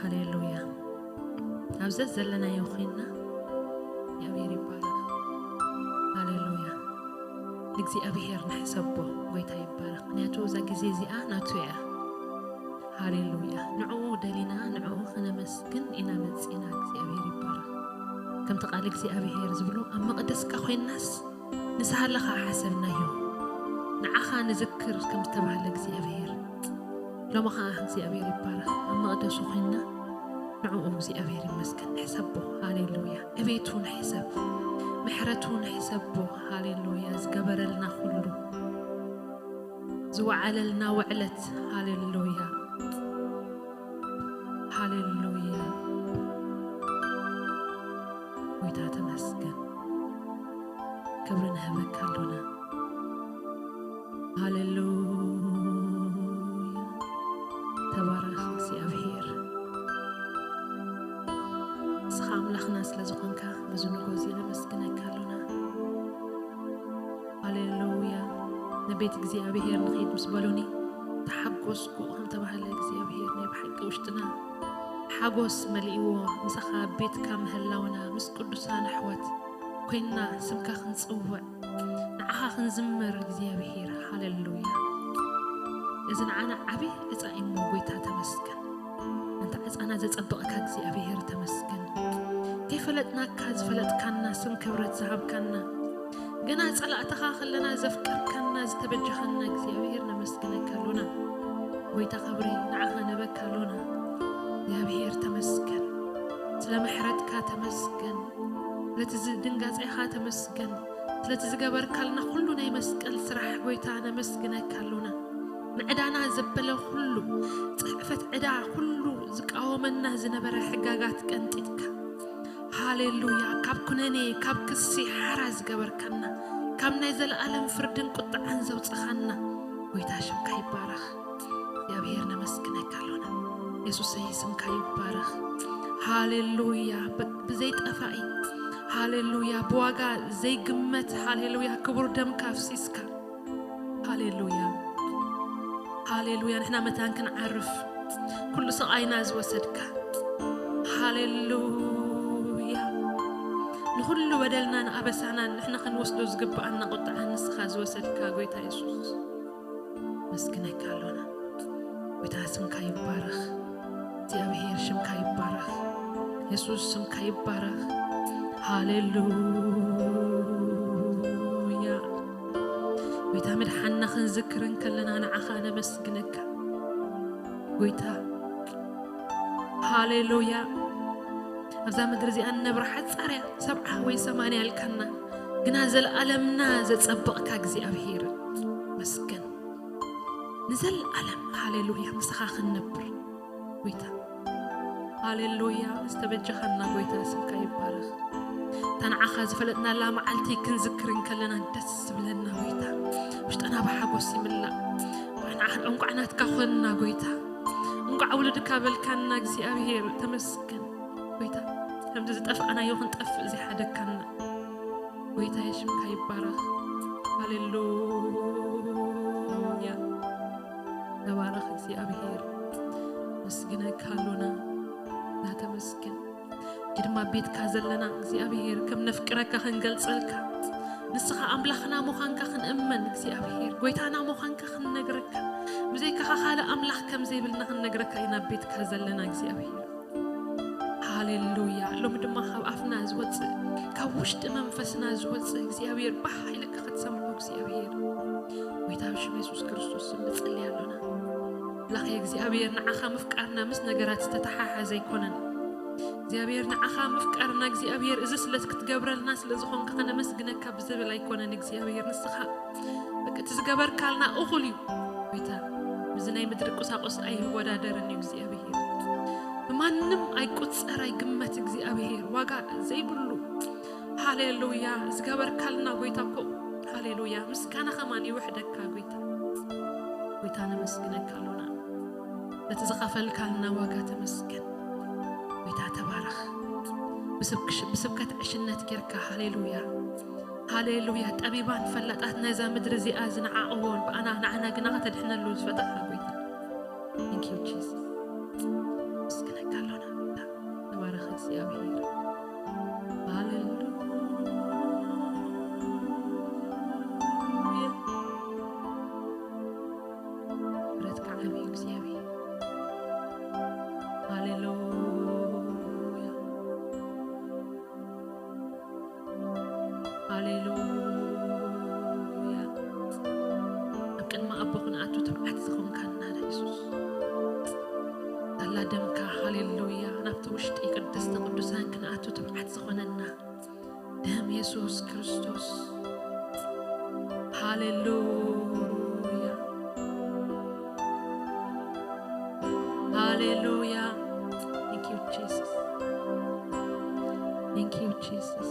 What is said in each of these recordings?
ሃሌሉያ። ኣብ ዘዘለናዮ ኮይንና እግዚኣብሔር ይባረኽ። ሃሌሉያ። ንእግዚኣብሔር ንሕሰቦ። ጎይታ ይባረኽ። ምክንያቱ እዛ ግዜ እዚኣ ናቱ እያ። ሃሌሉያ። ንዕኡ ደሊና ንዕኡ ክነመስግን ኢና መጺና። እግዚኣብሔር ይባረኽ። ከምቲ ቃል እግዚኣብሔር ዝብሎ ኣብ መቕደስካ ኮይንናስ ንስኻ ኣለኻ ሓሰብናዮ። ንዓኻ ንዝክር ከም ዝተባህለ እግዚኣብሔር ሎሚ ኸዓ እግዚኣብሔር ይባረኽ። ኣብ መቕደሱ ኮይንና ንዕኡ እግዚኣብሔር ይመስገን ንሕሰቦ። ሃሌሉያ። ዕቤቱ ንሕሰብ፣ ምሕረቱ ንሕሰቦ። ሃሌሉያ። ዝገበረልና ኩሉ፣ ዝወዓለልና ውዕለት። ሃሌሉያ። ሃሌሉያ። ጎይታ ተመስገን። ክብሪ ንህበካ ኣሎና። ሃሌሉያ። ተባረኽ እግዚኣብሔር። ንስኻ ኣምላኽና ስለ ዝኾንካ በዚ ንጎ እዚ ነመስግነካ ኣሎና። ሃሌሉያ። ንቤት እግዚኣብሔር ንኸይድ ምስ በሉኒ ተሓጎስኩ ከም ተባህለ እግዚኣብሔር ናይ ብሓቂ ውሽጥና ሓጎስ መሊእዎ። ምሳኻ ኣብ ቤትካ ምህላውና ምስ ቅዱሳን ኣሕዋት ኮይንና ስምካ ክንጽውዕ ንዓኻ ክንዝምር እግዚኣብሔር። ሃሌሉያ። እዚ ንዓና ዓቢ ዕጻ እዩ እሞ ጎይታ ተመስገን። ኣንታ ዕጻና ዘጸበቕካ እግዚኣብሔር ተመስገን። ከይፈለጥናካ ዝፈለጥካና፣ ስም ክብረት ዝሃብካና፣ ገና ጸላእትኻ ከለና ዘፍቀርካና ዝተበጀኻና እግዚኣብሔር ነመስግነካ ኣሎና። ጎይታ ክብሪ ንዓኻ ንህበካ ኣሎና። እግዚኣብሔር ተመስገን። ስለ ምሕረትካ ተመስገን። ስለቲ ዝ-፣ ድንጋጼኻ ተመስገን። ስለቲ ዝገበርካልና ኩሉ ናይ መስቀል ስራሕ ጎይታ ነመስግነካ ኣሎና። ንዕዳና ዘበለ ኩሉ፣ ጽሕፈት ዕዳ ኩሉ ዝቃወመና ዝነበረ ሕጋጋት ቀንጢጥካ፣ ሃሌሉያ፣ ካብ ኩነኔ፣ ካብ ክሲ ሓራ ዝገበርካና፣ ካብ ናይ ዘለኣለም ፍርድን ቁጥዓን ዘውጸኻና ጎይታ ሽምካ ይባረኽ። እግዚኣብሔር ነመስግነካ ኣሎና። የሱሰይ ስምካ ይባረኽ። ሃሌሉያ። ብ-፣ ብዘይጠፋኢ፣ ሃሌሉያ። ብዋጋ ዘይግመት፣ ሃሌሉያ፣ ክቡር ደምካ ኣፍሲስካ። ሃሌሉያ። ሃሌሉያ። ንሕና መታን ክንዓርፍ ኩሉ ስቓይና ዝወሰድካ። ሃሌሉያ። ንኹሉ በደልናን ኣበሳናን ንሕና ክንወስዶ ዝግብኣና ቁጥዓ ንስኻ ዝወሰድካ ጎይታ የሱስ። መስግነካ ኣሎና። ጎይታ ስምካ ይባረኽ። እግዚኣብሔር ሽምካ ይባረኽ። የሱስ ስምካ ይባረኽ። ሃሌሉያ። ጎይታ ምድሓንና ክንዝክር እንከለና ንዓኻ ነመስግነካ። ጎይታ ሃሌሉያ። ኣብዛ ምድሪ እዚኣ ንነብራ ሓጻር እያ፣ ሰብዓ ወይ ሰማንያ ኣልካና፣ ግና ዘለኣለምና ዘጸበቕካ እግዚኣብሔር መስገን። ንዘለኣለም ሃሌሉያ ምሳኻ ክንነብር ጎይታ። ሃሌሉያ ዝተበጀኻና ጎይታ ስምካ ይባረኽ። እታ ንዓኻ ዝፈለጥናላ መዓልቲ ክንዝክር እንከለና ደስ ዝብለና ጎይታ። ውሽጥና ብሓጎስ ይምላእ። እንቋዕ ናትካ ኮንና ጎይታ። እንቋዕ ውሉድካ በልካና እግዚኣብሔር ተመስገን ጎይታ። ከምዚ ዝጠፍኣናዮ ክንጠፍእ ዘይሓደግካና ጎይታ የሽምካ ይባረኽ። ሃሌሉያ። ተባረኽ እግዚኣብሔር። መስግነካ ኣሎና። ናተመስግን። እዚ ድማ ቤትካ ዘለና እግዚኣብሔር ከም ነፍቅረካ ክንገልጸልካ፣ ንስኻ ኣምላኽና ምዃንካ ክንእመን እግዚኣብሔር፣ ጎይታና ምዃንካ ክንነግረካ፣ ብዘይካኻ ካልእ ኣምላኽ ከም ዘይብልና ክንነግረካ ኢና ኣብ ቤትካ ዘለና እግዚኣብሔር። ሃሌሉያ። ሎሚ ድማ ካብ ኣፍና ዝወፅእ፣ ካብ ውሽጢ መንፈስና ዝወፅእ እግዚኣብሔር ባህ ኢልካ ክትሰምዖ እግዚኣብሔር። ጎይታ ብሽም የሱስ ክርስቶስ ስም ንጸልይ ኣሎና። ኣምላኸ እግዚኣብሔር ንዓኻ ምፍቃርና ምስ ነገራት ዝተተሓሓዘ ኣይኮነን። እግዚኣብሔር ንዓኻ ምፍቃርና እግዚኣብሔር እዚ ስለ ክትገብረልና ስለ ዝኾንካ ከነመስግነካ ብዝብል ኣይኮነን እግዚኣብሔር ንስኻ በቃ እቲ ዝገበርካልና እኹል እዩ። ጎይታ፣ ምስዚ ናይ ምድሪ ቁሳቁስ ኣይወዳደርን እዩ እግዚኣብሔር። ብማንም ኣይቁጸር ኣይግመት እግዚኣብሔር፣ ዋጋ ዘይብሉ። ሃሌሉያ፣ ዝገበርካልና ጎይታ እኮ፣ ሃሌሉያ፣ ምስጋና ከማን ይውሕደካ ጎይታ። ጎይታ ነመስግነካ ኣሎና። ነቲ ዝኸፈልካልና ዋጋ ተመስገን። ጎይታ ተባረኽ። ብስብክሽ-፣ ብስብከት ዕሽነት ጌርካ፣ ሃሌሉያ። ሃሌሉያ። ጠቢባን ፈላጣት ነዛ ምድሪ እዚኣ ዝነዓቕዎን ብኣና ንዓና ግና ከተድሕነሉ ዝፈተኻ ጎይታ። Thank you, Jesus። ነመስግነካ ኣሎና። ተባረኽ እግዚኣብሔር። ሃሌሉያ። ምሕረትካ ዓብዩ እግዚኣብሔር። ሃሌሉያ። ሃሌሉያ። ኣብ ቅድሚ ኣቦ ክንኣቱ ትብዓት ዝኾንካና የሱስ። ሳላ ደምካ፣ ሃሌሉያ፣ ናብቲ ውሽጢ ቅድስተ ቅዱሳን ክንኣቱ ትብዓት ዝኾነና ደም የሱስ ክርስቶስ። ሃሌሉያ። ሃሌሉያ። Thank you, Jesus. Thank you, Jesus.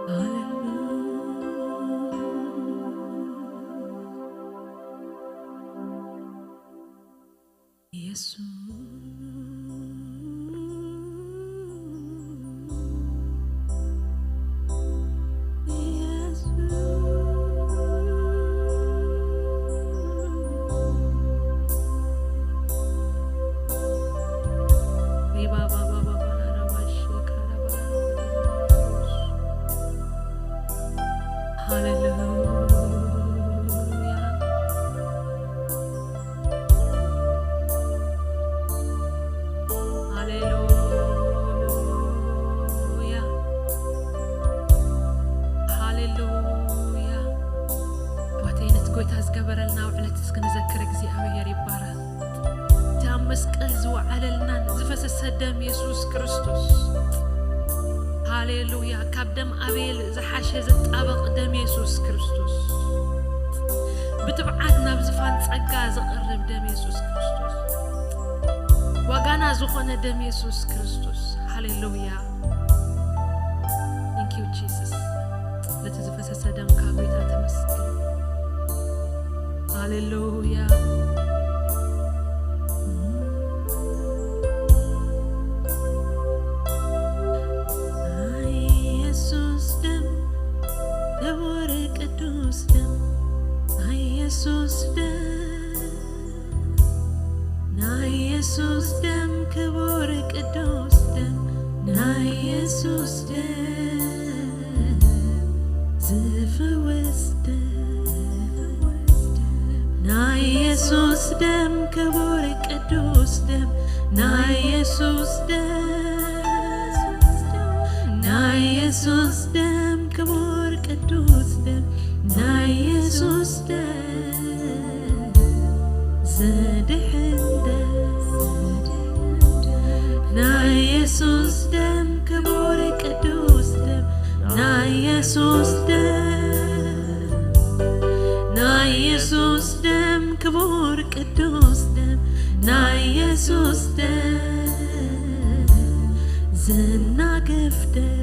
ሃሌሉያ። የሱስ። ሃሌሉያ። ሃሌሉያ። ሃሌሉያ። ኣሕዋተይ፣ ነቲ ጎይታ ዝገበረልና ውዕለት እስኪ ንዘክር። እግዚኣብሔር ይባረክ። እቲ ኣብ መስቀል ዝወዓለልናን ዝፈሰሰ ደም የሱስ ክርስቶስ። ሃሌሉያ። ካብ ደም ኣቤል ዝሓሸ ዝጣበቕ ደም የሱስ ክርስቶስ። ብትብዓት ናብ ዝፋን ጸጋ ዘቕርብ ደም የሱስ ክርስቶስ። ዋጋና ዝኾነ ደም የሱስ ክርስቶስ። ሃሌሉያ። Thank you, Jesus። ነቲ ዝፈሰሰ ደምካ ጎይታ ተመስገን። ሃሌሉያ። ናይ የሱስ ደም፣ ክቡር ቅዱስ ደም፣ ናይ የሱስ ደም፣ ናይ የሱስ ደም፣ ክቡር ቅዱስ ደም፣ ናይ የሱስ ደም፣ ዝፍውስ ደም፣ ናይ የሱስ ደም፣ ክቡር ቅዱስ ደም፣ ናይ የሱስ ደም፣ ናይ የሱስ ደም፣ ክቡር ቅዱስ ደም፣ ናይ የሱስ ደም፣ ዘድሕን ደም፣ ናይ የሱስ ደም፣ ክቡር ቅዱስ ደም፣ ናይ የሱስ ደም፣ ናይ የሱስ ደም፣ ክቡር ቅዱስ ደም፣ ናይ የሱስ ደም፣ ዘናግፍ ደም።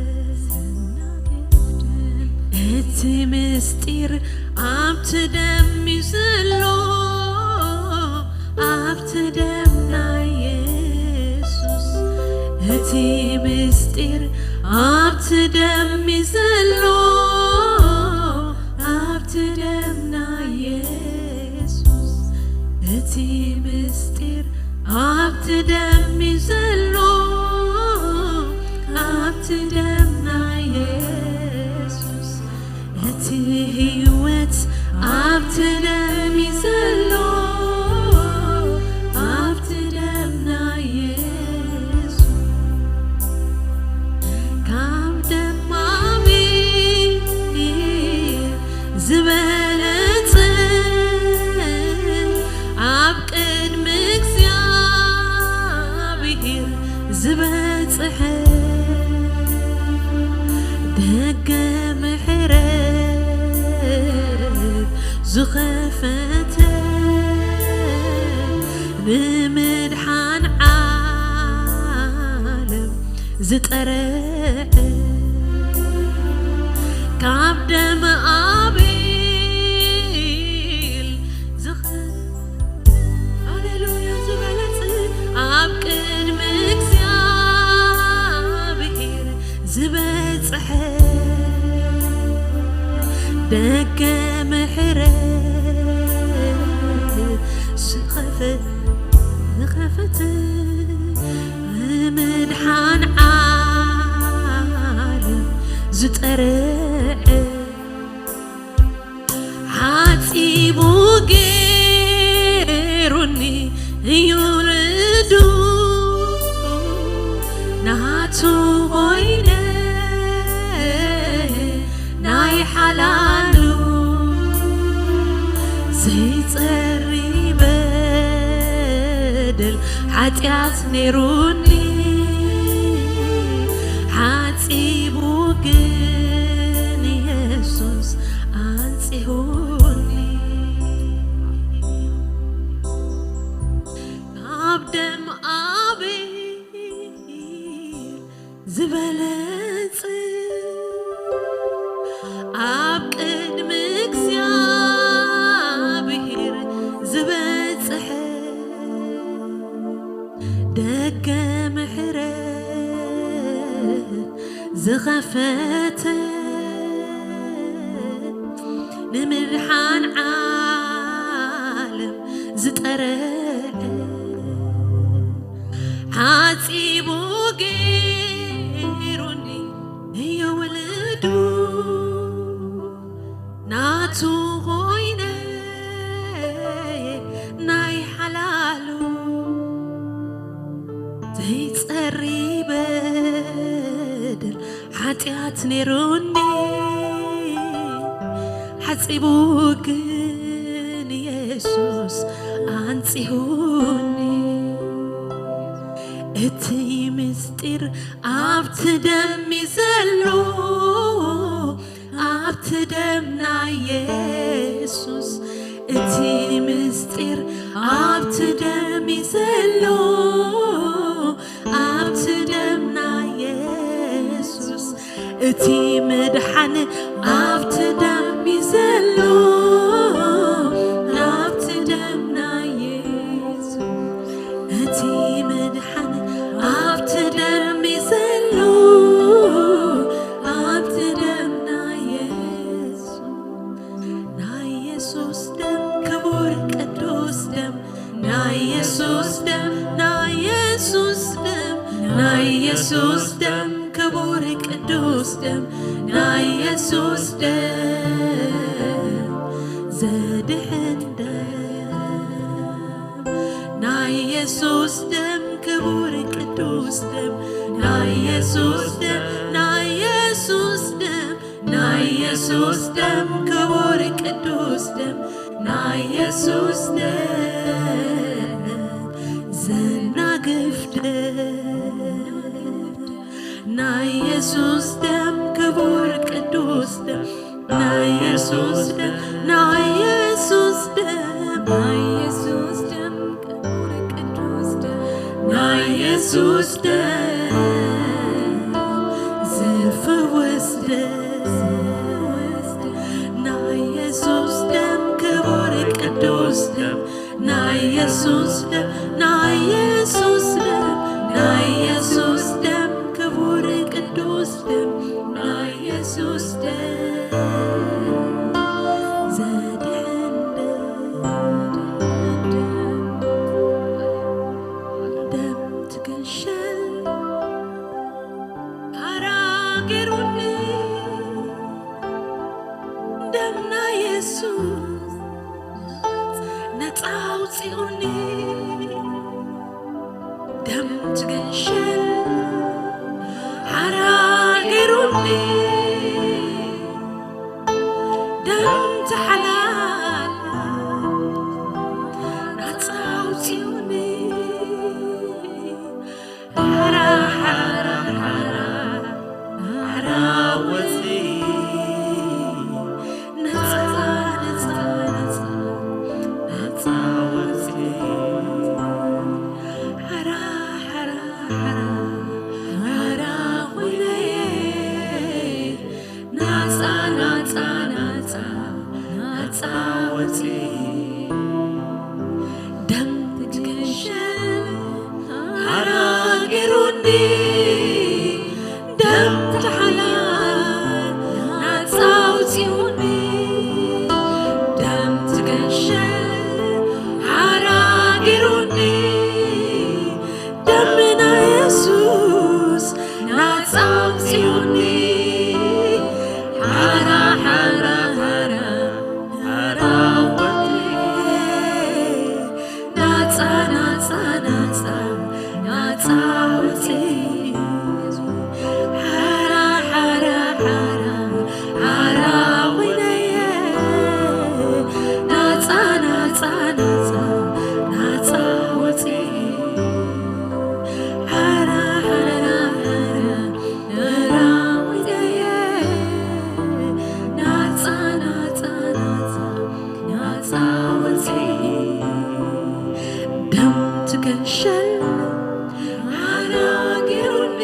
እቲ ምስጢር ኣብቲ ደም እዩ ዘሎ፣ ኣብቲ ደም ናይ የሱስ። እቲ ምስጢር ኣብቲ ደም እዩ ዘሎ፣ ኣብቲ ደም ናይ የሱስ። እቲ ምስጢር ኣብቲ ደም እዩ ዘሎ፣ ኣብቲ ደም ናይ የሱስ። እቲ ህይወት ኣብቲ ደም እዩ ዘሎ፣ ኣብቲ ደም ናይ የሱስ። ካብ ደም ኣቤል ዝበለጸ፣ ኣብ ቅድሚ እግዚኣብሔር ዝበጽሐ፣ ደገ ምሕረት ዝኸፈተ፣ ንምድሓን ዓለም ዝጠረዐ፣ ካብ ደም ኣቤል ዝኸ-፣ ሃሌሉያ፣ ዝበለጸ፣ ኣብ ቅድሚ እግዚኣብሔር ዝበጽሐ፣ ደገ ምሕረት ዝኸፈተ፣ ዝኸፈተ፣ ንምድሓን ዓለም ዝጠርዐ፣ ሓጺቡ ገይሩኒ እዩ ውሉዱ፣ ናቱ ኮይነ ናይ ሓላሉ፣ ዘይጸሪ በደል ሓጢኣት ነይሩኒ፣ ሓጺቡ ግን የሱስ ኣንጺሁኒ። ካብ ደም ኣቤል ዝበለጸ፣ ኣብ ቅድሚ እግዚኣብሔር ዝበጽሐ፣ ደገ ምሕረት ዝኸፈተ፣ ንምድሓን ዓለም ዝጠርዐ፣ ሓጺቡ ገይሩኒ እዩ ውሉዱ፣ ናቱ ኮይነ ናይ ሓላሉ፣ ዘይጸሪ በደል ሓጢኣት ነይሩኒ፣ ሓጺቡ ግን የሱስ ኣንጺሁኒ። እቲ ምስጢር ኣብቲ ደም እዩ ዘሎ፣ ኣብቲ ደም ናይ የሱስ። እቲ ምስጢር ኣብቲ ደም እዩ ዘሎ፣ ኣብቲ ደም ናይ የሱስ። እቲ ምድሓን ኣብቲ ደም እዩ ዘሎ፣ ኣብቲ ደም ናይ የሱስ። እቲ ምድሓን ኣብቲ ደም እዩ ዘሎ፣ ኣብቲ ደም ናይ የሱስ። ናይ የሱስ ደም ክቡር ቅዱስ ደም፣ ናይ የሱስ ደም፣ ናይ የሱስ ደም፣ ናይ የሱስ ደም ክቡር ቅዱስ ደም፣ ናይ የሱስ ደም ዘድሕን ደም፣ ናይ የሱስ ደም ክቡር ቅዱስ ደም፣ ናይ የሱስ ደም፣ ናይ የሱስ ደም፣ ናይ የሱስ ደም ክቡር ቅዱስ ደም፣ ናይ የሱስ ደም ዘናግፍ ደም፣ ናይ የሱስ ደም ክቡር ቅዱስ ደም፣ ናይ የሱስ ደም፣ ናይ የሱስ ደም፣ ናይ የሱስ ደም ክቡር ቅዱስ ደም፣ ናይ የሱስ ደም ዝፍውስ ደም፣ ናይ የሱስ ደም ክቡር ቅዱስ ደም፣ ናይ የሱስ ደም፣ ናይ የሱስ ደም፣ ናይ የሱስ ደም ክቡር ቅዱስ ደም፣ ናይ የሱስ ደም ዘድሕን ደም፣ ደም ትግንሸል ሓራ ገይሩኒ፣ ደም ናይ የሱስ ነፃ ኣውፂኡኒ፣ ደም ትግንሸል ሓራ ገይሩኒ፣ ደም ተሓላል ነፃ ኣውፂኡኒ። ሓራ፣ ሓራ፣ ሓራ፣ ሓራ ወፂ። ነፃ፣ ነፃ፣ ነፃ፣ ነፃ ወፂ። ሓራ፣ ሓራ፣ ሓራ፣ ሓራ ኮይነየ። ክንሸል ሓራ ገይሩኒ፣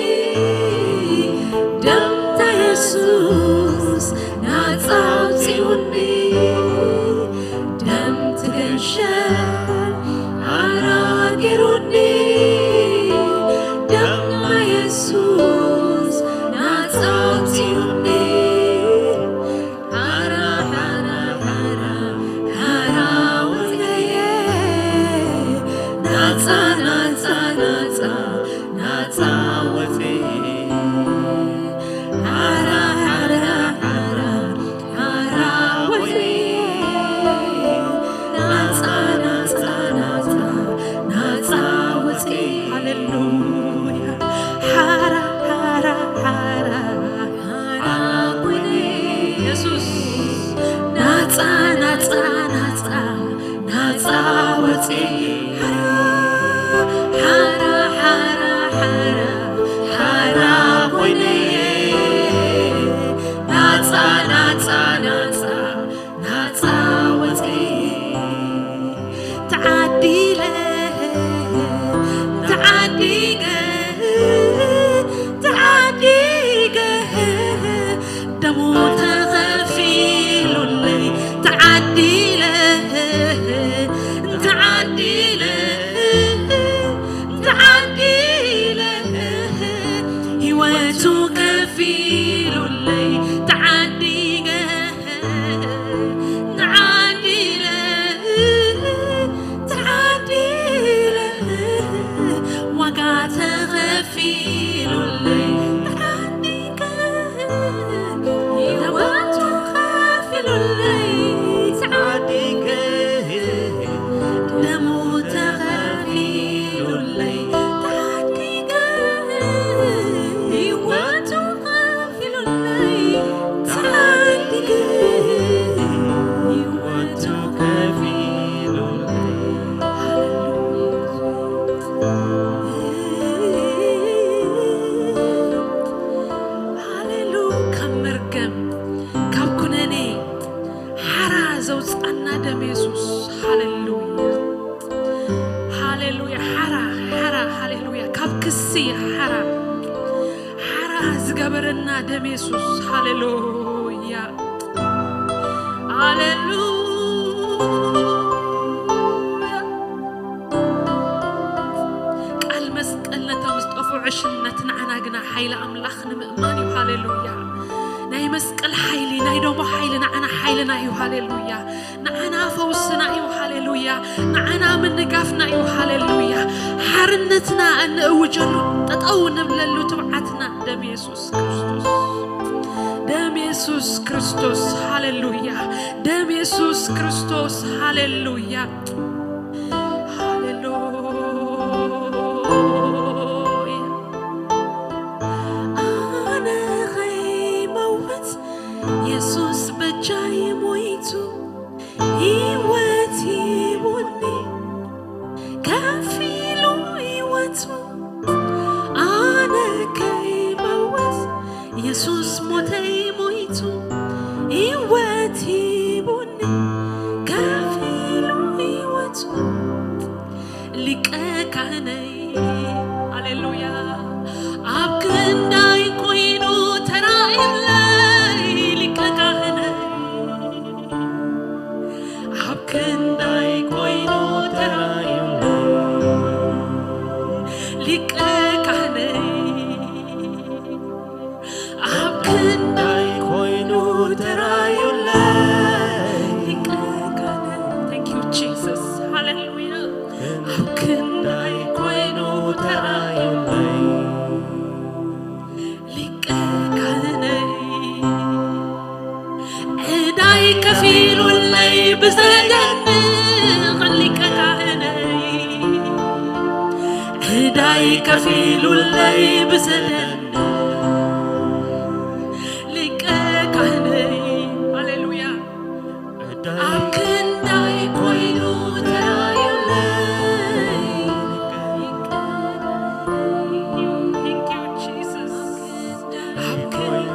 ደምታ የሱስ ናጻ ኣውጺኡኒ። ደምቲ ክንሸል ሓራ ገይሩኒ፣ ደምታ የሱስ ናጻ ኣውጺኡኒ። ሓራ፣ ሓራ፣ ሓራ፣ ሓራ ወደየ፣ ናጻ፣ ናጻ፣ ናጻ፣ ናጻ ወደየ። ሓራ፣ ሓራ፣ ሓራ፣ ሓራ ወደየ፣ ናጻ፣ ናጻ፣ ናጻ፣ ናጻ ወደየ። ሃሌሉያ። ሓራ፣ ሓራ፣ ሓራ፣ ሓራ ኮይነ የሱስ ናጻ፣ ናጻ፣ ናጻ፣ ናጻ ወጺ። ሓራ፣ ሓራ፣ ሓራ፣ ሓራ ኮይነ ናጻ፣ ናጻ፣ ናጻ፣ ናጻ ወጺ። ተዓዲለ፣ ተዓዲገ፣ ተዓዲገ፣ ደሙ ተኸፊሉለይ። ተዓዲለ፣ ተዓዲለ፣ ተዓዲለ፣ ህይወቱ ከፊሉለይ። ተዓዲገ፣ ተዓዲለ፣ ተዓዲለ፣ ዋጋ ተኸፊሉለይ። ተዓዲገ፣ ህይወቱ ከፊሉለይ። ተዓዲገ፣ ደሙ ተኸፊሉለይ። ተዓዲገ፣ ህይወቱ ከፊሉለይ። ተዓዲገ፣ ህይወቱ ከፊሉለይ። ሃሌሉ፣ ካብ መርገም፣ ካብ ኩነኔ ሓራ ዘውፅኣና ደም የሱስ። ሃሌሉያ፣ ሃሌሉያ። ሓራ፣ ሓራ፣ ሃሌሉያ። ካብ ክሲ ሓራ፣ ሓራ ዝገበረና ደም የሱስ። ሃሌሉያ፣ ሃሌሉያ። ቃል መስቀል ነቶም ዝጠፍኡ ዕሽነት፣ ንዓና ግና ሓይሊ ኣምላኽ ንምእማን እዩ። ሃሌሉያ። ናይ መስቀል ሓይሊ፣ ናይ ደሙ ሓይሊ ንዓና ሓይልና እዩ። ሃሌሉያ። ንዓና ፈውስና እዩ። ሃሌሉያ። ንዓና ምንጋፍና እዩ። ሃሌሉያ። ሓርነትና እንእውጀሉ፣ ጠጠው ንብለሉ ትብዓትና ደም የሱስ ክርስቶስ። ደም የሱስ ክርስቶስ። ሃሌሉያ። ደም የሱስ ክርስቶስ። ሃሌሉያ። ሃሌሉያ። ኣነ ኸይመውት የሱስ በጃይ ሞይቱ፣ ህይወት ሂቡኒ፣ ከፊሉ ህይወቱ። ኣነ ከይመውት የሱስ ሞተይ ሞይቱ፣ ህይወት ሂቡኒ፣ ከፊሉ ህይወቱ። ሊቀ ካህነይ፣ ሃሌሉያ፣ ኣብ ክንዳይ ኮይኑ ተራእዩለይ። ሊቀ ካህነይ፣ ኣብ ክንዳይ ኮይኑ ተራእዩለይ። ሊቀ ካህነይ፣ ኣብ ክንዳይ ኮይኑ ተራእዩለይ። ሊቀ ካህነይ፣ thank you Jesus፣ ሃሌሉያ። ኣብ ክንዳይ ኮይኑ ተራእዩለይ። ሊቀ ካህነይ፣ ዕዳይ ከፊሉለይ ብዘደንቕ። ሊቀ ካህነይ፣ ዕዳይ ከፊሉለይ ብዘደንቕ። ሊቀ ካህነይ፣ ሃሌሉያ። ኣብ ክንዳይ ኮይኑ ተራእዩለይ። Thank you Jesus። ኣብ ክንዳይ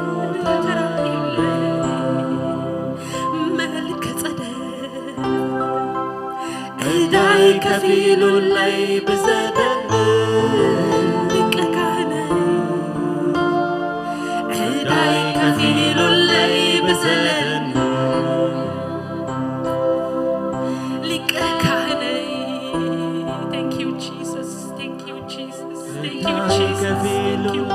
ተራእዩለይ። መልከ ጸደቅ፣ ዕዳ ከፊሉለይ ብዘደንቕ ሊቀ ካህነይ፣ ዕዳይ ከፊሉለይ ብዘደንቕ ሊቀ ካህነይ። Thank you, Jesus. Thank you, Jesus. Thank you, Jesus. Thank you.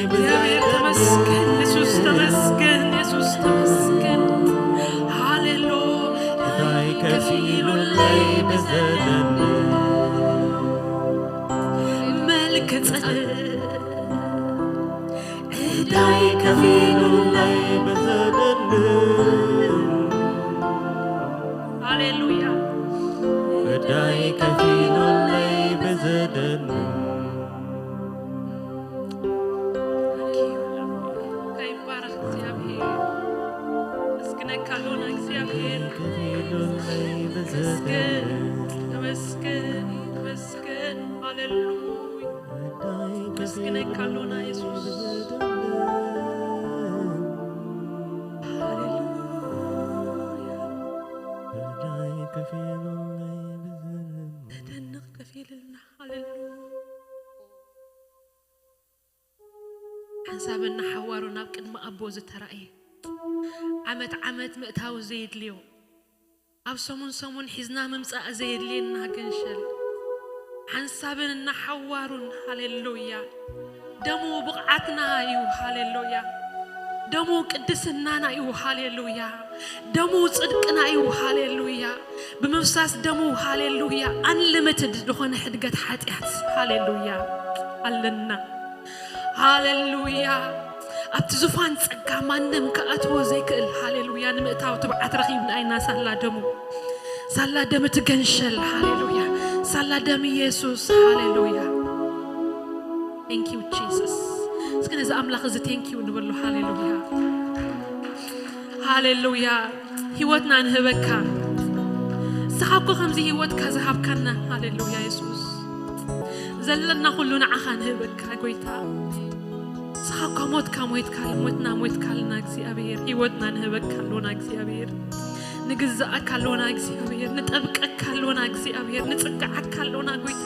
እግዚአብሔር ተመስገን፣ ኢየሱስ ተመስገን፣ ኢየሱስ ተመስገን። ሃሌሉያ። ዕዳይ ከፊሉለይ ብዘደንቕ መልክ ጸድቅ፣ ዕዳይ ከፊሉለይ ብዘደንቕ። ሃሌሉያ። ዕዳይ ከፊሉለይ ብዘደንቕ። ይባረክ እግዚኣብሔር። መስግነካ ኣሎና እግዚኣብሔር። ተመስገን፣ ተመስገን፣ ተመስገን። ሃሌሉያ። መስግነካ ኣሎና የሱስ። ሃሌሉያ። ተደንቕ ከፊልና። ሃሌሉያ። ሓንሳብ እናሓዋሩ ናብ ቅድሚ ኣቦ ዝተራእየ፣ ዓመት ዓመት ምእታው ዘየድልዮ፣ ኣብ ሰሙን ሰሙን ሒዝና ምምጻእ ዘየድልየና ገንሸል፣ ሓንሳብን እናሓዋሩን፣ ሃሌሉያ፣ ደሙ ብቕዓትና እዩ፣ ሃሌሉያ፣ ደሙ ቅድስናና እዩ፣ ሃሌሉያ፣ ደሙ ጽድቅና እዩ፣ ሃሌሉያ፣ ብምፍሳስ ደሙ፣ ሃሌሉያ፣ ኣንልምትድ ዝኾነ ሕድገት ሓጢኣት፣ ሃሌሉያ፣ ኣለና። ሃሌሉያ። ኣብቲ ዙፋን ጸጋ ማንም ክኣትዎ ዘይክእል፣ ሃሌሉያ፣ ንምእታው ትብዓት ረኺብና ኢና። ሳላ ደሙ፣ ሳላ ደም እቲ ገንሸል፣ ሃሌሉያ፣ ሳላ ደም ኢየሱስ፣ ሃሌሉያ። Thank you Jesus። እስኪ ነዚ ኣምላኽ እዚ thank you ንበሎ። ሃሌሉያ፣ ሃሌሉያ። ህይወትና ንህበካ። ንስኻ እኮ ከምዚ ህይወትካ ዝሃብካና። ሃሌሉያ የሱስ። ዘለና ኩሉ ንዓኻ ንህበካ ጎይታ። ንስኻ እኮ ሞትካ ሞይትካ፣ ሞትና ሞይትካልና እግዚኣብሔር። ህይወትና ንህበካ ኣሎና እግዚኣብሔር። ንግዛኣካ ኣሎና እግዚኣብሔር። ንጠብቀካ ኣሎና እግዚኣብሔር። ንጽግዓካ ኣሎና ጎይታ።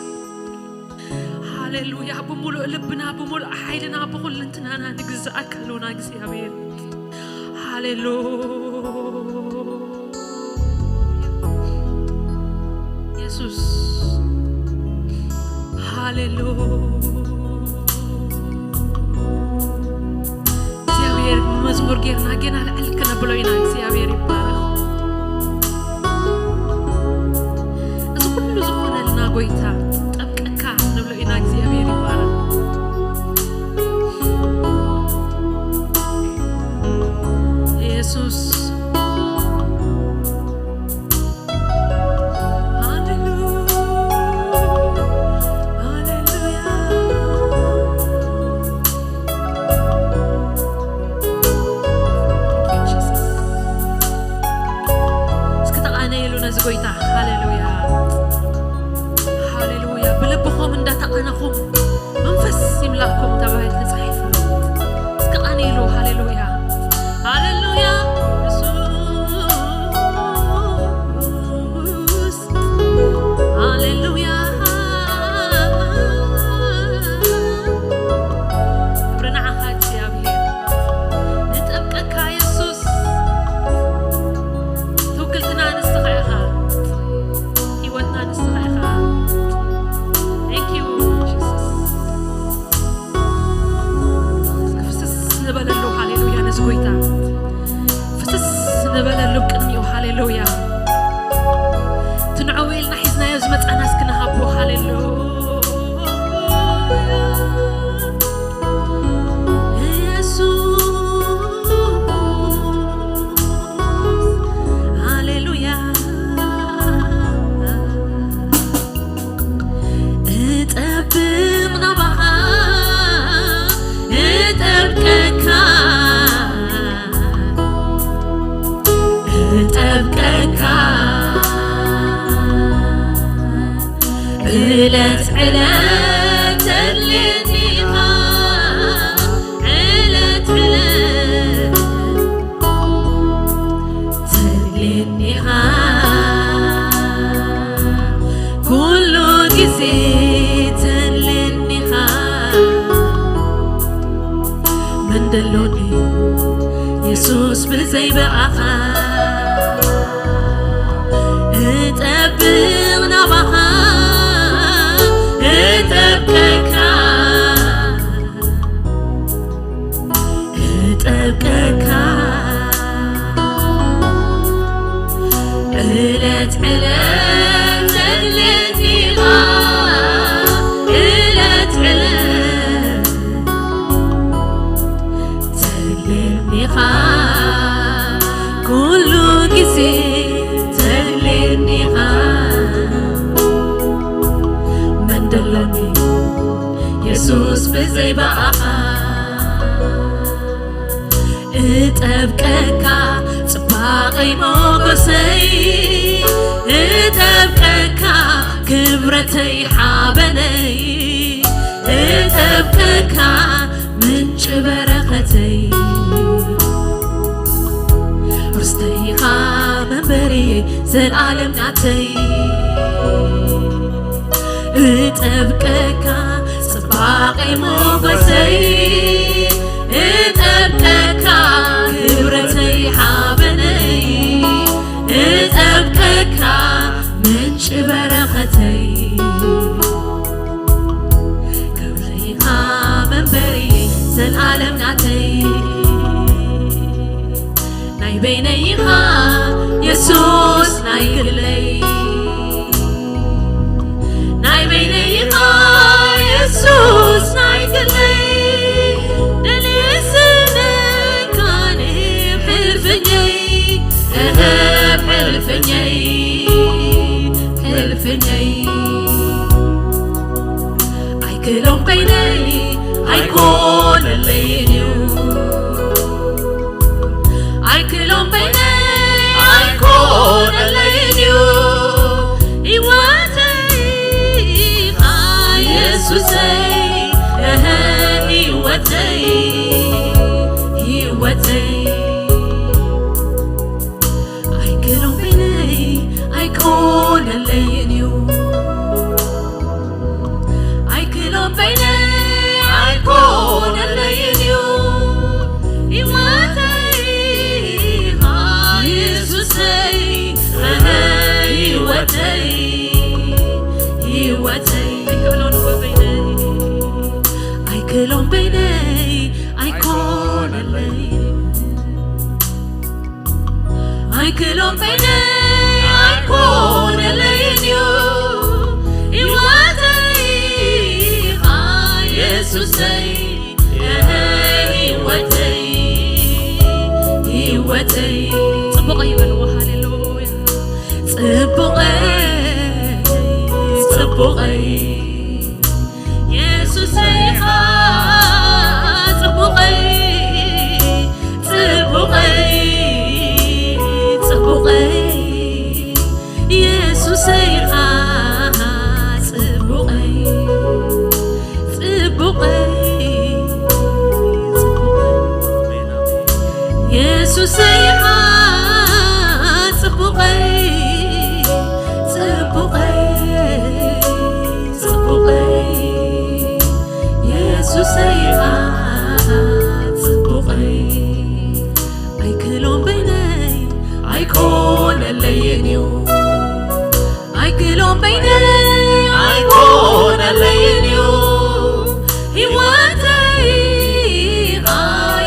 ሃሌሉያ። ብምሉእ ልብና፣ ብምሉእ ሓይልና፣ ብኹልንትናና ንግዛኣካ ኣሎና እግዚኣብሔር። ሃሌሉያ። የሱስ። ሃሌሉያ። እግዚኣብሔር ብመዝሙር ጌርና ጌና ልዕል ክነብሎ ኢና። እግዚኣብሔር ይባረኽ። እዚ ኩሉ ዝኾነልና ጎይታ ጠብቀካ ንብሎ ኢና። እግዚኣብሔር ይባረኽ። የሱስ። ሃሌሉያ፣ ሃሌሉያ። Thank you, Jesus። እስኪ ተቓነይሉ ነዚ ጎይታ። ሃሌሉያ፣ ሃሌሉያ። ብልብኹም እንዳተቓነኹም መንፈስ ይምላእኩም ተባሂሉ ተጻሒፉ። እስኪ ቃንይሉ። ሃሌሉያ፣ ሃሌሉያ። የሱስ፣ ሃሌሉያ። ክብሪ ንዓኻ እግዚኣብሔር። ንጠብቀካ የሱስ። ትውክልትና ንስኻ ኢኻ። ህይወትና ንስኻ ኢኻ። Thank you Jesus። ፍስስ ንበለሉ። ሃሌሉያ። ነዚ ጎይታ ፍስስ ንበለሉ ቅድሚኡ። ሃሌሉያ። እቲ ንዕኡ ኢልና ሒዝናዮ ዝመጻና እስኪ ንሃቦ። ሃሌሉያ። የሱስ፣ ሃሌሉያ። እጠብቕ ናባኻ፣ እጠብቀካ፣ እጠብቀካ። ዕለት ዕለት ተድልየኒ ኢኻ፣ ዕለት ዕለት ተድልየኒ ኢኻ። ኩሉ ግዜ ተድልየኒኻ። መን ደሎኒ የሱስ ብዘይ ብኣኻ? እጠብቕ ናባኻ፣ እጠብቀካ፣ እጠብቀካ። ዕለት ዕለት ተድልየኒኻ፣ ዕለት ዕለት ተድልየኒኻ፣ ኩሉ ግዜ ተድልየኒኻ። መን ደሎኒ የሱስ ብዘይ ብኣኻ? እጠብቀካ ጽባቐይ ሞጎሰይ፣ እጠብቀካ ክብረተይ ሓበነይ፣ እጠብቀካ ምንጪ በረኸተይ። ርስተይኻ መንበሪ ዘልኣለም ናተይ። እጠብቀካ ጽባቐይ ሞጎሰይ፣ እጠብቀካ ክብረተይ ሓበነይ፣ እጠብቀካ ምንጪ በረኸተይ። ክብረይኻ መንበሪ ዘልኣለም ናተይ። ናይ በይነይ ኢኻ የሱስ ናይ ግለይ፣ ናይ በይነይ ኢኻ የሱስ ናይ ግለይ። ደልየ ስእነካ ንሕልፍኘይ፣ እህ፣ ሕልፍኘይ፣ ሕልፍኘይ። ኣይክሎም በይነይ ኣይኮነለይን እዩ። ኣይክሎም በይነይ ኣይኮነለይን እዩ። ህይወተይ ኢኻ የሱሰይ፣ እህ፣ ህይወተይ፣ ህይወተይ። ኣይክሎም በይነይ ኣይኮነለይን እዩ። ኣይክሎም በይነይ ኣይኮነለይን እዩ። ህይወተይ ኢኻ የሱሰይ፣ እህ፣ ህይወተይ፣ ህይወተይ። ኣይክሎም በይነይ ኣይኮነለይን። ኣይክሎም በይነይ ኣይኮነለይን እዩ። ህይወተይ ኢኻ የሱሰይ፣ እህ፣ ህይወተይ፣ ህይወተይ። ጽቡቐይ ይበልዎ፣ ሃሌሉያ። ጽቡቐይ፣ ጽቡቐይ። የሱሰይ ኢኻ ጽቡቐይ፣ ጽቡቐይ፣ ጽቡቐይ። የሱሰይ ኢኻ ጽቡቐይ፣ ጽቡቐይ፣ ጽቡቐይ። የሱሰይ ኢኻ ጽቡቐይ፣ ጽቡቐይ፣ ጽቡቐይ። የሱሰይ ኢኻ ጽቡቐይ። ኣይክሎም በይነይ ኣይኮነለይን እዩ። ኣይክሎም በይነይ ኣይኮነለይን እዩ። ህይወተይ ኢኻ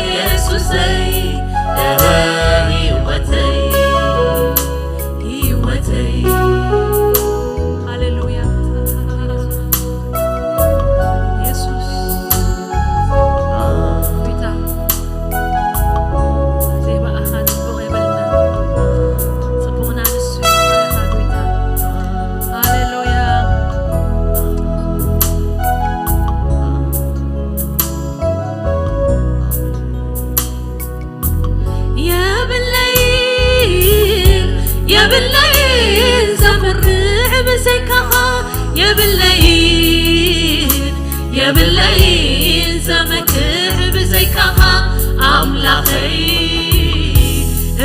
የሱሰይ፣ እህ፣ ህይወተይ፣ ህይወተይ። ሃሌሉያ። የሱስ ጎይታ፣ ዘይበኣኻ ጽቡቕ የብልናን። ጽቡቕና ንሱ እዩ፣ ባርኻ ጎይታ። ሃሌሉያ። የብለይን፣ የብለይን ዘኹርዕ ብዘይካኻ፣ የብለይን፣ የብለይን ዘመክሕ ብዘይካኻ ኣምላኸይ።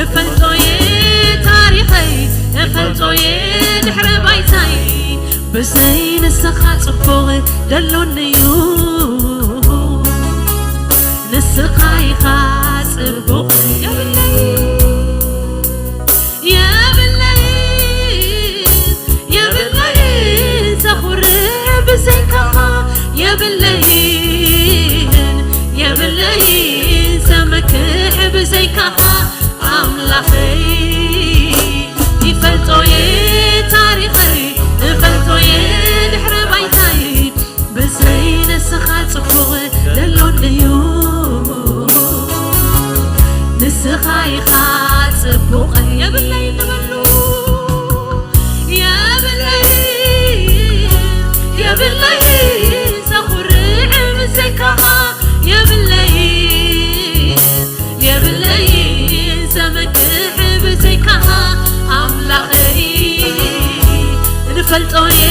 እፈልጦየ ታሪኸይ፣ እፈልጦየ ድሕረ ባይታይ፣ ብዘይ ንስኻ ጽቡቕ ደሎኒ እዩ። ንስኻ ኢኻ ጽቡቕ። የብለይ፣ የብለይ፣ የብለይ ዘኹርዕ ብዘይካኻ። የብለይ፣ የብለይ ዘመክሕ ብዘይካኻ። ኣምላኸይ፣ ይፈልጦ እየ ታሪኸይ፣ እፈልጦ እየ ድሕረ ባይታይ። ብዘይ ንስኻ ጽቡቕ ደሎኒ እዩ። ንስኻ ኢኻ ጽቡቕ። የብለይ ንበሉ፣ የብለይ፣ የብለይ ዘኹርዕ ብዘይካኻ። የብለይ፣ የብለይ ዘመክሕ ብዘይካኻ። ኣምላኸይ፣ ንፈልጦ እየ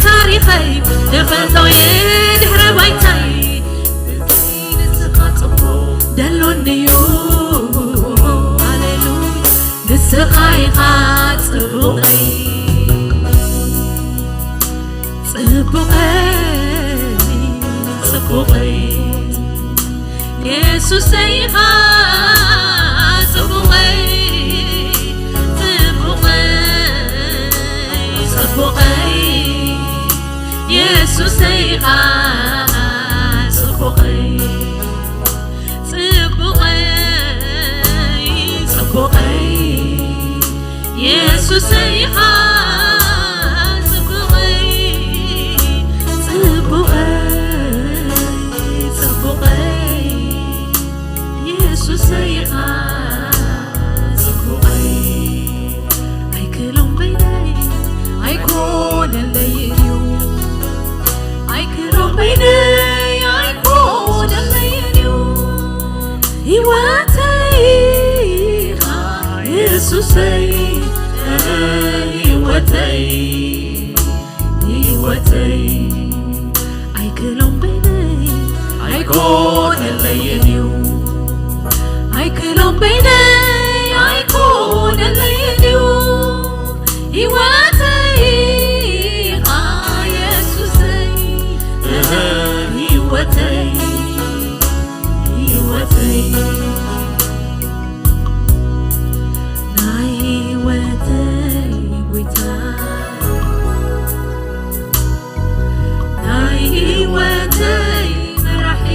ታሪኸይ፣ ንፈልጦ እየ ድሕረ ባይታይ። ብዘይ ንስኻ ጽቡቕ ደሎኒ እዩ። ሃሌሉያ። ንስኻ ኢኻ ጽቡቐይ፣ ጽቡቐይ፣ ጽቡቐይ። የሱሰይ ኢኻ ጽቡቐይ፣ ጽቡቐይ፣ ጽቡቐይ። የሱሰይ ኢኻ ጽቡቐይ፣ ጽቡቐይ፣ ጽቡቐይ። የሱሰይ ኢኻ ጽቡቐይ፣ ጽቡቐይ፣ ጽቡቐይ። የሱሰይ ኢኻ ጽቡቐይ። ኣይክሎም በይነይ ኣይኮነለይን እዩ። ኣይክሎም በይነይ ኣይኮነለይን እዩ። ህይወተይ ኢኻ የሱሰይ፣ ህይወተይ፣ ህይወተይ። ኣይክሎም በይነይ ኣይኮነለይን እዩ። ኣይክሎም በይነይ ኣይኮነለይን እዩ። ህይወተይ ኢኻ የሱሰይ፣ እህ፣ ህይወተይ፣ ህይወተይ። ናይ ህይወተይ ጎይታ፣ ናይ ህይወተይ መራሒ፣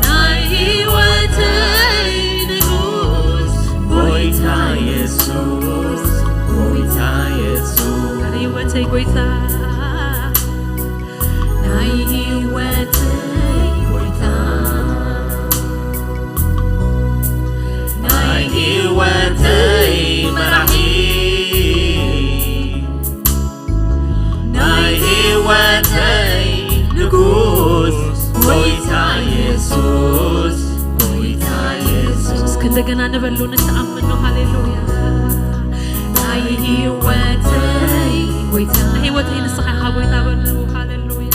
ናይ ህይወተይ ንጉስ፣ ጎይታ የሱስ፣ ጎይታ የሱስ። ናይ ህይወተይ ጎይታ፣ ናይ ህይወተይ ጎይታ፣ ናይ ህይወተይ መራሒ፣ ናይ ህይወተይ ንጉስ፣ ጎይታ የሱስ፣ ጎይታ የሱስ። እስኪ እንደገና ንበሉ፣ ንተኣምኖ። ሃሌሉያ። ናይ ህይወተይ ጎይታ፣ ናይ ህይወተይ ንስኻ ኢኻ ጎይታ በሉ። ሃሌሉያ።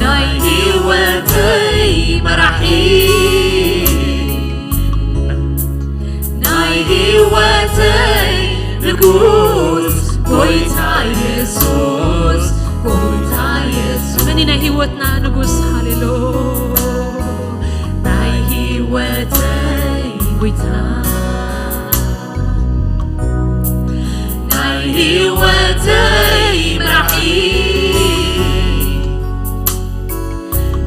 ናይ ህይወተይ መራሒ፣ ናይ ህይወተይ ንጉስ፣ ጎይታ የሱስ፣ ጎይታ የሱስ። መን እዩ ናይ ህይወትና ንጉስ? ሃሌሉያ። ናይ ህይወተይ ጎይታ፣ ናይ ህይወተይ መራሒ፣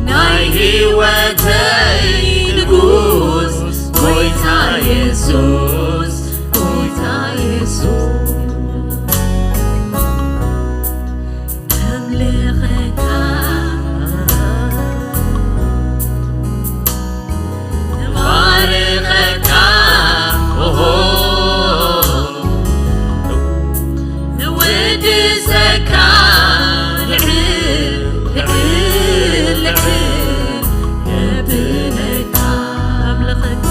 ናይ ህይወተይ ንጉስ፣ ጎይታ የሱስ፣ ጎይታ የሱስ። ነምልኸካ፣ ንባርኸካ፣ ኦሆ፣ ንውድሰካ፣ ልዕል፣ ልዕል፣ ልዕል ነብለካ፣ ነምልኸካ።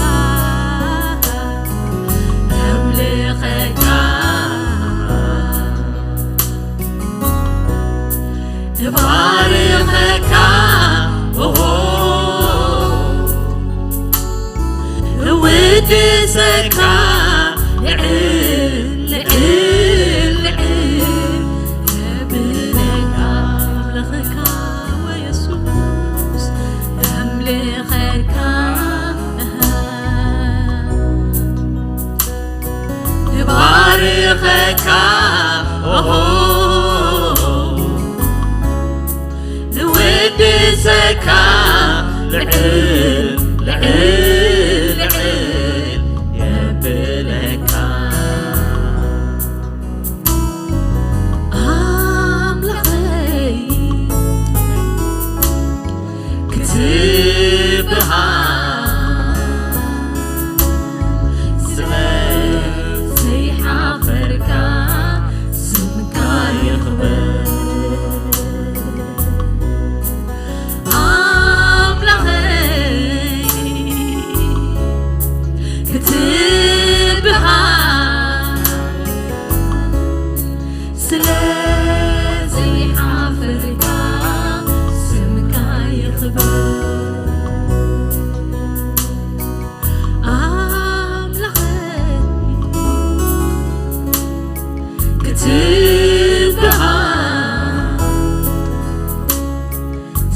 ትብሃል።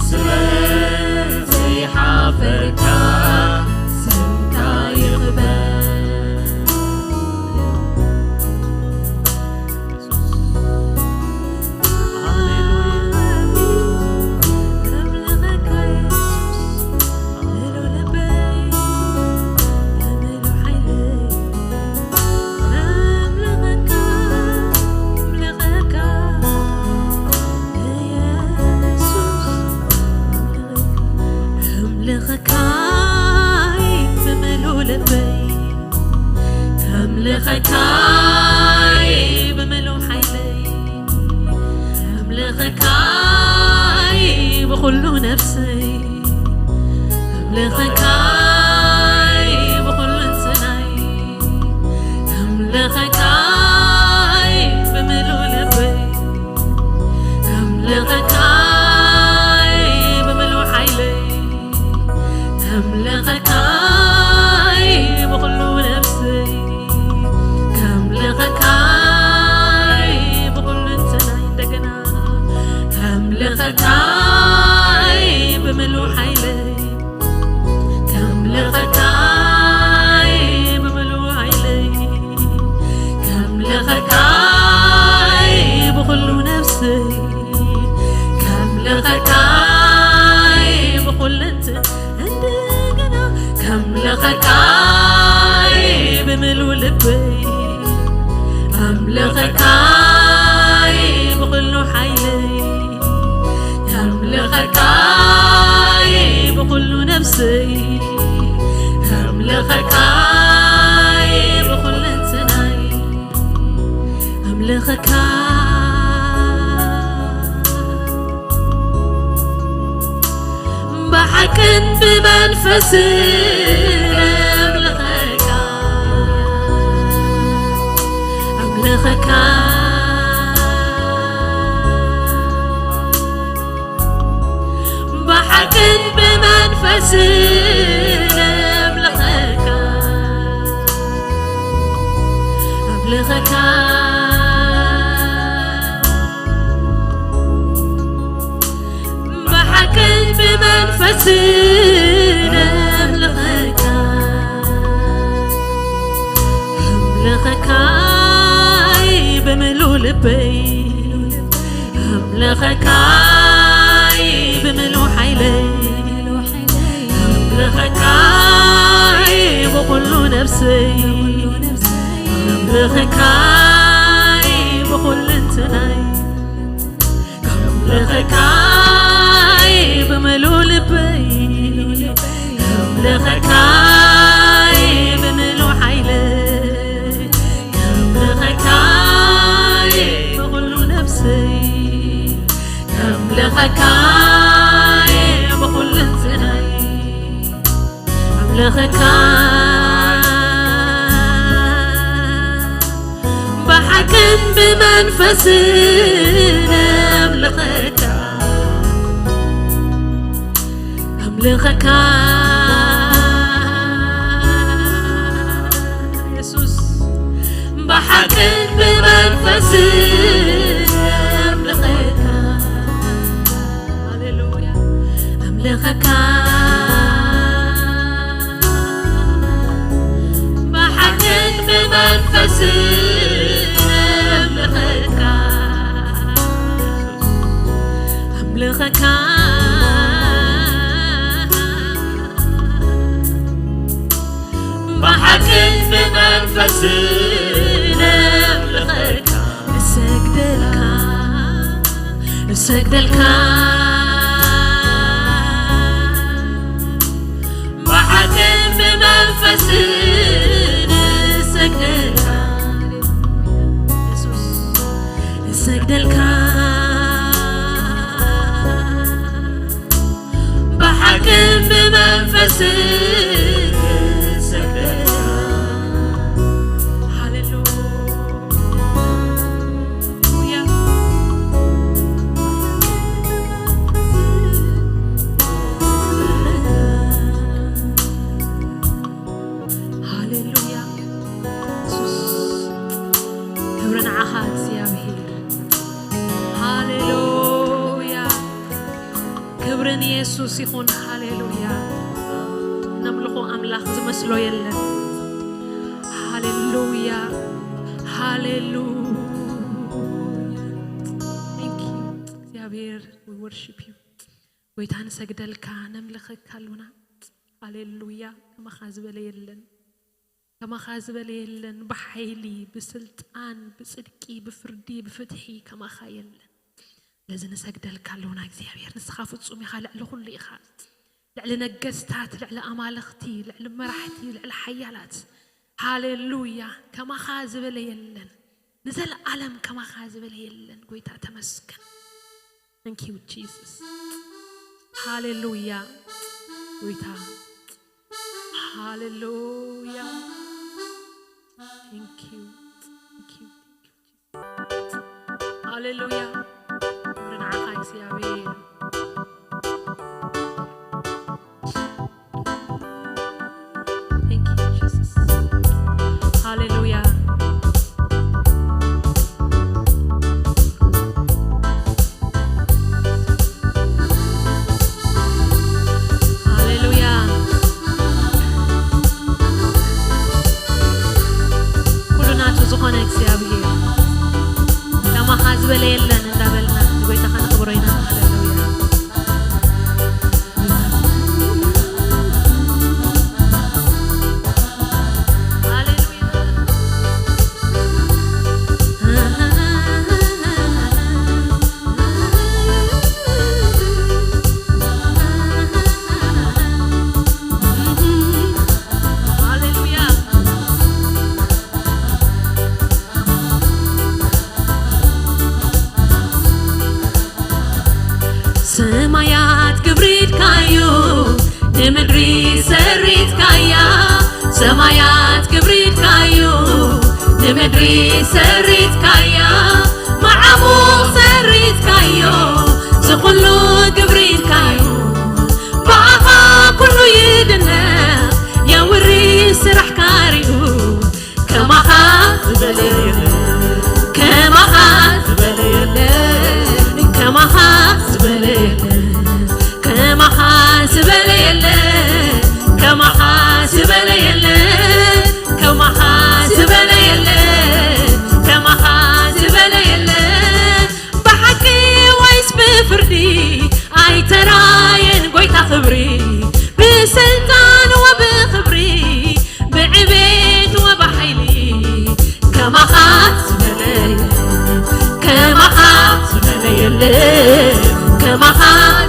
ስለ ዘይሓፈርካ ስምካ ይኽበር። ኣምልኸካይ ብምሉእ ልበይ፣ ኣምልኸካይ ብምሉእ ሓይለይ፣ ኣምልኸካይ ብኹሉ ነፍሰይ፣ ኣምልኸካይ ብኹሉ እንስናይ፣ ኣምልኸካይ ብምሉእ ልበይ፣ ኣምልኸካይ ብምሉእ ሓይለይ፣ ኣምልኸካይ ብኹሉ ነፍሰይ፣ ኣምልኸካይ ብኹሉ እንስናይ፣ እንደገና ኣምልኸካይ ብምሉእ ሓይለይ፣ ኣምልኸካይ ብምሉእ ሓይለይ፣ ኣምልኸካይ ብኹሉ ነፍሰይ፣ ኣምልኸካይ ብኹሉ እንስናይ፣ እንደገና ኣምልኸካይ ብምሉእ ልበይ፣ ኣምልኸካይ ብኹሉ ሓይለይ፣ ኣምልኸካይ ብኹሉ ነፍሰይ፣ ኣምልኸካይ ብኹሉ እንስናይ፣ ኣምልኸካ ብሓቅን ብመንፈስን ኣምልኸካ፣ ኣምልኸካ። ብሓቅን ብመንፈስን ኣምልኸካ፣ ኣምልኸካ። ብሓቅን ብመንፈስን ኣምልኸካ፣ ኣምልኸካይ ብምሉእ ልበይ፣ ኣምልኸካይ ብምሉእ ሓይለይ፣ ኣምልኸካይ ብኹሉ ነፍሰይ፣ ኣምልኸካይ ብኹሉ እንስናይ፣ ኣምልኸካይ ብምሉእ ልበይ፣ ኣምልኸካይ ብምሉእ ሓይለይ፣ ኣምልኸካይ ብኹሉ ነፍሰይ፣ ኣምልኸካይ ብኹሉ እንስናይ፣ ኣምልኸካ ብሓቅን ብመንፈስን ኣምልኸካ፣ ኣምልኸካ የሱስ፣ ብሓቅን ብመንፈስን ኣምልኸካ። ሃሌሉያ። ኣምልኸካ ብሓቅን ብመንፈስን ኣምልኸካ፣ ኣምልኸካ። ብሓቅን ብመንፈስን ኣምልኸካ፣ እሰግደልካ፣ እሰግደልካ። ብሓቅን ብመንፈስን እሰግደልካ፣ የሱስ፣ እሰግደልካ። ብሓቅን ብመንፈስን እሰግደልካ። ሃሌሉያ። ሃሌሉያ። የሱስ፣ ክብሪ ንዓኻ እግዚኣብሔር። ክብሪ ንየሱስ ይኹን። ሃሌሉያ። ነምልኾ ኣምላኽ ዝመስሎ የለን። ሃሌሉያ፣ ሃሌሉያ። Thank you እግዚኣብሔር። We worship you። ጎይታ ንሰግደልካ፣ ነምልኸካ ኣሉና። ሃሌሉያ። ከማኻ ዝበለ የለን። ከማኻ ዝበለ የለን። ብሓይሊ፣ ብስልጣን፣ ብጽድቂ፣ ብፍርዲ፣ ብፍትሒ ከማኻ የለን። ስለዚ ንሰግደልካ ኣሉና እግዚኣብሔር። ንስኻ ፍጹም ኢኻ፣ ልዕሊ ኩሉ ኢኻ። ልዕሊ ነገስታት፣ ልዕሊ ኣማልኽቲ፣ ልዕሊ መራሕቲ፣ ልዕሊ ሓያላት። ሃሌሉያ። ከማኻ ዝበለ የለን። ንዘለኣለም ከማኻ ዝበለ የለን። ጎይታ ተመስገን። Thank you Jesus። ሃሌሉያ። ጎይታ ሃሌሉያ። Thank you። Thank you። Thank you Jesus። ሃሌሉያ። ክብሪ ንዓኻ እግዚኣብሔር። Thank you Jesus። ሃሌሉያ። ሃሌሉያ። ኩሉ ናቱ ዝኾነ እግዚኣብሔር፣ ከማኻ ዝበለ የለን እንዳበልና ንጎይታ ከነኽብሮ ኢና። ሃሌሉያ። ሰማያት ክብሪ ኢድካዩ፣ ንምድሪ ሰሪትካያ። ሰማያት ክብሪ ኢድካዩ፣ ንምድሪ ሰሪትካያ። መዓሙቕ ሰሪትካዮ፣ ዝኹሉ ክብሪ ኢድካዩ። ብኣኻ ኩሉ ይድነቕ፣ የውሪ ስራሕካ ሪኡ። ከማኻ ዝበለ የለን፣ ከማኻ ዝበለ የለን፣ ከማኻ ዝበለ የለን፣ ከማኻ ዝበለ የለን፣ ከማኻ ዝበለ የለን፣ ከማኻ ዝበለ የለን፣ ከማኻ ዝበለ የለን። ብሓቂ ወይስ ብፍርዲ ኣይተራየን ጎይታ ክብሪ፣ ብስልጣን ወብኽብሪ፣ ብዕቤት ወብሓይሊ። ከማኻ ዝበለ የለን፣ ከማኻ ዝበለ የለን፣ ከማኻ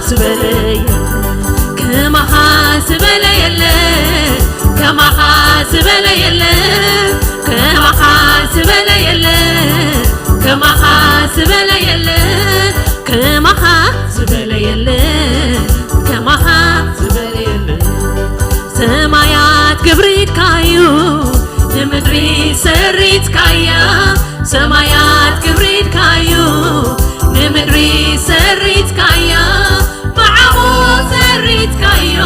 ዝበለ የለን፣ ከማኻ ዝበለ የለን፣ ከማኻ ዝበለ የለን፣ ከማኻ ዝበለ የለን፣ ከማኻ ዝበለ የለን፣ ከማኻ ዝበለ የለን፣ ከማኻ ዝበለ የለን። ሰማያት ክብሪ ኢድካዩ፣ ንምድሪ ሰሪትካያ። ሰማያት ክብሪ ኢድካዩ፣ ንምድሪ ሰሪትካያ። መዓሙቕ ሰሪትካዮ፣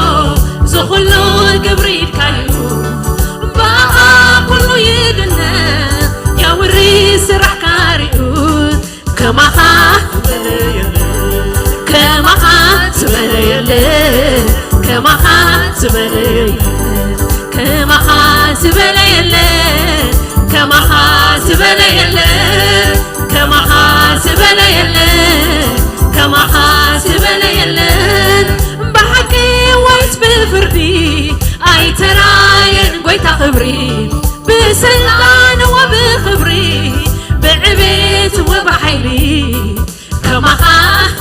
ዝኹሉ ክብሪ ኢድካዩ። ብኣኻ ኩሉ ይድነቕ፣ የውሪ ስራሕካ ሪኡ። ከማኻ ዝበለ የለን፣ ከማኻ ዝበለ የለን፣ ከማኻ ዝበለ የለን፣ ከማኻ ዝበለ የለን፣ ከማኻ ዝበለ የለን፣ ከማኻ ዝበለ የለን፣ ከማኻ ዝበለ የለን። ብሓቂ ወይስ ብፍርዲ ኣይተራየን ጎይታ ክብሪ፣ ብስልጣን ወብኽብሪ፣ ብዕቤት ወብሓይሊ። ከማኻ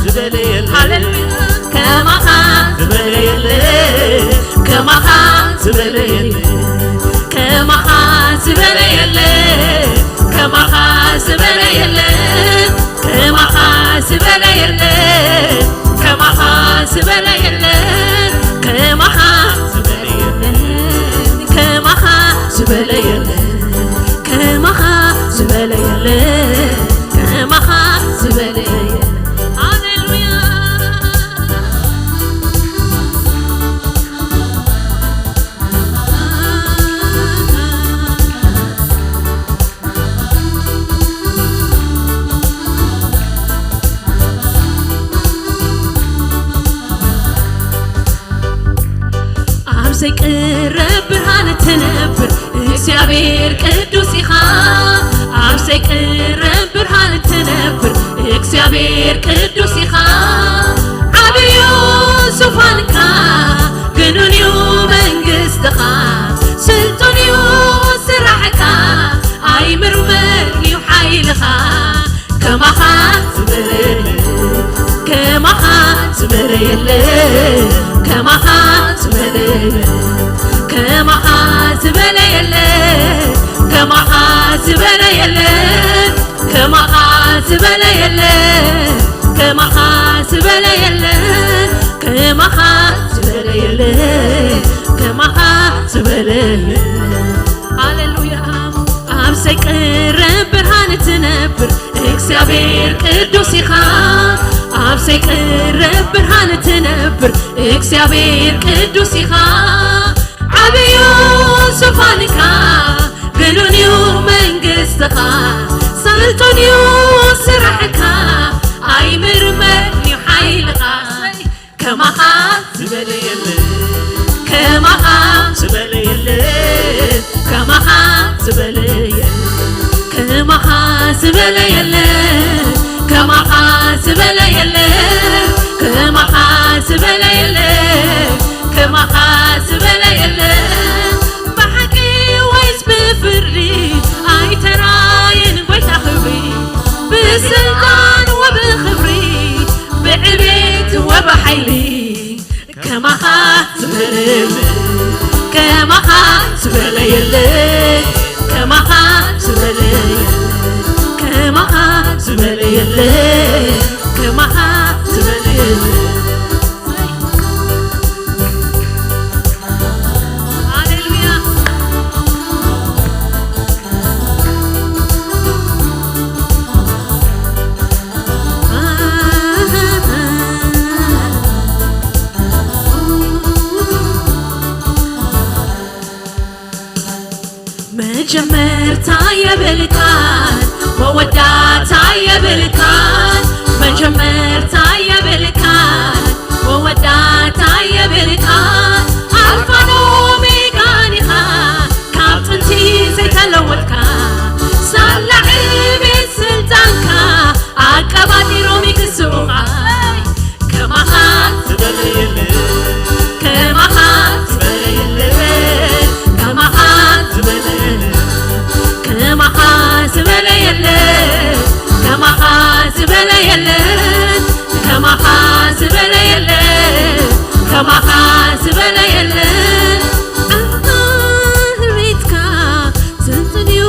ዝበለ የለን። ሃሌሉያ። ከማኻ ዝበለ የለን። ከማኻ ዝበለ የለን። ከማኻ ዝበለ የለን። ከማኻ ዝበለ የለን። ከማኻ ዝበለ የለን። ከማኻ ዝበለ የለን። ከማኻ ዝበለ የለን። ከማኻ ዝበለ የለን። ከማኻ ዝበለ የለን። ከማኻ ዝበለ የለን። ሃሌሉያ። ትነብር እግዚኣብሔር ቅዱስ ኢኻ። ኣብ ዘይቅረብ ብርሃን ትነብር እግዚኣብሔር ቅዱስ ኢኻ። ዓብዩ ዙፋንካ፣ ግኑን እዩ መንግስትኻ፣ ስልጡን እዩ ስራሕካ፣ ኣይምርመርን እዩ ሓይልኻ። ከማኻ ዝበለ የለ፣ ከማኻ ዝበለ የለ፣ ከማኻ ዝበለ የለ፣ ከማኻ ዝበለ የለ፣ ከማኻ ዝበለ የለ፣ ከማኻ ዝበለ የለ፣ ከማኻ ዝበለ የለ፣ ከማኻ ዝበለ የለ፣ ከማኻ ዝበለ የለ። ሃሌሉያ። ኣብ ዘይቅረብ ብርሃን ትነብር እግዚኣብሔር ቅዱስ ኢኻ። ኣብ ዘይቅረብ ብርሃን ትነብር እግዚኣብሔር ቅዱስ ኢኻ። ዓብዩ ዙፋንካ፣ ግኑን እዩ መንግስትኻ፣ ስልጡን እዩ ስራሕካ፣ ኣይምርመርን እዩ ሓይልኻ። ከማኻ ዝበለ የለ፣ ከማኻ ዝበለ የለ፣ ከማኻ ዝበለ የለ፣ ከማኻ ዝበለ የለ፣ ከማኻ ዝበለ የለ፣ ከማኻ ዝበለ የለ፣ ከማኻ ዝበለ የለ። ብሓቂ ወይስ ብፍርዲ ኣይተራየን ጎይታ ክብሪ፣ ብስልጣን ወብኽብሪ፣ ብዕቤት ወብሓይሊ፣ ከማኻ ዝበለ የለ፣ ከማኻ ዝበለ የለ፣ ከማኻ ዝበለ የለ፣ ከማኻ ዝበለ የለ፣ ከማኻ ዝበለ የለ። ሃሌሉያ። መጀመርታ የብልካን፣ መወዳእታ የብልካን፣ መጀመርታ የብልካን፣ መወዳእታ የብልካን፣ ኣልፋን ኦሜጋን ኢኻ፣ ካብ ጥንቲ ዘይተለወጥካ፣ ሳላ ዕቤት ስልጣንካ፣ ኣቀባጢሮም ይግዝኡኻ። ከማኻ ዝበለ የለ፣ ከማኻ ዝበለ የለ፣ ከማኻ ዝበለ የለ፣ ከማኻ ዝበለ የለ፣ ከማኻ ዝበለ የለ፣ ከማኻ ዝበለ የለ፣ ከማኻ ዝበለ የለ። ኣህሪትካ ስልጡን እዩ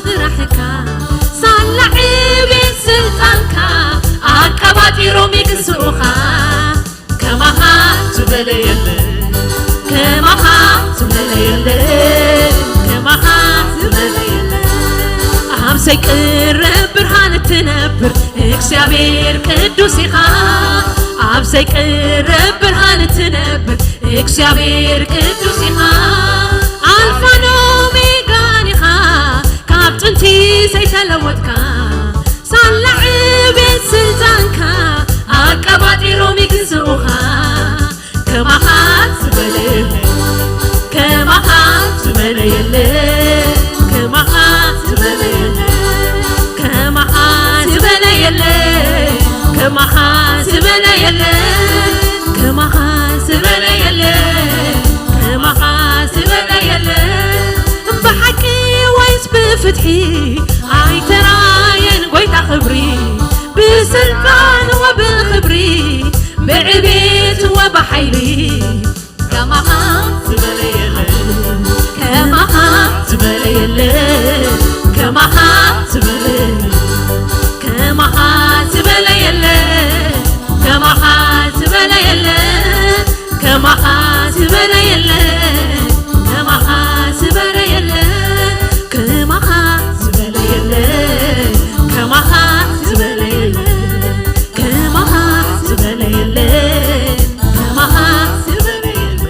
ስራሕካ፣ ሳላ ዕቤት ስልጣንካ፣ ኣቀባጢሮም ይግዝኡኻ። ከማኻ ዝበለ የለ፣ ከማኻ ዝበለ የለ፣ ከማኻ ዝበለ የለ። ኣብ ዘይቅረብ ብርሃን እትነብር እግዚኣብሔር ቅዱስ ኢኻ። ኣብ ዘይቅረብ ብርሃን እትነብር እግዚኣብሔር ቅዱስ ኢኻ። ኣልፋን ኦሜጋን ኢኻ፣ ካብ ጥንቲ ዘይተለወጥካ። ሳላ ዕቤት ስልጣንካ ኣቀባጢሮም ይግዝኡኻ። ከማኻ ዝበለ የለ፣ ከማኻ ዝበለ የለ፣ ከማኻ ዝበለ የለ፣ ከማኻ ዝበለ የለ፣ ከማኻ ዝበለ የለ፣ ከማኻ ዝበለ የለ፣ ከማኻ ዝበለ የለ። ብሓቂ ወይስ ብፍትሒ ኣይተራየን ጎይታ ክብሪ፣ ብስልጣን ወብኽብሪ፣ ብዕቤት ወብሓይሊ። ከማኻ ዝበለ የለ፣ ከማኻ ዝበለ የለ፣ ከማኻ ዝበለ የለ፣ ከማኻ ዝበለ የለ፣ ከማኻ ዝበለ የለ፣ ከማኻ ዝበለ የለ፣ ከማኻ ዝበለ የለ፣ ከማኻ ዝበለ የለ፣ ከማኻ ዝበለ የለ፣ ከማኻ ዝበለ የለ፣ ከማኻ ዝበለ የለ።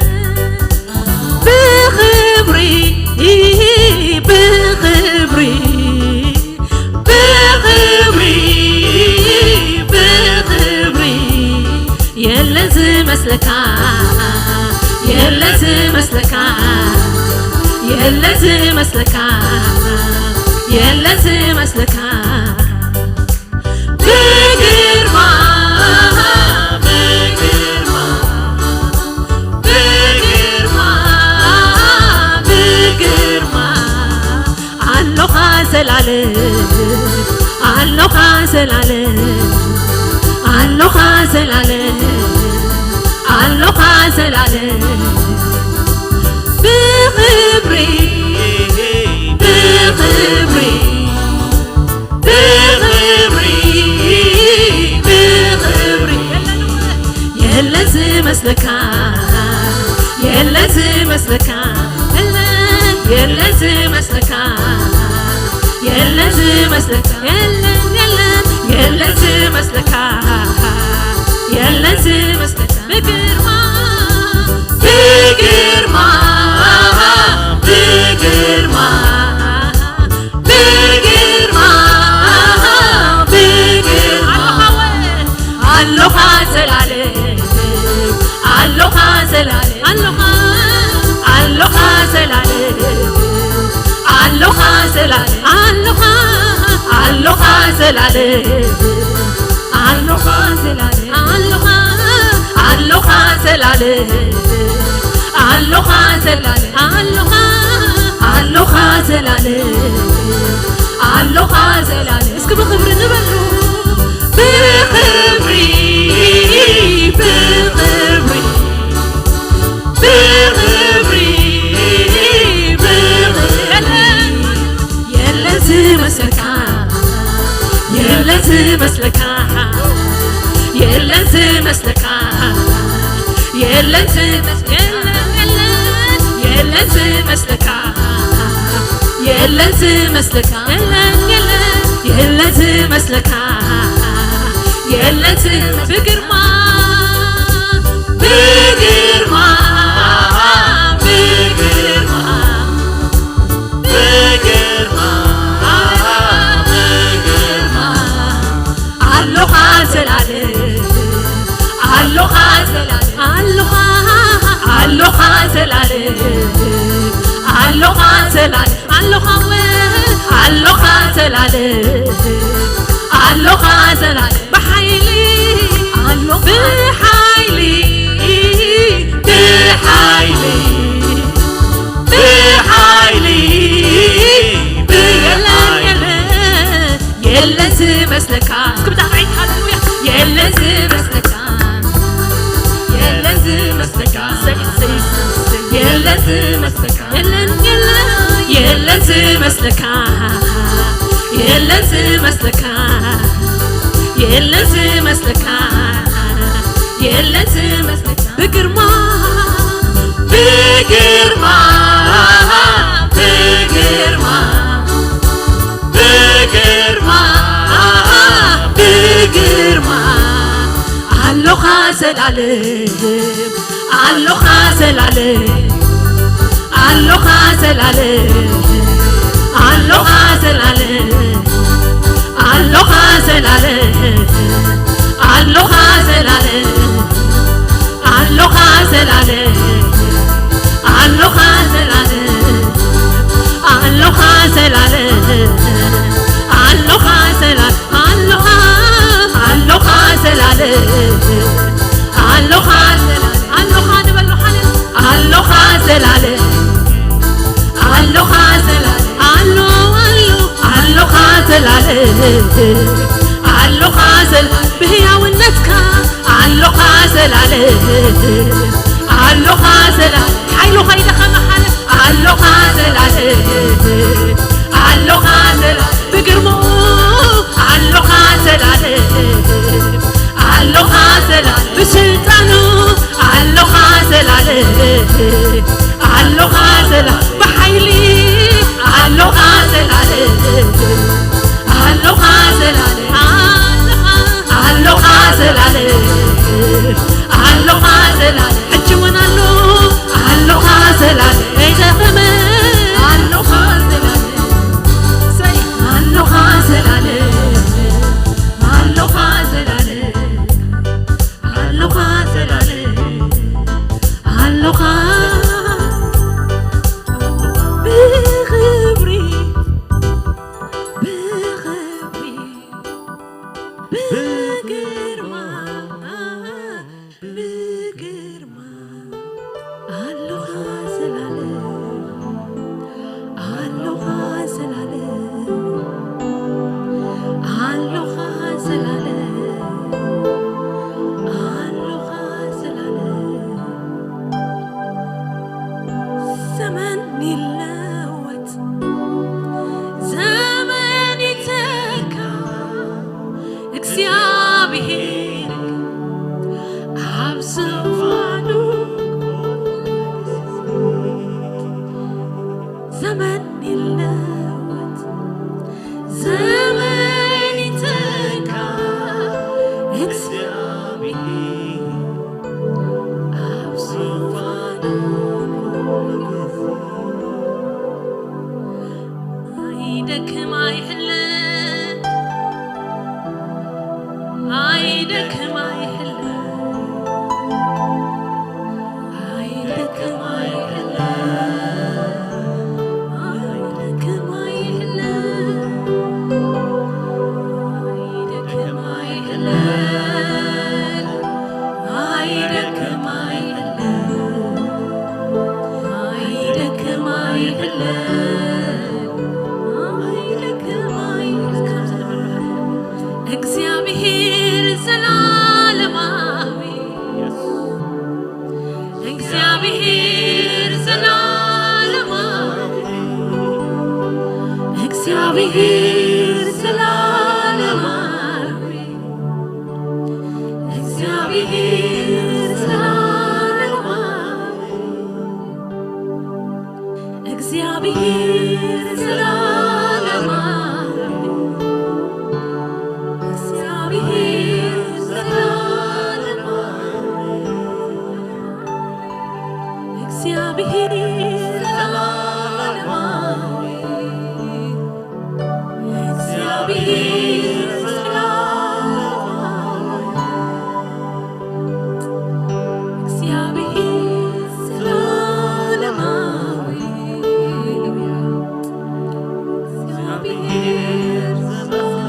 ብኽብሪ፣ ብኽብሪ፣ ብኽብሪ፣ ብኽብሪ፣ የለ ዝመስለካ፣ የለ ዝመስለካ፣ የለ ዝመስለካ፣ የለ ዝመስለካ። ብግርማ፣ ብግርማ፣ ብግርማ፣ ብግርማ። ኣሎኻ ዘላለም፣ ኣሎኻ ዘላለም፣ ኣሎኻ ዘላለም፣ ኣሎኻ ዘላለም። ብኽብሪ፣ ብኽብሪ፣ ብኽብሪ፣ ብኽብሪ። የለ ዝመስለካ፣ የለ ዝመስለካ፣ የለ፣ የለ ዝመስለካ፣ የለ ዝመስለካ፣ የለ፣ የለ፣ የለ ዝመስለካ፣ የለ ዝመስለካ። ብግርማ፣ ብግርማ፣ ብግርማ፣ ብግርማ፣ ብግርማ። ኣሎኻ ዘላለም፣ ኣሎኻ ዘላለም፣ ኣሎኻ፣ ኣሎኻ ዘላለም፣ ኣሎኻ ዘላለም፣ ኣሎኻ፣ ኣሎኻ ዘላለም፣ ኣሎኻ ዘላለም፣ ኣሎኻ፣ ኣሎኻ ዘላለም፣ ኣሎኻ ዘላለም፣ ኣሎኻ፣ ኣሎኻ ዘላለም፣ ኣሎኻ ዘላለም። እስኪ ብኽብሪ ንበሉ። ብኽብሪ፣ ብኽብሪ፣ ብኽብሪ፣ ብኽብሪ። የለ ዝመስለካ፣ የለ ዝመስለካ፣ የለ ዝመስለካ፣ የለ ዝመስ-፣ የለ፣ የለ፣ የለ ዝመስለካ፣ የለ ዝመስለካ፣ የለ፣ የለ፣ የለ ዝመስለካ፣ የለ ዝመስ-፣ ብግርማ፣ ብግርማ፣ ብግርማ፣ ብግርማ፣ ብግርማ። ኣሎኻ ዘላለም፣ ኣሎኻ ዘላለም፣ ኣሎኻ፣ ኣሎኻ ዘላለም፣ ኣሎኻ ዘላለም፣ ኣሎኻ ወ-፣ ኣሎኻ ዘላለም፣ ኣሎኻ ዘላለም። ብሓይሊ፣ ኣሎኻ፣ ብሓይሊ፣ ብሓይሊ፣ ብሓይሊ፣ ብሓይሊ። የለ ዝመስለካ። እስኪ ብጣዕሚ ዓይኒ፣ ሃሌሉያ። የለ ዝመስለካ። የለ ዝመስለካ። ሰይ፣ ሰይ፣ ሰይ፣ ሰይ። የለ ዝመስለካ። የለን፣ የለን። የለ ዝመስለካ። የለ ዝመስለካ። የለ ዝመስለካ። የለ ዝመስለካ። ብግርማ፣ ብግርማ፣ ብግርማ፣ ብግርማ፣ ብግርማ። ኣሎኻ ዘላለም፣ ኣሎኻ ዘላለም፣ ኣሎኻ ዘላለም፣ ኣሎኻ ዘላለም፣ ኣሎኻ ዘላለም፣ ኣሎኻ ዘላለም፣ ኣሎኻ ዘላለም፣ ኣሎኻ ዘላለም፣ ኣሎኻ ዘላለም፣ ኣሎኻ ዘላለም፣ ኣሎኻ፣ ኣሎኻ ዘላለም፣ ኣሎኻ ዘላለም፣ ኣሎኻ ንበሎ፣ ሃሌ-፣ ኣሎኻ ዘላለም፣ ኣሎኻ ዘላለም፣ ኣሎ፣ ኣሎ፣ ኣሎኻ ዘላለም፣ ኣሎኻ ዘል-፣ ብህያውነትካ ኣሎኻ ዘላለም፣ ኣሎኻ ዘላ-፣ ሓይሉ ከይደኸመ፣ ሓለ-፣ ኣሎኻ ዘላለም፣ ኣሎኻ ዘላ-፣ ብግርምኡ ኣሎኻ ዘላለም፣ ኣሎኻ ዘላለም፣ ብስልጣኑ ኣሎኻ ዘላለም፣ ኣሎኻ ዘላ-፣ ብሓይሊ ኣሎኻ ዘላለም፣ ኣሎኻ ዘላለም፣ ኣሎኻ፣ ኣሎኻ ዘላለም፣ ኣሎኻ ዘላለም፣ ሕጂ እውን ኣሎ፣ ኣሎኻ ዘላለም፣ ከይደኸመ፣ ኣሎኻ ዘላለም፣ ሰይ፣ ኣሎኻ ዘላለም። ብግርማ፣ ብግርማ ኣሎኻ ዘላለም፣ ኣሎኻ ዘላለም፣ ኣሎኻ ዘላለም፣ ኣሎኻ ዘላለም። ዘመን ይለወጥ፣ ዘመን ይተካ፣ እግዚኣብሔር ኣብ ዝፋኑ። ዘመን ይለወጥ፣ ዘመን ይተካ፣ እግዚኣብሔር ኣብ ዝፋኑ። ኣይደክም ኣይሕለ፣ ኣይደክም ኣይሕለ፣ ኣይደክም ኣይሕለ፣ ኣይደክም ኣይሕለ፣ ኣይደክም ኣይሕለ፣ ኣይደክም ኣይሕለ፣ ኣይደክም ኣይሕለ፣ ኣይደክም ኣይሕለ። እግዚኣብሔር ዘላለማዊ፣ እግዚኣብሔር ዘላለማዊ፣ እግዚኣብሔር ዘላለማዊ፣ እግዚኣብሔር ዘላለማዊ፣ እግዚኣብሔር ዘላለማዊ፣ እግዚኣብሔር ዘላለማዊ፣ እግዚኣብሔር ዘላለማዊ፣ እግዚኣብሔር ዘላለማዊ፣ እግዚኣብሔር ዘላለማዊ፣ እግዚኣብሔር ዘላለማዊ።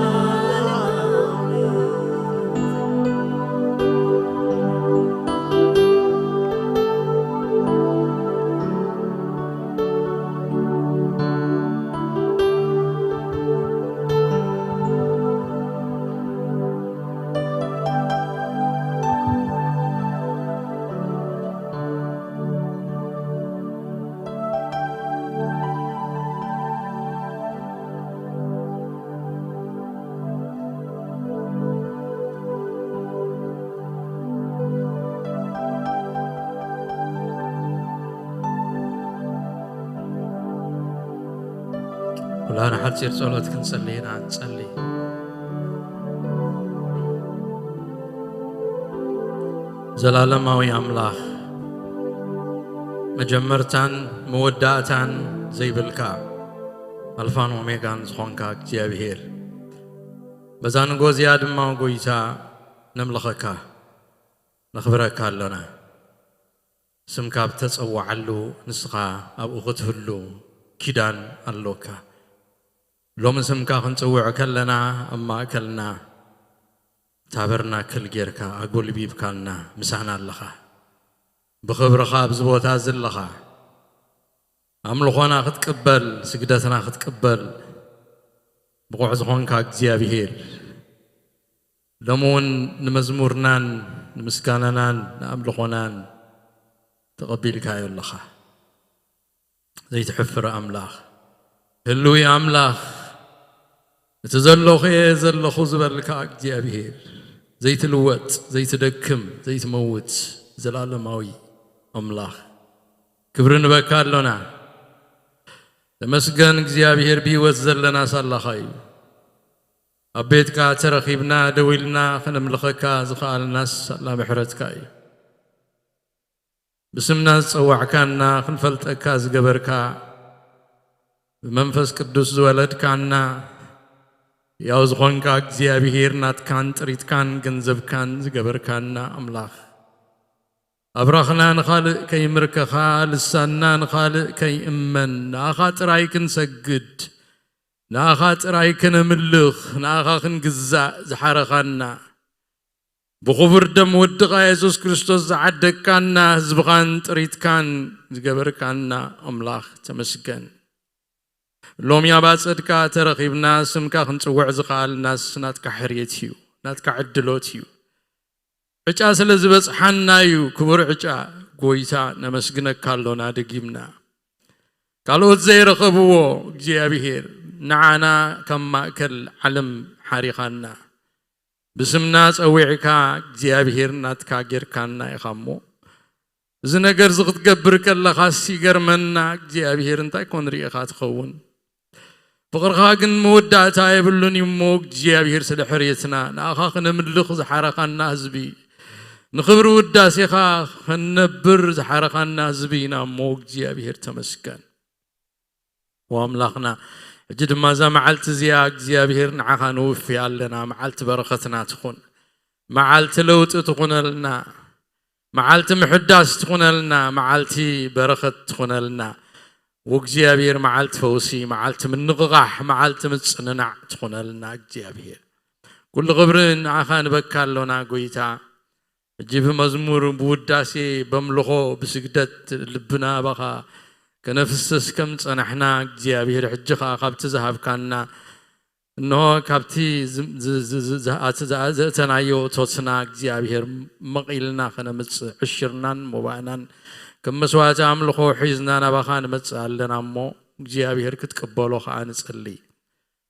ኩላና ሓጺር ጸሎት ክንጸሊ ኢና። ንጸሊ። ዘላለማዊ ኣምላኽ፣ መጀመርታን መወዳእታን ዘይብልካ፣ ኣልፋን ኦሜጋን ዝኾንካ እግዚኣብሄር፣ በዛ ንጎ እዚኣ ድማ ጎይታ ነምልኸካ፣ ነኽብረካ ኣሎና። ስምካ ኣብ ተጸውዓሉ ንስኻ ኣብኡ ክትህሉ ኪዳን ኣሎካ። ሎሚ ስምካ ክንጽውዕ ከለና ኣብ ማእከልና ታበርናክል ጌርካ ኣጎልቢብካልና ምሳና ኣለኻ። ብኽብርኻ ኣብዚ ቦታ እዚ ኣለኻ። ኣምልኾና ክትቅበል፣ ስግደትና ክትቅበል ብቑዕ ዝኾንካ እግዚኣብሄር፣ ሎሚ እውን ንመዝሙርናን ንምስጋናናን ንኣምልኾናን ተቐቢልካዮ ኣለኻ። ዘይትሕፍር ኣምላኽ፣ ህልዊ ኣምላኽ፣ እቲ ዘለኹ እየ ዘለኹ ዝበልካ እግዚኣብሄር፣ ዘይትልወጥ፣ ዘይትደክም፣ ዘይትመውት፣ ዘላለማዊ ኣምላኽ፣ ክብሪ ንበካ ኣሎና። ተመስገን እግዚኣብሄር፣ ብህይወት ዘለና ሳላኻ እዩ። ኣብ ቤትካ ተረኺብና ደው ኢልና ከነምልኸካ ዝኸኣልናስ ሳላ ምሕረትካ እዩ። ብስምና ዝጸዋዕካና፣ ክንፈልጠካ ዝገበርካ፣ ብመንፈስ ቅዱስ ዝወለድካና፣ ያው ዝኾንካ እግዚኣብሄር፣ ናትካን ጥሪትካን ገንዘብካን ዝገበርካና ኣምላኽ፣ ኣብራኽና ንኻልእ ከይምርከኻ፣ ልሳንና ንኻልእ ከይእመን፣ ንኣኻ ጥራይ ክንሰግድ፣ ንኣኻ ጥራይ ከነምልኽ፣ ንኣኻ ክንግዛእ ዝሓረኻና፣ ብኽቡር ደም ወድኻ የሱስ ክርስቶስ ዝዓደግካና ህዝብኻን ጥሪትካን ዝገበርካና ኣምላኽ ተመስገን። ሎሚ ኣብ ኣጸድካ ተረኺብና ስምካ ክንጽውዕ ዝኸኣልናስ ናትካ ሕርየት እዩ፣ ናትካ ዕድሎት እዩ። ዕጫ ስለ ዝበጽሓና እዩ፣ ክቡር ዕጫ ጎይታ፣ ነመስግነካ ኣሎና ደጊምና። ካልኦት ዘይረኸብዎ እግዚኣብሔር ንዓና ካብ ማእከል ዓለም ሓሪኻና። ብስምና ጸዊዕካ እግዚኣብሔር ናትካ ጌርካና ኢኻ እሞ፣ እዚ ነገር እዚ ክትገብር ከለኻስ ይገርመና። እግዚኣብሔር እንታይ ኮን ርኢኻ ትኸውን? ፍቕርኻ ግን መወዳእታ የብሉን እዩ እሞ፣ እግዚኣብሔር ስለ ሕርየትና ንኣኻ ክነምልኽ ዝሓረኻና ህዝቢ፣ ንኽብሪ ውዳሴኻ ክንነብር ዝሓረኻና ህዝቢ ኢና እሞ፣ እግዚኣብሔር ተመስገን። ወኣምላኽና፣ ሕጂ ድማ እዛ መዓልቲ እዚኣ እግዚኣብሔር ንዓኻ ንውፍያ ኣለና። መዓልቲ በረኸትና ትኹን፣ መዓልቲ ለውጢ ትኹነልና፣ መዓልቲ ምሕዳስ ትኹነልና፣ መዓልቲ በረኸት ትኹነልና። ወእግዚኣብሔር፣ መዓልቲ ፈውሲ፣ መዓልቲ ምንቕቓሕ፣ መዓልቲ ምጽንናዕ ትኹነልና እግዚኣብሔር። ኩሉ ክብሪ ንዓኻ ንበካ ኣሎና ጎይታ። ሕጂ ብመዝሙር፣ ብውዳሴ፣ በምልኾ፣ ብስግደት ልብና ኣባኻ ከነፍስስ ከም ጸናሕና እግዚኣብሔር፣ ሕጂ ኸኣ ካብቲ ዝሃብካና፣ እንሆ ካብቲ ዝ-፣ ዝ-፣ ዝ-፣ ዝ-፣ ዝኣት-፣ ዝኣ-፣ ዘእተናዮ እቶትና እግዚኣብሔር መቒልና ኸነምጽእ፣ ዕሽርናን ሞባእናን ከም መስዋዕቲ ኣምልኾ ሒዝና ናባኻ ንመጽእ ኣለና እሞ፣ እግዚኣብሔር ክትቅበሎ ኸኣ ንጽሊ።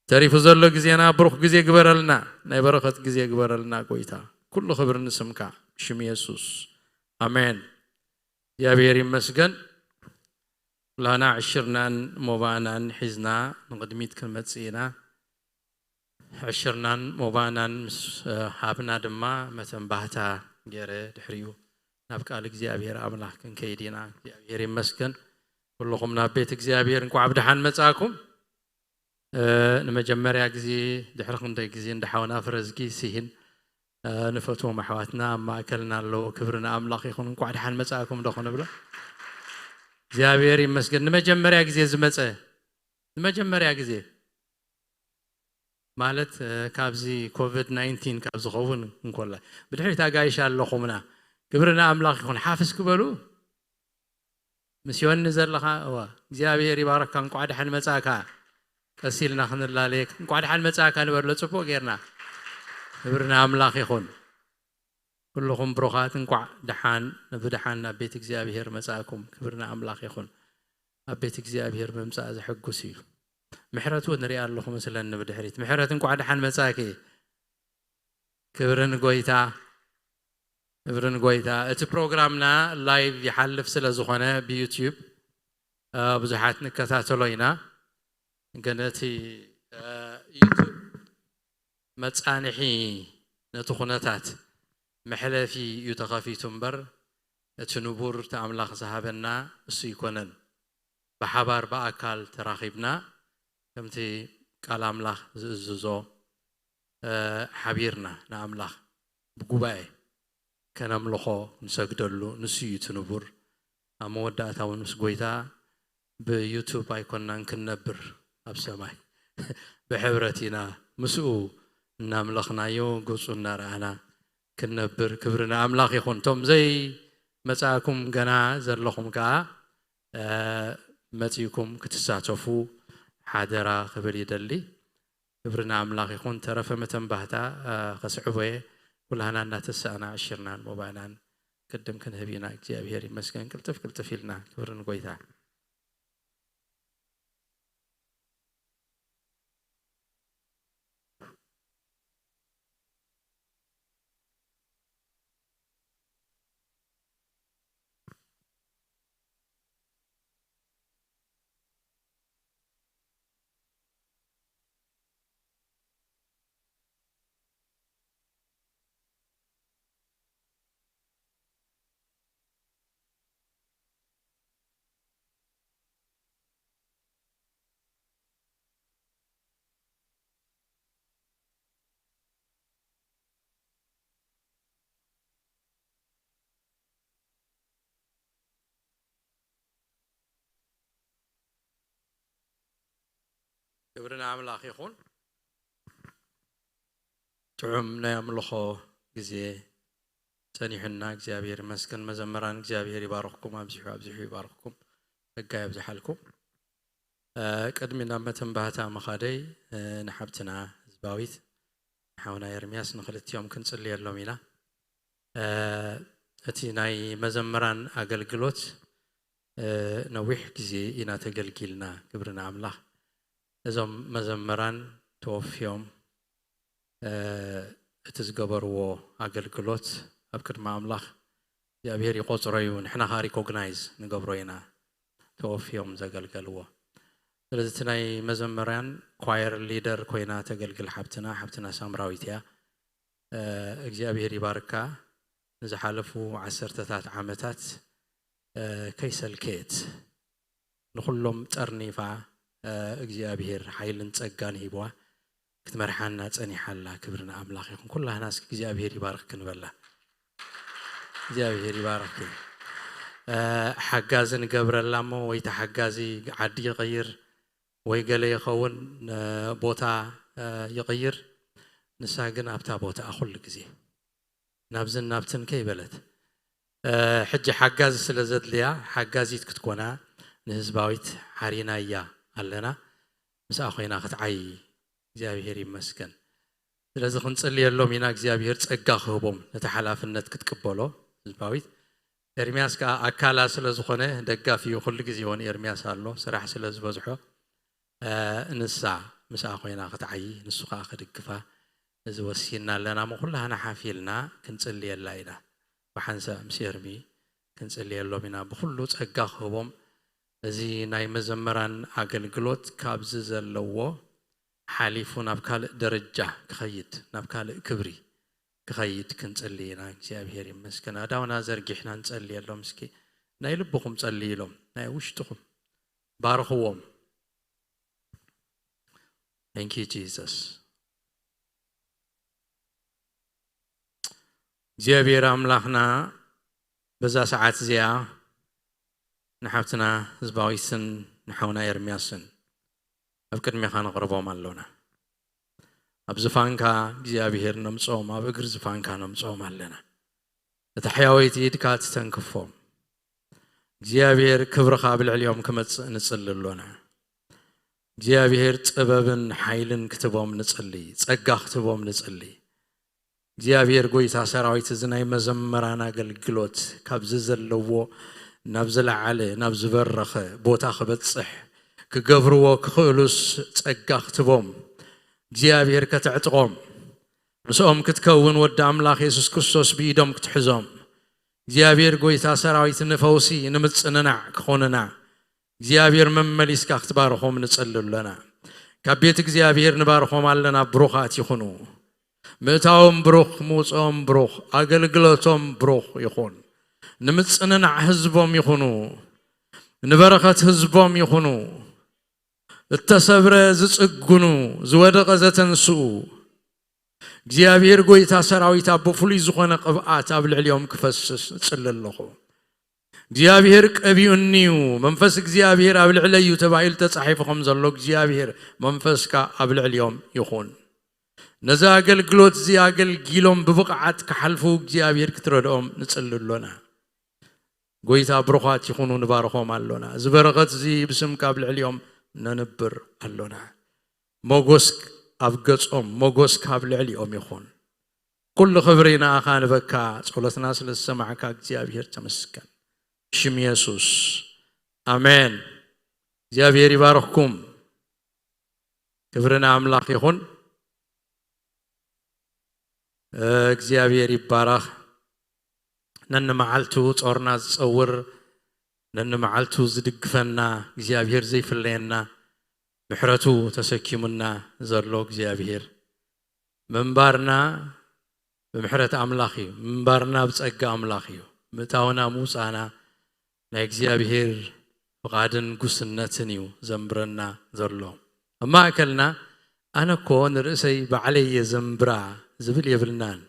ተሪፉ ዘሎ ግዜና ብሩኽ ግዜ ግበረልና፣ ናይ በረኸት ግዜ ግበረልና ጎይታ። ኩሉ ክብሪ ንስምካ፣ ብሽም የሱስ። ኣሜን። እግዚኣብሔር ይመስገን። ኩላና ዕሽርናን ሞባእናን ሒዝና ንቕድሚት ክንመጽእ ኢና። ዕሽርናን ሞባእናን ምስ፣ እ፣ ሃብና ድማ መተንባህታ ገይረ ድሕሪኡ ናብ ቃል እግዚኣብሔር ኣምላኽ ክንከይድ ኢና። እግዚኣብሔር ይመስገን። ኩልኹም ናብ ቤት እግዚኣብሔር እንቋዕ ብደሓን መጻእኩም። እ፣ ንመጀመርያ ግዜ ድሕሪ ክንደይ ግዜ እንዳ ሓውና ፍረዝጊ ስሂን፣ እ፣ ንፈትዎም ኣሕዋትና ኣብ ማእከልና ኣለዉ። ክብሪ ንኣምላኽ ይኹን። እንቋዕ ደሓን መጻእኩም ዶ ክንብሎ? እግዚኣብሔር ይመስገን። ንመጀመርያ ግዜ ዝመጸ፣ ንመጀመርያ ግዜ ማለት፣ እ፣ ካብዚ ኮቪድ ናይንቲን ካብ ዝኸውን እንኮላ። ብድሕሪት ኣጋይሽ ኣለኹምና። ክብሪ ንኣምላኽ ይኹን። ሓፍስ ክበሉ። ምስ ዮኒ ዘለኻ፣ እዋ፣ እግዚኣብሔር ይባረካ፣ እንቋዕ ደሓን መጻእካ። ቀስ ኢልና ክንላለየክ፣ እንቋዕ ደሓን መጻእካ ንበሎ ጽቡቕ ጌርና። ክብሪ ንኣምላኽ ይኹን። ኩልኹም ብሩኻት፣ እንቋዕ ደሓን፣ ብደሓን ናብ ቤት እግዚኣብሔር መጻእኩም። ክብሪ ንኣምላኽ ይኹን። ኣብ ቤት እግዚኣብሔር ምምጻእ ዘሐጉስ እዩ። ምሕረት እውን ንሪኣ ኣለኹ መስለኒ ብድሕሪት። ምሕረት፣ እንቋዕ ደሓን መጻእኪ። ክብሪ ንጎይታ፣ ክብሪ ንጎይታ። እቲ ፕሮግራምና ላይቭ ይሓልፍ ስለ ዝኾነ ብዩትዩብ፣ እ፣ ብዙሓት ንከታተሎ ኢና። ግን እቲ፣ እ፣ ዩቱብ መጻንሒ ነቲ ኩነታት መሕለፊ እዩ ተኸፊቱ እምበር፣ እቲ ንቡር፣ እቲ ኣምላኽ ዝሃበና እሱ ኣይኮነን። ብሓባር ብኣካል ተራኺብና ከምቲ ቃል ኣምላኽ ዝእዝዞ፣ እ፣ ሓቢርና ንኣምላኽ ብጉባኤ ከነምልኾ፣ ክንሰግደሉ፣ ንሱ እዩ እቲ ንቡር። ኣብ መወዳእታ እውን ምስ ጎይታ ብዩቱብ ኣይኮንናን ክንነብር፣ ኣብ ሰማይ ብሕብረት ኢና ምስኡ እናምለኽናዮ፣ ገጹ እናረኣና ክንነብር። ክብሪ ንኣምላኽ ይኹን። እቶም ዘይመጻእኩም ገና ዘለኹም ከኣ፣ እ፣ መጺእኩም ክትሳተፉ ሓደራ ክብል ይደሊ። ክብሪ ንኣምላኽ ይኹን። ተረፈ መተንባህታ፣ እ፣ ከስዕቦ እየ። ኩላህና እናተሳእና ዕሽርናን ሞባእናን ቅድም ክንህብ ኢና። እግዚኣብሔር ይመስገን። ቅልጥፍ ቅልጥፍ ኢልና። ክብሪ ንጎይታ። ክብሪ ንኣምላኽ ይኹን። ጥዑም ናይ ኣምልኾ ግዜ ጸኒሑና እግዚኣብሔር ይመስገን። መዘምራን እግዚኣብሔር ይባርኽኩም፣ ኣብዚሑ ኣብዚሑ ይባርኽኩም፣ ጸጋ የብዝሓልኩም። እ፣ ቅድሚ ናብ መተንባህታ ምኻደይ፣ እ፣ ንሓብትና ህዝባዊት ንሓውና ኤርምያስ ንኽልቲኦም ክንጽልየሎም ኢና። እ፣ እቲ ናይ መዘምራን ኣገልግሎት፣ እ፣ ነዊሕ ግዜ ኢና ተገልጊልና፣ ክብሪ ንኣምላኽ። እዞም መዘምራን ተወፍዮም፣ እ፣ እቲ ዝገበርዎ ኣገልግሎት ኣብ ቅድሚ ኣምላኽ እግዚኣብሔር ይቆጽሮ እዩ። ንሕና ኸኣ ሪኮግናይዝ ንገብሮ ኢና ተወፍዮም ዘገልገልዎ። ስለዚ እቲ ናይ መዘምራን ኳየር ሊደር ኮይና ተገልግል ሓብትና፣ ሓብትና ሳምራዊት እያ። እ፣ እግዚኣብሔር ይባርካ። ንዝሓለፉ ዓሰርተታት ዓመታት፣ እ፣ ከይሰልከየት ንኹሎም ጠርኒፋ፣ እ፣ እግዚኣብሔር ሓይልን ጸጋን ሂብዋ ክትመርሓና ጸኒሓ ኣላ። ክብሪ ንኣምላኽ ይኹን። ኩላህና እስኪ እግዚኣብሔር ይባርኽ ክንበላ። እግዚኣብሔር ይባርኽኪ። እ፣ ሓጋዚ ንገብረላ እሞ ወይ ተሓጋዚ ዓዲ ይቕይር ወይ ገለ ይኸውን፣ እ፣ ቦታ፣ እ፣ ይቕይር። ንሳ ግን ኣብታ ቦታኣ ኩሉ ግዜ ናብዝን ናብትን ከይበለት፣ እ፣ ሕጂ ሓጋዚ ስለ ዘድልያ ሓጋዚት ክትኮና ንህዝባዊት ሓሪናያ ኣለና። ምስኣ ኮይና ክትዓዪ እግዚኣብሔር ይመስገን። ስለዚ ክንጽልየሎም ኢና እግዚኣብሔር ጸጋ ክህቦም ነቲ ሓላፍነት ክትቅበሎ ህዝባዊት። ኤርምያስ ከኣ ኣካላ ስለ ዝኾነ ደጋፊ እዩ። ኩሉ ግዜ እውን ኤርምያስ ኣሎ፣ ስራሕ ስለ ዝበዝሖ፣ እ፣ ንሳ ምስኣ ኮይና ክትዓዪ፣ ንሱ ከኣ ክድግፋ፣ እዚ ወሲንና ኣለና። እሞ ኩላህና ሓፍ ኢልና ክንጽልየላ ኢና። ብሓንሳእ ምስ ኤርሚ ክንጽልየሎም ኢና። ብኹሉ ጸጋ ክህቦም፣ እዚ ናይ መዘምራን ኣገልግሎት ካብዚ ዘለዎ ሓሊፉ ናብ ካልእ ደረጃ ክኸይድ፣ ናብ ካልእ ክብሪ ክኸይድ ክንጽሊ ኢና። እግዚኣብሔር ይመስገን። ኣእዳውና ዘርጊሕና ንጸልየሎም እስኪ። ናይ ልብኹም ጸልይሎም፣ ናይ ውሽጥኹም ባርኽዎም። Thank you Jesus። እግዚኣብሔር ኣምላኽና፣ በዛ ሰዓት እዚኣ ንሓብትና ህዝባዊትን ንሓውና ኤርምያስን ኣብ ቅድሜኻ ነቕርቦም ኣሎና። ኣብ ዝፋንካ እግዚኣብሔር ነምጽኦም፣ ኣብ እግሪ ዝፋንካ ነምጽኦም ኣለና። እታ ሕያወይቲ ኢድካ ትተንክፎም። እግዚኣብሔር ክብርኻ ኣብ ልዕሊኦም ክመጽእ ንጽሊ ኣሎና። እግዚኣብሔር ጥበብን ሓይልን ክትቦም ንጽሊ፣ ጸጋ ክትቦም ንጽሊ። እግዚኣብሔር ጎይታ ሰራዊት፣ እዚ ናይ መዘምራን ኣገልግሎት ካብዚ ዘለዎ ናብ ዝለዓለ፣ ናብ ዝበረኸ ቦታ ክበጽሕ ክገብርዎ ክኽእሉስ ጸጋ ክትቦም፣ እግዚኣብሔር ከተዕጥቖም፣ ምስኦም ክትከውን ወዲ ኣምላኽ የሱስ ክርስቶስ ብኢዶም ክትሕዞም፣ እግዚኣብሔር ጎይታ ሰራዊት ንፈውሲ፣ ንምጽንናዕ ክኾኑና፣ እግዚኣብሔር መመሊስካ ክትባርኾም ንጸሊ ኣለና። ካብ ቤት እግዚኣብሔር ንባርኾም ኣለና። ብሩኻት ይኹኑ። ምእታዎም ብሩኽ፣ ምውፅኦም ብሩኽ፣ ኣገልግሎቶም ብሩኽ ይኹን። ንምጽንናዕ ህዝቦም ይኹኑ። ንበረኸት ህዝቦም ይኹኑ። እተሰብረ ዝጽግኑ፣ ዝወደቐ ዘተንስኡ፣ እግዚኣብሔር ጎይታ ሰራዊት ኣብ ብፍሉይ ዝኾነ ቅብኣት ኣብ ልዕሊኦም ክፈስስ እጽሊ ኣለኹ። እግዚኣብሔር ቀቢኡኒ እዩ፣ መንፈስ እግዚኣብሔር ኣብ ልዕለይ እዩ ተባሂሉ ተጻሒፉ ከም ዘሎ፣ እግዚኣብሔር መንፈስካ ኣብ ልዕሊኦም ይኹን። ነዚ ኣገልግሎት እዚ ኣገልጊሎም ብብቕዓት ክሓልፉ እግዚኣብሔር ክትረድኦም ንጽሊ ኣሎና። ጎይታ ብሩኻት ይኹኑ፣ ንባርኾም ኣሎና። እዚ በረኸት እዚ ብስምካ ኣብ ልዕሊኦም ነንብር ኣሎና። ሞጎስ ኣብ ገጾም፣ ሞጎስ ካብ ልዕሊኦም ይኹን። ኩሉ ክብሪ ንኣኻ ንበካ፣ ጸሎትና ስለ ዝሰማዕካ እግዚኣብሔር ተመስገን። ብሽም የሱስ፣ ኣሜን። እግዚኣብሔር ይባርኽኩም። ክብሪ ንኣምላኽ ይኹን። እግዚኣብሔር ይባረኽ። ነንመዓልቱ ጾርና ዝጸውር፣ ነንመዓልቱ ዝድግፈና፣ እግዚኣብሔር ዘይፍለየና፣ ምሕረቱ ተሰኪሙና ዘሎ እግዚኣብሔር፣ ምንባርና ብምሕረት ኣምላኽ እዩ። ምንባርና ብጸጋ ኣምላኽ እዩ። ምእታውና ምውጻእና ናይ እግዚኣብሔር ፍቓድን ጉስነትን እዩ ዘንብረና ዘሎ። ኣብ ማእከልና ኣነ እኮ ንርእሰይ ባዕለይ እየ ዘንብራ ዝብል የብልናን።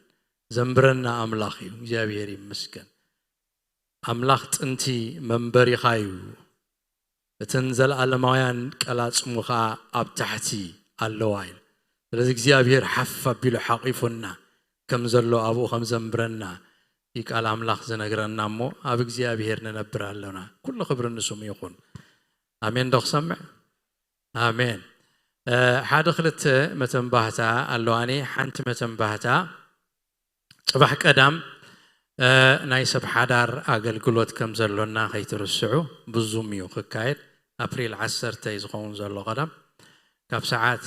ዘንብረና ኣምላኽ እዩ። እግዚኣብሔር ይመስገን። ኣምላኽ ጥንቲ መንበሪኻ እዩ። እተን ዘለኣለማውያን ቀላጽሙ ኸኣ ኣብ ታሕቲ ኣለዋ ኢሉ። ስለዚ እግዚኣብሔር ሓፍ ኣቢሉ ሓቒፉና ከም ዘሎ ኣብኡ ከም ዘንብረና እዩ ቃል ኣምላኽ ዝነግረና እሞ ኣብ እግዚኣብሔር ንነብር ኣለና። ኩሉ ክብሪ ንስሙ ይኹን። ኣሜን ዶ ክሰምዕ? ኣሜን። ሓደ ክልተ መተንባህታ ኣለዋኒ። ሓንቲ መተንባህታ ጽባሕ ቀዳም ናይ ሰብ ሓዳር ኣገልግሎት ከም ዘሎና ከይትርስዑ። ብዙም እዩ ክካየድ። ኣፕሪል ዓሰርተ እዩ ዝኸውን ዘሎ ቀዳም ካብ ሰዓት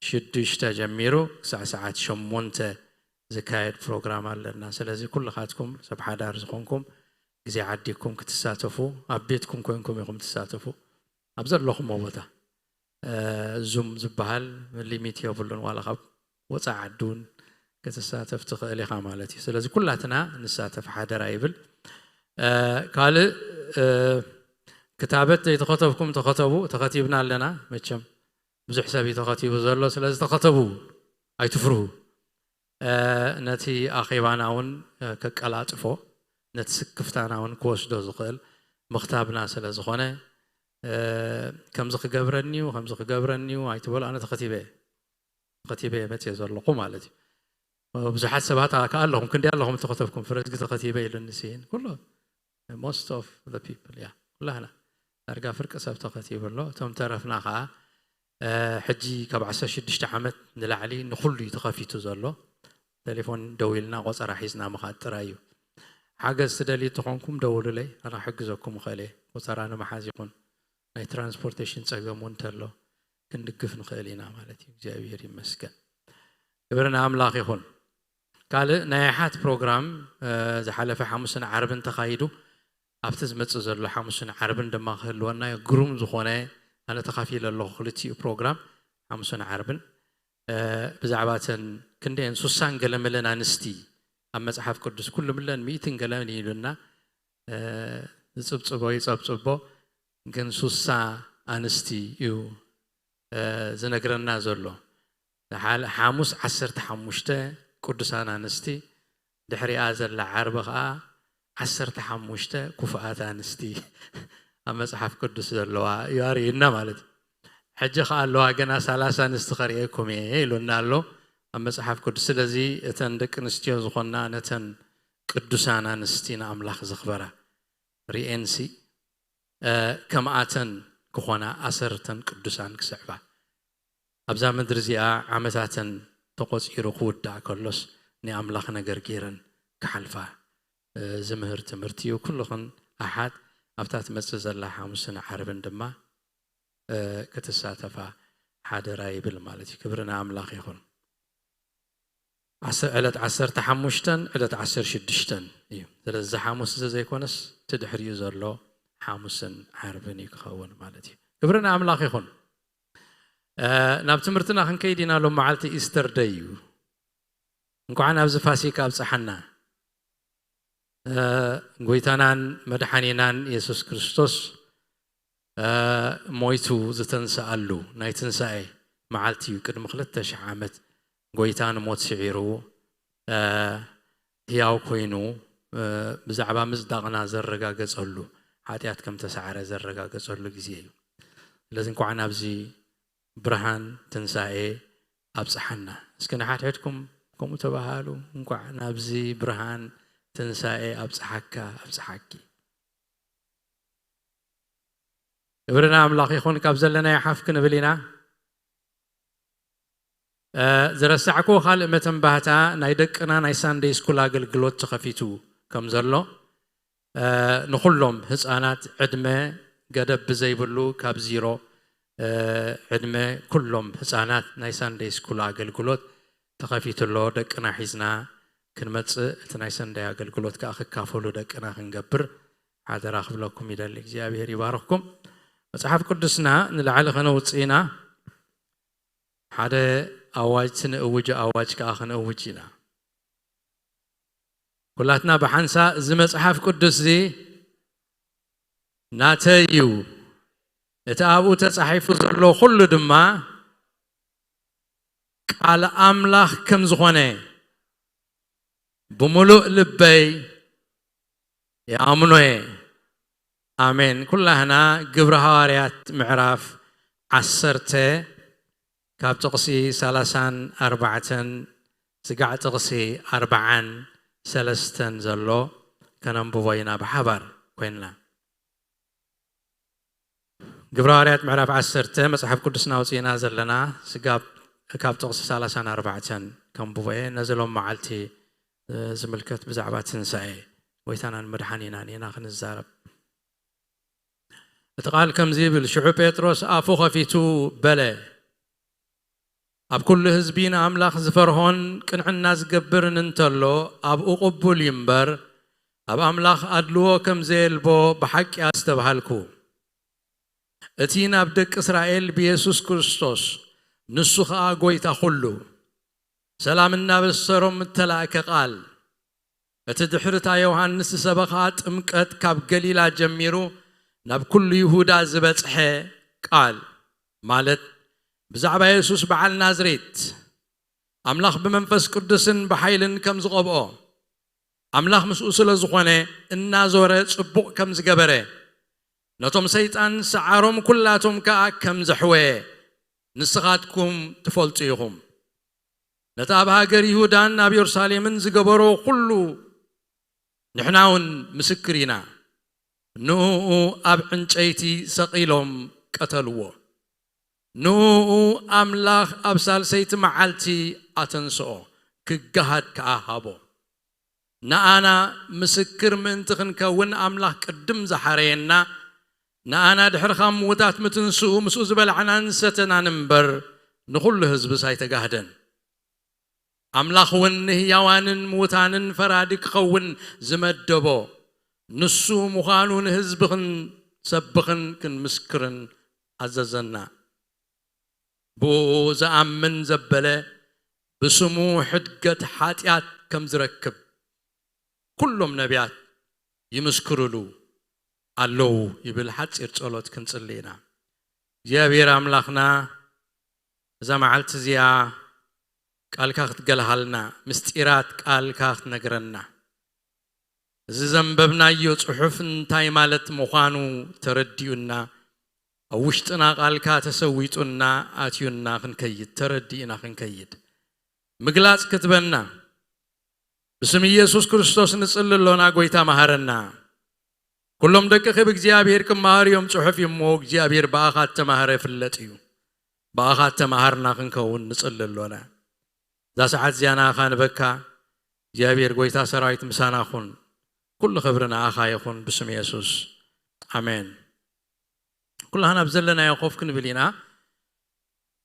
ሽዱሽተ ጀሚሩ ክሳዕ ሰዓት ሸሞንተ ዝካየድ ፕሮግራም ኣለና። ስለዚ ኩልኻትኩም ሰብ ሓዳር ዝኾንኩም ግዜ ዓዲኩም ክትሳተፉ ኣብ ቤትኩም ኮንኩም ኢኹም ትሳተፉ ኣብ ዘለኹሞ ቦታ። ዙም ዝበሃል ሊሚት የብሉን። ዋላ ካብ ወፃኢ ዓዲ እውን ክትሳተፍ ትኽእል ኢኻ ማለት እዩ። ስለዚ ኩላትና ንሳተፍ ሓደራ ይብል። ካልእ ክታበት ዘይተኸተብኩም ተኸተቡ። ተኸቲብና ኣለና መቸም ብዙሕ ሰብ እዩ ተኸቲቡ ዘሎ። ስለዚ ተኸተቡ፣ ኣይትፍርሁ። ነቲ ኣኼባና እውን ከቀላጥፎ፣ ነቲ ስክፍታና እውን ክወስዶ ዝኽእል ምኽታብና ስለ ዝኾነ ከምዚ ክገብረኒ እዩ ከምዚ ክገብረኒ እዩ ኣይትበሉ። ኣነ ተኸቲበ ተኸቲበ መፅየ ዘለኹ ማለት እዩ። ብዙሓት ሰባት ከኣ ኣለኹም ክንዲ ኣለኹም ተኸተብኩም ፍረዝጊ ተኸቲበ ኢሉኒ ሲን ኩሉ most of the people ያ ኩላህና ዳርጋ ፍርቂ ሰብ ተኸቲቡ ኣሎ። እቶም ተረፍና ከኣ ሕጂ ካብ ዓሰርተ ሽዱሽተ ዓመት ንላዕሊ ንኹሉ እዩ ተኸፊቱ ዘሎ። ቴሌፎን ደዊልና ቆጸራ ሒዝና ምኻድ ጥራይ እዩ። ሓገዝ ትደልዩ ተኾንኩም ደውሉለይ፣ ኣነ ክሕግዘኩም እኽእል እየ። ቆጸራ ንምሓዝ ይኹን ናይ ትራንስፖርቴሽን ጸገም እውን እንተሎ ክንድግፍ ንኽእል ኢና ማለት እዩ። እግዚኣብሔር ይመስገን። ክብሪ ንኣምላኽ ይኹን። ካልእ ናይ ኣሓት ፕሮግራም ዝሓለፈ ሓሙስን ዓርብን ተኻይዱ ኣብቲ ዝመጽእ ዘሎ ሓሙስን ዓርብን ድማ ክህልወና እዩ። ግሩም ዝኾነ ኣነ ተኻፊለ ኣለኹ ክልቲኡ ፕሮግራም ሓሙስን ዓርብን ብዛዕባ እተን ክንደየን ሱሳን ገለመለን ኣንስቲ ኣብ መጽሓፍ ቅዱስ ኩሉ ምለን ሚእትን ገለን ኢሉና ዝጽብጽቦ ይጸብጽቦ ግን ሱሳ ኣንስቲ እዩ ዝነግረና ዘሎ። ሓሙስ ዓሰርተ ሓሙሽተ ቅዱሳን ኣንስቲ ድሕሪኣ ዘላ ዓርቢ ከዓ ዓሰርተ ሓሙሽተ ክፉኣት ኣንስቲ ኣብ መፅሓፍ ቅዱስ ዘለዋ እዩ ኣርእዩና ማለት እዩ። ሕጂ ከዓ ኣለዋ ገና ሰላሳ ኣንስቲ ከርእየኩም እየ ኢሉና ኣሎ ኣብ መፅሓፍ ቅዱስ። ስለዚ እተን ደቂ ኣንስትዮ ዝኾና ነተን ቅዱሳን ኣንስቲ ንኣምላኽ ዘኽበራ ርኤንሲ ከምኣተን ክኾና ኣሰርተን ቅዱሳን ክስዕባ ኣብዛ ምድሪ እዚኣ ዓመታተን ተቖጺሩ ክውዳእ ከሎስ ናይ ኣምላኽ ነገር ገይረን ክሓልፋ ዝምህር ትምህርቲ እዩ። ኩልኽን ኣሓት ኣብታ ትመጽእ ዘላ ሓሙስን ዓርብን ድማ ክትሳተፋ ሓደራ ይብል ማለት እዩ። ክብሪ ንኣምላኽ ይኹን። ዕለት ዓሰርተ ሓሙሽተን ዕለት ዓሰርተ ሽዱሽተን እዩ። ስለዚ ሓሙስ እዚ ዘይኮነስ እቲ ድሕሪኡ ዘሎ ሓሙስን ዓርብን እዩ ክኸውን ማለት እዩ። ክብሪ ንኣምላኽ ይኹን። ናብ ትምህርትና ክንከይድ ኢና። ሎም መዓልቲ ኢስተር ደይ እዩ። እንኳዕ ናብዚ ፋሲካ ኣብፀሓና። ጎይታናን መድሓኒናን የሱስ ክርስቶስ ሞይቱ ዝተንስኣሉ ናይ ትንሳኤ መዓልቲ እዩ። ቅድሚ ክልተ ሽሕ ዓመት ጎይታ ንሞት ስዒሩ ህያው ኮይኑ ብዛዕባ ምጽዳቕና ዘረጋገጸሉ ሓጢኣት ከም ተሳዕረ ዘረጋገጸሉ ግዜ እዩ። ስለዚ እንኳዕ ናብዚ ብርሃን ትንሳኤ ኣብጽሓና። እስኪ ንሓድሕድኩም ከምኡ ተባሃሉ፣ እንኳዕ ናብዚ ብርሃን ትንሳኤ ኣብጽሓካ ኣብጽሓኪ። ክብሪ ንኣምላኽ ይኹን። ካብ ዘለናዮ ሓፍ ክንብል ኢና። ዝረሳዕክዎ ካልእ መተንባህታ ናይ ደቅና ናይ ሳንደይ ስኩል ኣገልግሎት ተኸፊቱ ከም ዘሎ ንኹሎም ህፃናት ዕድመ ገደብ ብዘይብሉ ካብ ዚሮ ዕድመ ኩሎም ህፃናት ናይ ሳንደይ ስኩል ኣገልግሎት ተኸፊቱ ኣሎ። ደቅና ሒዝና ክንመፅእ እቲ ናይ ሰንደይ ኣገልግሎት ከዓ ክካፈሉ ደቅና ክንገብር ሓደራ ክብለኩም ይደሊ። እግዚኣብሔር ይባርኽኩም። መፅሓፍ ቅዱስና ንላዕሊ ከነውፅእ ኢና። ሓደ ኣዋጅ ትንእውጅ ኣዋጅ ከዓ ክንእውጅ ኢና። ኩላትና ብሓንሳ እዚ መፅሓፍ ቅዱስ እዚ ናተይ እዩ፣ እቲ ኣብኡ ተፃሒፉ ዘሎ ኩሉ ድማ ቃል ኣምላኽ ከም ዝኾነ ብምሉእ ልበይ ይኣምኖ እየ። ኣሜን። ኩላህና ግብረ ሃዋርያት ምዕራፍ ዓሰርተ ካብ ጥቕሲ ሰላሳን ኣርባዕተን ስጋዕ ጥቕሲ ኣርባዓን ሰለስተን ዘሎ ከነንብቦ ኢና ብሓባር ኮይንና። ግብረ ሃዋርያት ምዕራፍ ዓሰርተ መጽሓፍ ቅዱስና ኣውጺእና ዘለና ስጋብ ካብ ጥቕሲ ሰላሳን ኣርባዕተን ከንብቦ እየ። ነዚ ሎም መዓልቲ ዝምልከት ብዛዕባ ትንሳኤ ጎይታናን መድሓኒናን ኢና ክንዛረብ። እቲ ቃል ከምዚ ይብል፣ ሽዑ ጴጥሮስ ኣፉ ኸፊቱ በለ፣ ኣብ ኩሉ ህዝቢ ንኣምላኽ ዝፈርሆን ቅንዕና ዝገብርን እንተሎ ኣብኡ ቅቡል እዩ እምበር ኣብ ኣምላኽ ኣድልዎ ከም ዘየልቦ ብሓቂ ኣስተብሃልኩ። እቲ ናብ ደቂ እስራኤል ብየሱስ ክርስቶስ፣ ንሱ ኸኣ ጎይታ ኹሉ፣ ሰላም እናበሰሮም እተላእከ ቃል፣ እቲ ድሕሪ እታ ዮሃንስ ዝሰበኻ ጥምቀት ካብ ገሊላ ጀሚሩ ናብ ኩሉ ይሁዳ ዝበጽሐ ቃል፣ ማለት ብዛዕባ የሱስ በዓል ናዝሬት፣ ኣምላኽ ብመንፈስ ቅዱስን ብሓይልን ከም ዝቐብኦ፣ ኣምላኽ ምስኡ ስለ ዝኾነ እናዞረ ጽቡቕ ከም ዝገበረ፣ ነቶም ሰይጣን ሰዓሮም ኩላቶም ከኣ ከም ዘሕወየ ንስኻትኩም ትፈልጡ ኢኹም። ነቲ ኣብ ሃገር ይሁዳን ኣብ የሩሳሌምን ዝገበሮ ኩሉ ንሕና እውን ምስክር ኢና። ንእኡ ኣብ ዕንጨይቲ ሰቒሎም ቀተልዎ። ንእኡ ኣምላኽ ኣብ ሳልሰይቲ መዓልቲ ኣተንስኦ፣ ክገሃድ ከኣ ሃቦ። ንኣና ምስክር ምእንቲ ክንከውን ኣምላኽ ቅድም ዝሓረየና፣ ንኣና ድሕሪ ካብ ምዉታት ምትንስኡ ምስኡ ዝበላዕናን ዝሰተናን እምበር ንኹሉ ህዝብስ ኣይተጋህደን። ኣምላኽ እውን ንህያዋንን ምዉታንን ፈራዲ ክኸውን ዝመደቦ ንሱ ምዃኑ ንህዝቢ ክንሰብኽን ክንምስክርን ኣዘዘና። ብኡ ዝኣምን ዘበለ ብስሙ ሕድገት ሓጢኣት ከም ዝረክብ ኩሎም ነቢያት ይምስክሩሉ ኣለዉ ይብል ሓጺር ጸሎት ክንጽሊ ኢና። እግዚኣብሔር ኣምላኽና እዛ መዓልቲ እዚኣ ቃልካ ክትገልሃልና፣ ምስጢራት ቃልካ ክትነግረና፣ እዚ ዘንበብናዮ ጽሑፍ እንታይ ማለት ምዃኑ ተረዲኡና፣ ኣብ ውሽጥና ቃልካ ተሰዊጡና ኣትዩና ክንከይድ፣ ተረዲእና ክንከይድ ምግላጽ ክትበና ብስም ኢየሱስ ክርስቶስ ንጽሊ ኣሎና። ጎይታ መሃረና። ኩሎም ደቅኺ ብእግዚኣብሔር ክመሃሩ እዮም ጽሑፍ እዩ እሞ፣ እግዚኣብሔር ብኣኻ እተማህረ ይፍለጥ እዩ። ብኣኻ እተማሃርና ክንከውን ንጽሊ ኣሎና። እዛ ሰዓት እዚኣ ንኣኻ ንበካ። እግዚኣብሔር ጎይታ ሰራዊት ምሳና ኩን። ኩሉ ክብሪ ንኣኻ ይኹን ብስም የሱስ። ኣሜን። ኩላህና ኣብ ዘለናዮ ኮፍ ክንብል ኢና።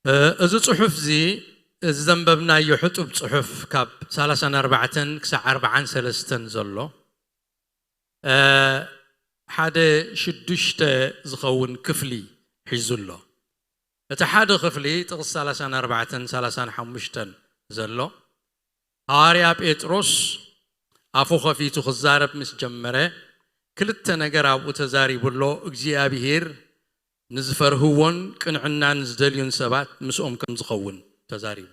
እ፣ እዚ ጽሑፍ እዚ፣ እዚ ዘንበብናዮ ሕጡብ ጽሑፍ ካብ ሰላሳን ኣርባዕተን ክሳዕ ኣርባዓን ሰለስተን ዘሎ፣ እ፣ ሓደ ሽዱሽተ ዝኸውን ክፍሊ ሒዙ ኣሎ። እቲ ሓደ ክፍሊ ጥቕሲ ሰላሳን ኣርባዕተን ሰላሳን ሓሙሽተን ዘሎ፣ ሃዋርያ ጴጥሮስ ኣፉ ኸፊቱ ክዛረብ ምስ ጀመረ፣ ክልተ ነገር ኣብኡ ተዛሪቡ ኣሎ። እግዚኣብሄር ንዝፈርህዎን ቅንዕና ንዝደልዩን ሰባት ምስኦም ከም ዝኸውን ተዛሪቡ።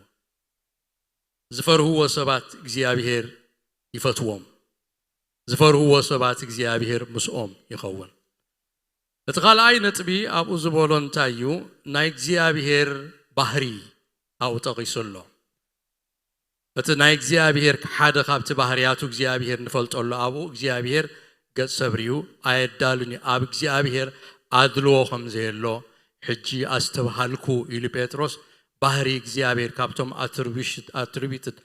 ዝፈርህዎ ሰባት እግዚኣብሄር ይፈትዎም። ዝፈርህዎ ሰባት እግዚኣብሄር ምስኦም ይኸውን። እቲ ካልኣይ ነጥቢ ኣብኡ ዝበሎ እንታይ እዩ? ናይ እግዚኣብሄር ባህሪ ኣብኡ ጠቒሱ ኣሎ። እቲ ናይ እግዚኣብሄር ሓደ ካብቲ ባህርያቱ እግዚኣብሄር ንፈልጠሉ ኣብኡ እግዚኣብሄር ገጽ ሰብሪ እዩ፣ ኣየዳሉን እዩ። ኣብ እግዚኣብሄር ኣድልዎ ከም ዘየሎ ሕጂ ኣስተብሃልኩ ኢሉ ጴጥሮስ። ባህሪ እግዚኣብሄር ካብቶም attributed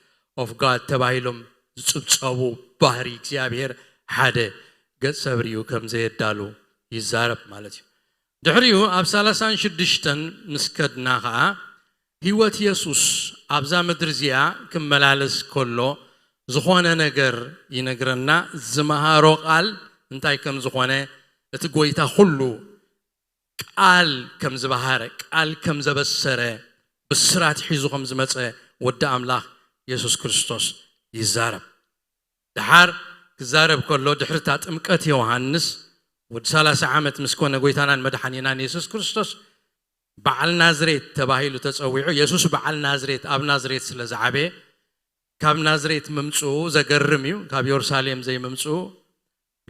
of God ተባሂሎም ዝጽብጸቡ ባህሪ እግዚኣብሄር ሓደ ገጽ ሰብሪ እዩ ከም ዘየዳሉ ይዛረብ ማለት እዩ። ድሕሪኡ ኣብ ሰላሳን ሽዱሽተን ምስ ከድና ኸኣ ህይወት የሱስ ኣብዛ ምድሪ እዚኣ ክመላለስ ከሎ ዝኾነ ነገር ይነግረና። ዝመሃሮ ቃል እንታይ ከም ዝኾነ፣ እቲ ጎይታ ኩሉ ቃል ከም ዝበሃረ፣ ቃል ከም ዘበሰረ፣ ብስራት ሒዙ ከም ዝመጸ ወዲ ኣምላኽ የሱስ ክርስቶስ ይዛረብ። ደሓር ክዛረብ ከሎ ድሕሪ እታ ጥምቀት ዮሃንስ ወዲ ሰላሳ ዓመት ምስ ኮነ ጎይታናን መድሓኒናን የሱስ ክርስቶስ በዓል ናዝሬት ተባሂሉ ተጸዊዑ። የሱስ በዓል ናዝሬት ኣብ ናዝሬት ስለ ዝዓበየ ካብ ናዝሬት ምምጽኡ ዘገርም እዩ። ካብ የሩሳሌም ዘይምምጽኡ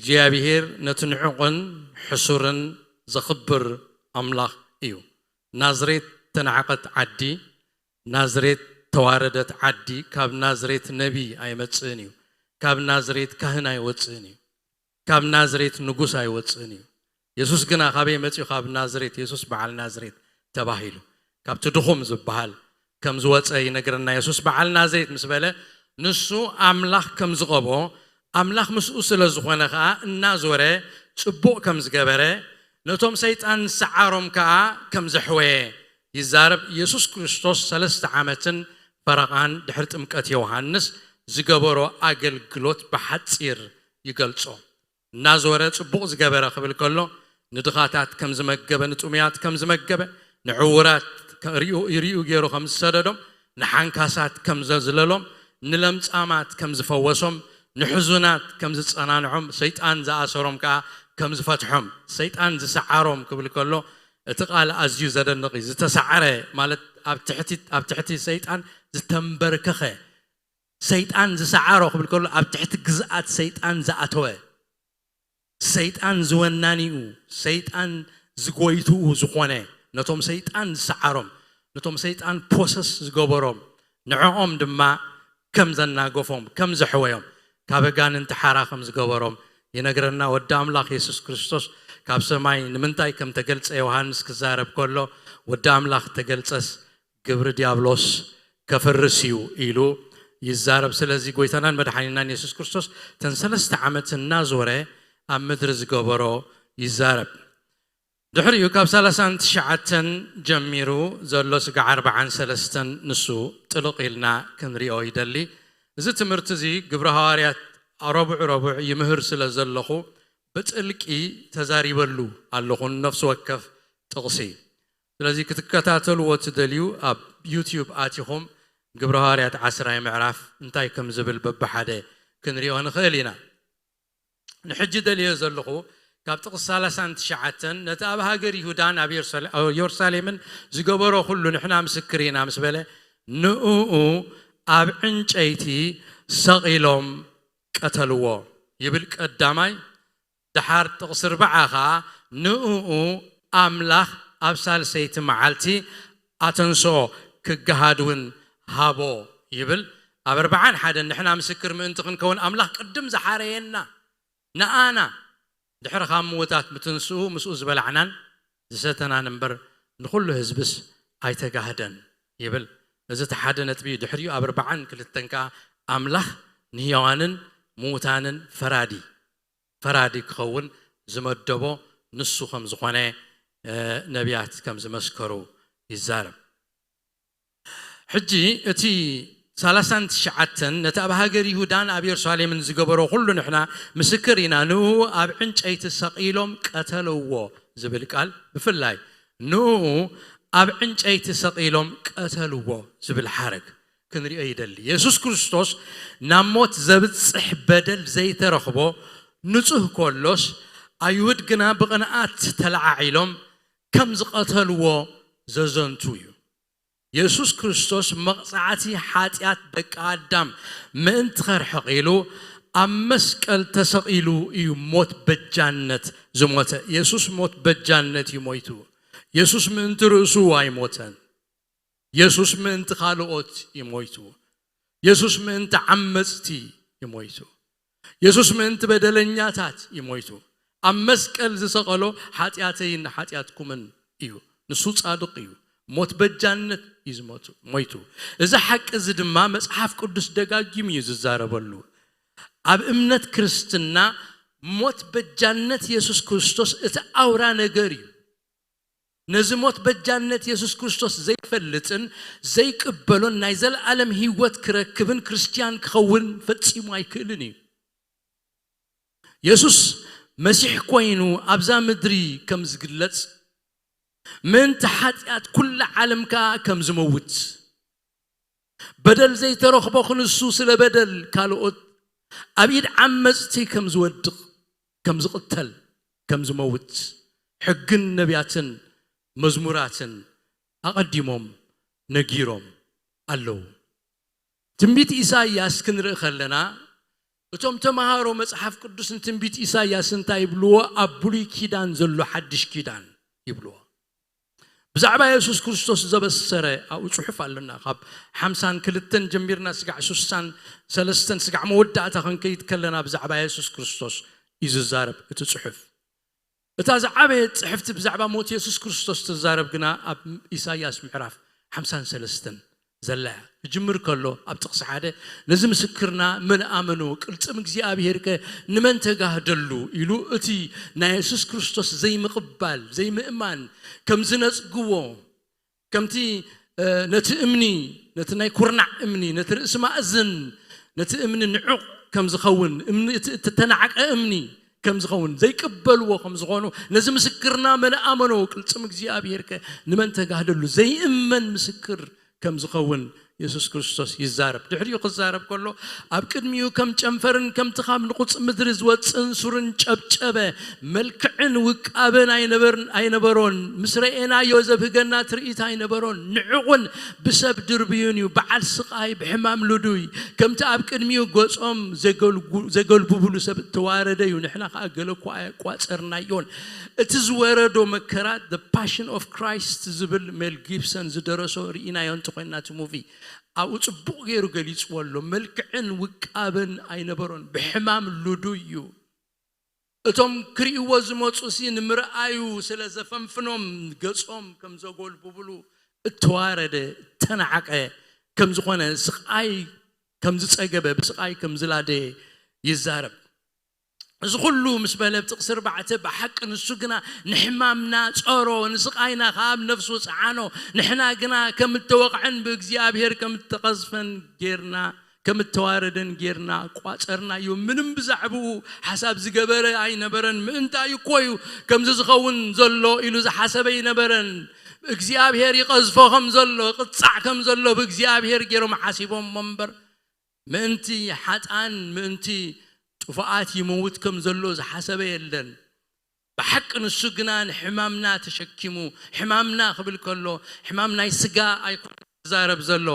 እግዚኣብሔር ነቲ ንዕቕን ሕሱርን ዘኽብር ኣምላኽ እዩ። ናዝሬት ተናዕቐት ዓዲ፣ ናዝሬት ተዋረደት ዓዲ፣ ካብ ናዝሬት ነቢይ ኣይመጽእን እዩ፣ ካብ ናዝሬት ካህን ኣይወጽእን እዩ፣ ካብ ናዝሬት ንጉስ ኣይወጽእን እዩ። የሱስ ግና ካበይ መጺኡ? ካብ ናዝሬት። የሱስ በዓል ናዝሬት ተባሂሉ ካብቲ ድኹም ዝበሃል ከም ዝወጸ ይነግረና። የሱስ በዓል ናዝሬት ምስ በለ፣ ንሱ ኣምላኽ ከም ዝቐብኦ፣ ኣምላኽ ምስኡ ስለ ዝኾነ ከኣ እናዞረ ጽቡቕ ከም ዝገበረ፣ ነቶም ሰይጣን ዝሰዓሮም ከኣ ከም ዘሕወየ ይዛረብ። የሱስ ክርስቶስ ሰለስተ ዓመትን ፈረቓን ድሕሪ ጥምቀት ዮሃንስ ዝገበሮ ኣገልግሎት ብሓጺር ይገልጾ። እናዞረ ጽቡቕ ዝገበረ ክብል ከሎ፣ ንድኻታት ከም ዝመገበ፣ ንጥሙያት ከም ዝመገበ፣ ንዕውራት ከ-፣ ሪኡ፣ ሪኡ ገይሩ ከም ዝሰደዶም፣ ንሓንካሳት ከም ዘዝለሎም፣ ንለምጻማት ከም ዝፈወሶም፣ ንሕዙናት ከም ዝጸናንዖም፣ ሰይጣን ዝኣሰሮም ከኣ ከም ዝፈትሖም፣ ሰይጣን ዝሰዓሮም ክብል ከሎ፣ እቲ ቃል ኣዝዩ ዘደንቕ እዩ። ዝተሳዕረ ማለት ኣብ ትሕቲ፣ ኣብ ትሕቲ ሰይጣን ዝተንበርከኸ፣ ሰይጣን ዝሰዓሮ ክብል ከሎ፣ ኣብ ትሕቲ ግዝኣት ሰይጣን ዝኣተወ፣ ሰይጣን ዝወናኒኡ፣ ሰይጣን ዝጎይትኡ ዝኾነ፣ ነቶም ሰይጣን ዝሰዓሮም፣ ነቶም ሰይጣን ፖሰስ ዝገበሮም፣ ንዕኦም ድማ ከም ዘናገፎም፣ ከም ዘሕወዮም፣ ካብ ኣጋንንቲ ሓራ ከም ዝገበሮም ይነግረና። ወዲ ኣምላኽ የሱስ ክርስቶስ ካብ ሰማይ ንምንታይ ከም ተገልጸ ዮሃንስ ክዛረብ ከሎ፣ ወዲ ኣምላኽ ተገልጸስ ግብሪ ዲያብሎስ ከፍርስ እዩ ኢሉ ይዛረብ። ስለዚ ጎይታናን መድሓኒናን የሱስ ክርስቶስ እተን ሰለስተ ዓመት እናዞረ ኣብ ምድሪ ዝገበሮ ይዛረብ። ድሕሪኡ ካብ ሰላሳን ትሽዓተን ጀሚሩ ዘሎ ስጋዕ ኣርባዓን ሰለስተን ንሱ ጥልቕ ኢልና ክንሪኦ ይደሊ። እዚ ትምህርቲ እዚ ግብረ ሃዋርያት ረቡዕ ረቡዕ ይምህር ስለ ዘለኹ ብጥልቂ ተዛሪበሉ ኣለኹ ነፍሲ ወከፍ ጥቕሲ። ስለዚ ክትከታተልዎ ትደልዩ ኣብ ዩትዩብ ኣቲኹም ግብረ ሃዋርያት ዓስራይ ምዕራፍ እንታይ ከም ዝብል በብሓደ ክንሪኦ ንኽእል ኢና። ንሕጂ ደልዮ ዘለኹ ካብ ጥቕሲ ሰላሳን ትሽዓተን ነቲ ኣብ ሃገር ይሁዳን ኣብ የሩሳሌ-፣ ኣብ የሩሳሌምን ዝገበሮ ኩሉ ንሕና ምስክር ኢና ምስ በለ ንእኡ ኣብ ዕንጨይቲ ሰቒሎም ቀተልዎ ይብል ቀዳማይ። ደሓር ጥቕሲ ኣርብዓ ኸዓ ንእኡ ኣምላኽ ኣብ ሳልሰይቲ መዓልቲ ኣተንስኦ ክገሃድ እውን ሃቦ ይብል። ኣብ ኣርብዓን ሓደን ንሕና ምስክር ምእንቲ ክንከውን ኣምላኽ ቅድም ዝሓረየና ንኣና ድሕሪ ካብ ምዉታት ምትንስኡ ምስኡ ዝበላዕናን ዝሰተናን እምበር ንኹሉ ህዝብስ ኣይተጋህደን ይብል። እዚ እቲ ሓደ ነጥቢ እዩ። ድሕሪኡ ኣብ ኣርብዓን ክልተን ከኣ ኣምላኽ ንህያዋንን ምዉታንን ፈራዲ ፈራዲ ክኸውን ዝመደቦ ንሱ ከም ዝኾነ፣ እ፣ ነቢያት ከም ዝመስከሩ ይዛረብ። ሕጂ እቲ ሰላሳን ትሽዓተን ነቲ ኣብ ሃገር ይሁዳን ኣብ የሩሳሌምን ዝገበሮ ኩሉ ንሕና ምስክር ኢና። ንኡ ኣብ ዕንጨይቲ ሰቒሎም ቀተልዎ ዝብል ቃል ብፍላይ ንኡ ኣብ ዕንጨይቲ ሰቒሎም ቀተልዎ ዝብል ሓረግ ክንሪኦ ይደሊ። የሱስ ክርስቶስ ናብ ሞት ዘብጽሕ በደል ዘይተረኽቦ ንጹህ ኮሎስ፣ ኣይሁድ ግና ብቕንኣት ተለዓዒሎም ከም ዝቐተልዎ ዘዘንቱ እዩ። የሱስ ክርስቶስ መቕጻዕቲ ሓጢኣት ደቂ ኣዳም ምእንቲ ኸርሕቕ ኢሉ ኣብ መስቀል ተሰቒሉ እዩ ሞት በጃነት ዝሞተ። የሱስ ሞት በጃነት እዩ ሞይቱ። የሱስ ምእንቲ ርእሱ ኣይሞተን። የሱስ ምእንቲ ካልኦት እዩ ሞይቱ። የሱስ ምእንቲ ዓመጽቲ እዩ ሞይቱ። የሱስ ምእንቲ በደለኛታት እዩ ሞይቱ። ኣብ መስቀል ዝሰቐሎ ሓጢኣተይን ሓጢኣትኩምን እዩ። ንሱ ጻድቕ እዩ። ሞት በጃነት እዩ ዝሞቱ-፣ ሞይቱ። እዚ ሓቂ እዚ ድማ መጽሓፍ ቅዱስ ደጋጊሙ እዩ ዝዛረበሉ። ኣብ እምነት ክርስትና ሞት በጃነት የሱስ ክርስቶስ እቲ ኣውራ ነገር እዩ። ነዚ ሞት በጃነት የሱስ ክርስቶስ ዘይፈልጥን ዘይቅበሎን ናይ ዘለኣለም ህይወት ክረክብን ክርስትያን ክኸውን ፈጺሙ ኣይክእልን እዩ። የሱስ መሲሕ ኮይኑ ኣብዛ ምድሪ ከም ዝግለጽ፣ ምእንቲ ሓጢኣት ኩላ ዓለም ከኣ ከም ዝመውት፣ በደል ዘይተረኽቦ ክንሱ ስለ በደል ካልኦት ኣብ ኢድ ዓመጽቲ ከም ዝወድቕ፣ ከም ዝቕተል፣ ከም ዝመውት ሕግን ነቢያትን መዝሙራትን ኣቐዲሞም ነጊሮም ኣለዉ። ትንቢት ኢሳይያስ ክንርኢ ከለና እቶም ተምሃሮ መጽሓፍ ቅዱስ ንትንቢት ኢሳይያስ እንታይ ይብልዎ? ኣብ ብሉይ ኪዳን ዘሎ ሓድሽ ኪዳን ይብልዎ። ብዛዕባ የሱስ ክርስቶስ ዘበሰረ ኣብኡ ጽሑፍ ኣለና። ካብ ሓምሳን ክልተን ጀሚርና ስጋዕ ሱሳን ሰለስተን ስጋዕ መወዳእታ ክንከይድ ከለና ብዛዕባ የሱስ ክርስቶስ እዩ ዝዛረብ እቲ ጽሑፍ። እታ ዝዓበየት ጽሕፍቲ ብዛዕባ ሞት የሱስ ክርስቶስ ትዛረብ ግና ኣብ ኢሳይያስ ምዕራፍ ሓምሳን ሰለስተን ዘላ እያ። ክጅምር ከሎ ኣብ ጥቕሲ ሓደ፣ "ነዚ ምስክርና መን ኣመኖ? ቅልጽም እግዚኣብሔር ከ ንመን ተጋህደሉ?" ኢሉ እቲ ናይ የሱስ ክርስቶስ ዘይምቕባል፣ ዘይምእማን ከም ዝነጽግዎ፣ ከምቲ፣ እ፣ ነቲ እምኒ፣ ነቲ ናይ ኩርናዕ እምኒ፣ ነቲ ርእሲ ማእዝን፣ ነቲ እምኒ ንዑቕ ከም ዝኸውን፣ እምኒ፣ እቲ እተተናዕቀ እምኒ ከም ዝኸውን፣ ዘይቅበልዎ ከም ዝኾኑ፣ ነዚ ምስክርና መን ኣመኖ? ቅልጽም እግዚኣብሔር ከ ንመን ተጋህደሉ? ዘይእመን ምስክር ከም ዝኸውን የሱስ ክርስቶስ ይዛረብ። ድሕሪኡ ክዛረብ ከሎ፣ ኣብ ቅድሚኡ ከም ጨንፈርን ከምቲ ካብ ንቑጽ ምድሪ ዝወጽእን ሱርን ጨብጨበ። መልክዕን ውቃበን ኣይነበር-፣ ኣይነበሮን። ምስ ረኤናዮ ዘብህገና ትርኢት ኣይነበሮን። ንዑቕን ብሰብ ድርብዩን እዩ። በዓል ስቓይ፣ ብሕማም ልዱይ፣ ከምቲ ኣብ ቅድሚኡ ገጾም ዘገልጉ-፣ ዘገልብብሉ ሰብ እተዋረደ እዩ። ንሕና ኸኣ ገለ እኳ ኣየቋጸርናዮን። እቲ ዝወረዶ መከራ፣ The Passion of Christ ዝብል ሜል ጊብሰን ዝደረሶ ርኢናዮ እንተኾይንና እቲ ሙቪ፣ ኣብኡ ጽቡቕ ገይሩ ገሊጽዎ ኣሎ። መልክዕን ውቃበን ኣይነበሮን፣ ብሕማም ልዱይ እዩ። እቶም ክርእይዎ ዝመጹሲ ንምርኣዩ ስለ ዘፈንፍኖም ገጾም ከም ዘጎልብብሉ እተዋረደ፣ እተናዕቀ ከም ዝኾነ፣ ስቓይ ከም ዝጸገበ፣ ብስቓይ ከም ዝላደየ ይዛረብ። እዚ ኩሉ ምስ በለ ኣብ ጥቕሲ ኣርባዕተ፣ ብሓቂ ንሱ ግና ንሕማምና ጾሮ፣ ንስቓይና ከኣ ኣብ ነፍሱ ጸዓኖ። ንሕና ግና ከም እተወቕዐን ብእግዚኣብሔር ከም እተቐዝፈን ጌርና፣ ከም እተዋረደን ጌርና ቋጸርናዮ። ምንም ብዛዕባኡ ሓሳብ ዝገበረ ኣይነበረን። ምእንታይ እኮ እዩ ከምዚ ዝኸውን ዘሎ ኢሉ ዝሓሰበ ኣይነበረን። እግዚኣብሔር ይቐዝፎ ከም ዘሎ፣ ይቕጻዕ ከም ዘሎ ብእግዚኣብሔር ገይሮም ሓሲቦም እምበር፣ ምእንቲ ሓጥኣን፣ ምእንቲ ጥፉኣት ይመውት ከም ዘሎ ዝሓሰበ የለን። ብሓቂ ንሱ ግና ንሕማምና ተሸኪሙ፣ ሕማምና ክብል ከሎ፣ ሕማም ናይ ስጋ ኣይኮነን ዝዛረብ ዘሎ፣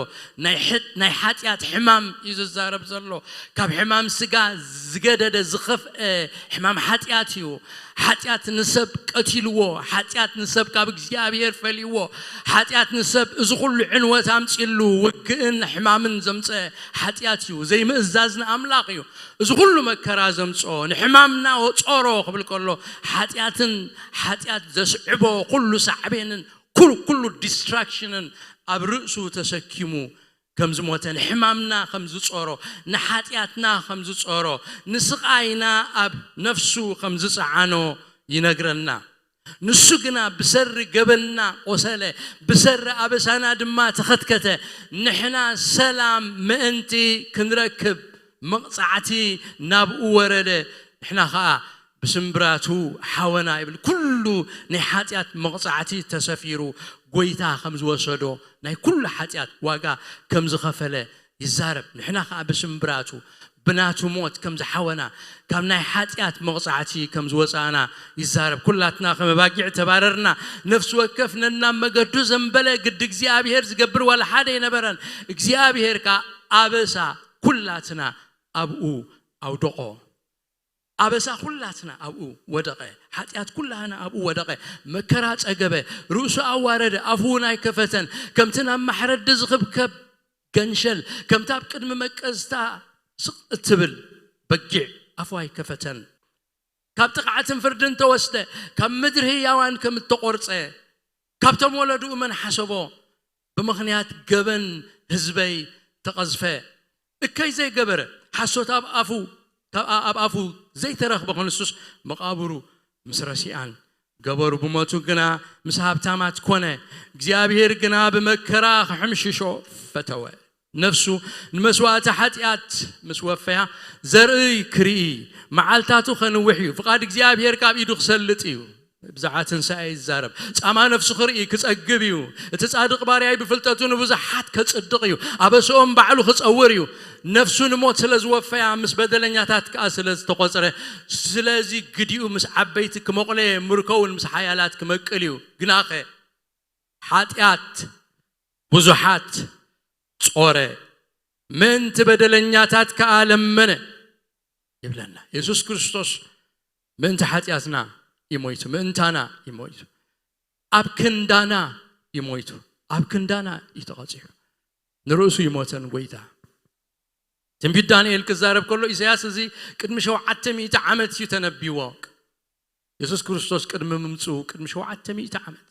ናይ ሕጥ-፣ ናይ ሓጢኣት ሕማም እዩ ዝዛረብ ዘሎ። ካብ ሕማም ስጋ ዝገደደ ዝኸፍአ ሕማም ሓጢኣት እዩ። ሓጢኣት ንሰብ ቀቲልዎ፣ ሓጢኣት ንሰብ ካብ እግዚኣብሔር ፈልይዎ፣ ሓጢኣት ንሰብ እዚ ኩሉ ዕንወት ኣምጺሉ፣ ውግእን ሕማምን ዘምጸ ሓጢኣት እዩ። ዘይምእዛዝ ንኣምላኽ እዩ። እዚ ኩሉ መከራ ዘምጽኦ፣ ንሕማምና ጾሮ ክብል ከሎ፣ ሓጢኣትን ሓጢኣት ዘስዕቦ ኩሉ ሳዕቤንን ኩሉ፣ ኩሉ ዲስትራክሽንን ኣብ ርእሱ ተሰኪሙ ከም ዝሞተ፣ ንሕማምና ከም ዝጾሮ፣ ንሓጢኣትና ከም ዝጾሮ፣ ንስቓይና ኣብ ነፍሱ ከም ዝጸዓኖ ይነግረና። ንሱ ግና ብሰሪ ገበንና ቆሰለ፣ ብሰሪ ኣበሳና ድማ ተኸትከተ። ንሕና ሰላም ምእንቲ ክንረክብ መቕጻዕቲ ናብኡ ወረደ፣ ንሕና ኸኣ ብስምብራቱ ሓወና ይብል። ኩሉ ናይ ሓጢኣት መቕጻዕቲ ተሰፊሩ፣ ጐይታ ከም ዝወሰዶ፣ ናይ ኩሉ ሓጢኣት ዋጋ ከም ዝኸፈለ ይዛረብ። ንሕና ኸኣ ብስምብራቱ፣ ብናቱ ሞት ከም ዝሓወና፣ ካብ ናይ ሓጢኣት መቕጻዕቲ ከም ዝወጻእና ይዛረብ። ኩላትና ከም ኣባጊዕ ተባረርና፣ ነፍሲ ወከፍ ነናብ መገዱ ዘንበለ፣ ግዲ እግዚኣብሔር ዝገብር ዋላ ሓደ ኣይነበረን። እግዚኣብሔር ከኣ ኣበሳ ኩላትና ኣብኡ ኣውደቖ። ኣበሳ ኩላትና ኣብኡ ወደቐ። ሓጢኣት ኩላህና ኣብኡ ወደቐ። መከራ ጸገበ፣ ርእሱ ኣዋረደ፣ ኣፉ እውን ኣይከፈተን። ከምቲ ናብ ማሕረዲ ዝኽብከብ ገንሸል፣ ከምቲ ኣብ ቅድሚ መቀዝታ ስቕ እትብል በጊዕ ኣፉ ኣይከፈተን። ካብ ጥቕዓትን ፍርድን ተወስደ፣ ካብ ምድሪ ህያዋን ከም እተቖርጸ፣ ካብቶም ወለድኡ መን ሓሰቦ? ብምኽንያት ገበን ህዝበይ ተቐዝፈ። እከይ ዘይገበረ፣ ሓሶት ኣብ ኣፉ፣ ካብ፣ ኣብ ኣፉ ዘይተረኽበ ክንሱስ፣ መቓብሩ ምስ ረሲኣን ገበሩ። ብሞቱ ግና ምስ ሃብታማት ኮነ። እግዚኣብሔር ግና ብመከራ ክሕምሽሾ ፈተወ። ነፍሱ ንመስዋእቲ ሓጢኣት ምስ ወፈያ፣ ዘርኢ ክርኢ፣ መዓልታቱ ከንውሕ እዩ። ፍቓድ እግዚኣብሔር ካብ ኢዱ ክሰልጥ እዩ። ብዛዕባ ትንሳኤ ይዛረብ። ጻማ ነፍሱ ክርኢ ክጸግብ እዩ። እቲ ጻድቕ ባርያይ ብፍልጠቱ ንብዙሓት ከጽድቕ እዩ። ኣበስኦም ባዕሉ ክጸውር እዩ። ነፍሱ ንሞት ስለ ዝወፈያ፣ ምስ በደለኛታት ከኣ ስለ ዝተቖጽረ፣ ስለዚ ግዲኡ ምስ ዓበይቲ ክመቑለየ፣ ምርኮውን ምስ ሓያላት ክመቅል እዩ። ግናኸ ሓጢኣት ብዙሓት ጾረ፣ ምእንቲ በደለኛታት ከኣ ለመነ። ይብለና። የሱስ ክርስቶስ ምእንቲ ሓጢኣትና እዩ ሞይቱ፣ ምእንታና እዩ ሞይቱ፣ ኣብ ክንዳና እዩ ሞይቱ፣ ኣብ ክንዳና እዩ ተቐጺዑ። ንርእሱ ይሞተን ጎይታ። ትንቢት ዳንኤል ክዛረብ ከሎ ኢሳያስ እዚ ቅድሚ ሸውዓተ ሚእቲ ዓመት እዩ ተነቢዎ። የሱስ ክርስቶስ ቅድሚ ምምጽኡ ቅድሚ ሸውዓተ ሚእቲ ዓመት።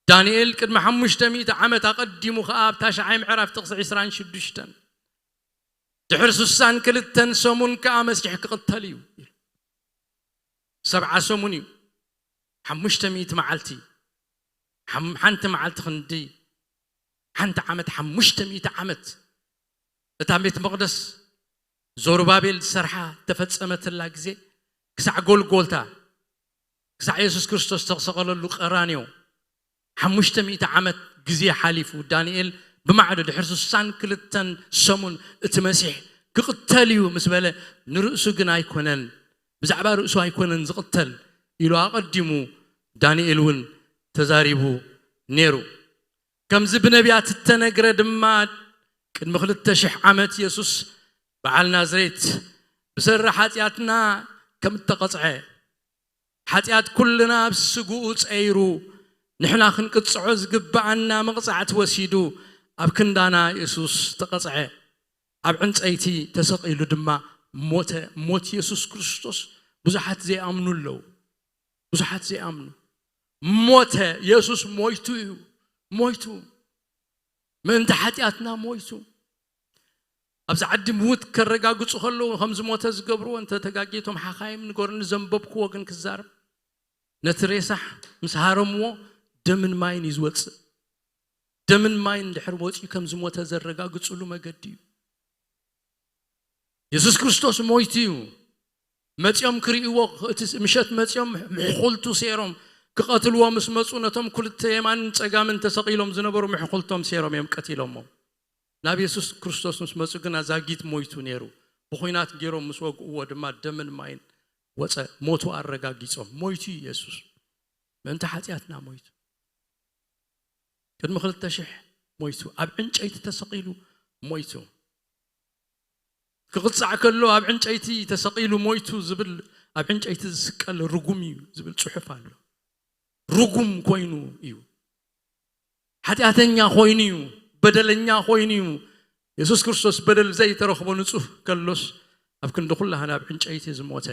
ዳንኤል ቅድሚ ሓሙሽተ ሚእቲ ዓመት ኣቐዲሙ ከኣ ኣብ ታሽዓይ ምዕራፍ ጥቕሲ ዕስራን ሽዱሽተን ድሕሪ ስሳን ክልተን ሰሙን ከኣ መሲሕ ክቕተል እዩ። ሰብዓ ሰሙን እዩ። ሓሙሽተ ሚእቲ መዓልቲ። ሓም-፣ ሓንቲ መዓልቲ ክንዲ ሓንቲ ዓመት፣ ሓሙሽተ ሚእቲ ዓመት። እታ ቤት መቕደስ ዞሩባቤል ዝሰርሓ ተፈጸመትላ ግዜ ክሳዕ ጎልጎልታ፣ ክሳዕ የሱስ ክርስቶስ ዝተሰቐለሉ ቀራንዮ ሓሙሽተ ሚእቲ ዓመት ግዜ ሓሊፉ። ዳንኤል ብማዕዶ ድሕሪ ስሳን ክልተን ሰሙን እቲ መሲሕ ክቕተል እዩ ምስ በለ፣ ንርእሱ ግን ኣይኮነን፣ ብዛዕባ ርእሱ ኣይኮነን ዝቕተል ኢሉ ኣቐዲሙ ዳንኤል እውን ተዛሪቡ ነይሩ። ከምዚ ብነቢያት እተነግረ ድማ ቅድሚ ክልተ ሽሕ ዓመት የሱስ በዓል ናዝሬት ብሰሪ ሓጢኣትና ከም እተቐጽዐ፣ ሓጢኣት ኩልና ኣብ ስግኡ ጸይሩ፣ ንሕና ክንቅጽዖ ዝግብኣና መቕጻዕቲ ወሲዱ ኣብ ክንዳና የሱስ ተቐጽዐ። ኣብ ዕንጸይቲ ተሰቒሉ ድማ ሞተ። ሞት የሱስ ክርስቶስ ብዙሓት ዘይኣምኑ ኣለዉ። ብዙሓት ዘይኣምኑ። ሞተ። የሱስ ሞይቱ እዩ። ሞይቱ። ምእንቲ ሓጢኣትና ሞይቱ። ኣብዚ ዓዲ ምዉት ከረጋግጹ ከለዉ ከም ዝሞተ ዝገብርዎ እንተ ተጋጊቶም ሓኻይም ንገሩኒ፣ ዘንበብክዎ ግን ክዛረብ። ነቲ ሬሳ ምስ ሃረምዎ ደምን ማይን እዩ ዝወጽእ። ደምን ማይን ድሕሪ ወጺኡ ከም ዝሞተ ዘረጋግጹሉ መገዲ እዩ። የሱስ ክርስቶስ ሞይቱ እዩ። መጺኦም ክርእይዎ፣ እቲ ምሸት መጺኦም ምሕኹልቱ ሴሮም ክቐትልዎ ምስ መጹ፣ ነቶም ክልተ የማንን ጸጋምን ተሰቒሎም ዝነበሩ ምሕኹልቶም ሴሮም እዮም ቀቲሎሞ። ናብ የሱስ ክርስቶስ ምስ መጹ ግና ዛጊት ሞይቱ ነይሩ። ብኹናት ገይሮም ምስ ወግእዎ ድማ ደምን ማይን ወጸ። ሞቱ ኣረጋጊጾም። ሞይቱ እዩ የሱስ። ምእንቲ ሓጢኣትና ሞይቱ። ቅድሚ ክልተ ሽሕ ሞይቱ። ኣብ ዕንጨይቲ ተሰቒሉ ሞይቱ። ክቕጻዕ ከሎ ኣብ ዕንጨይቲ ተሰቒሉ ሞይቱ ዝብል፣ ኣብ ዕንጨይቲ ዝስቀል ርጉም እዩ ዝብል ጽሑፍ ኣሎ። ርጉም ኮይኑ እዩ። ሓጢኣተኛ ኮይኑ እዩ። በደለኛ ኮይኑ እዩ። የሱስ ክርስቶስ በደል ዘይተረኽቦ ንጹህ ከሎስ ኣብ ክንዲ ኩላህና ኣብ ዕንጨይቲ ዝሞተ።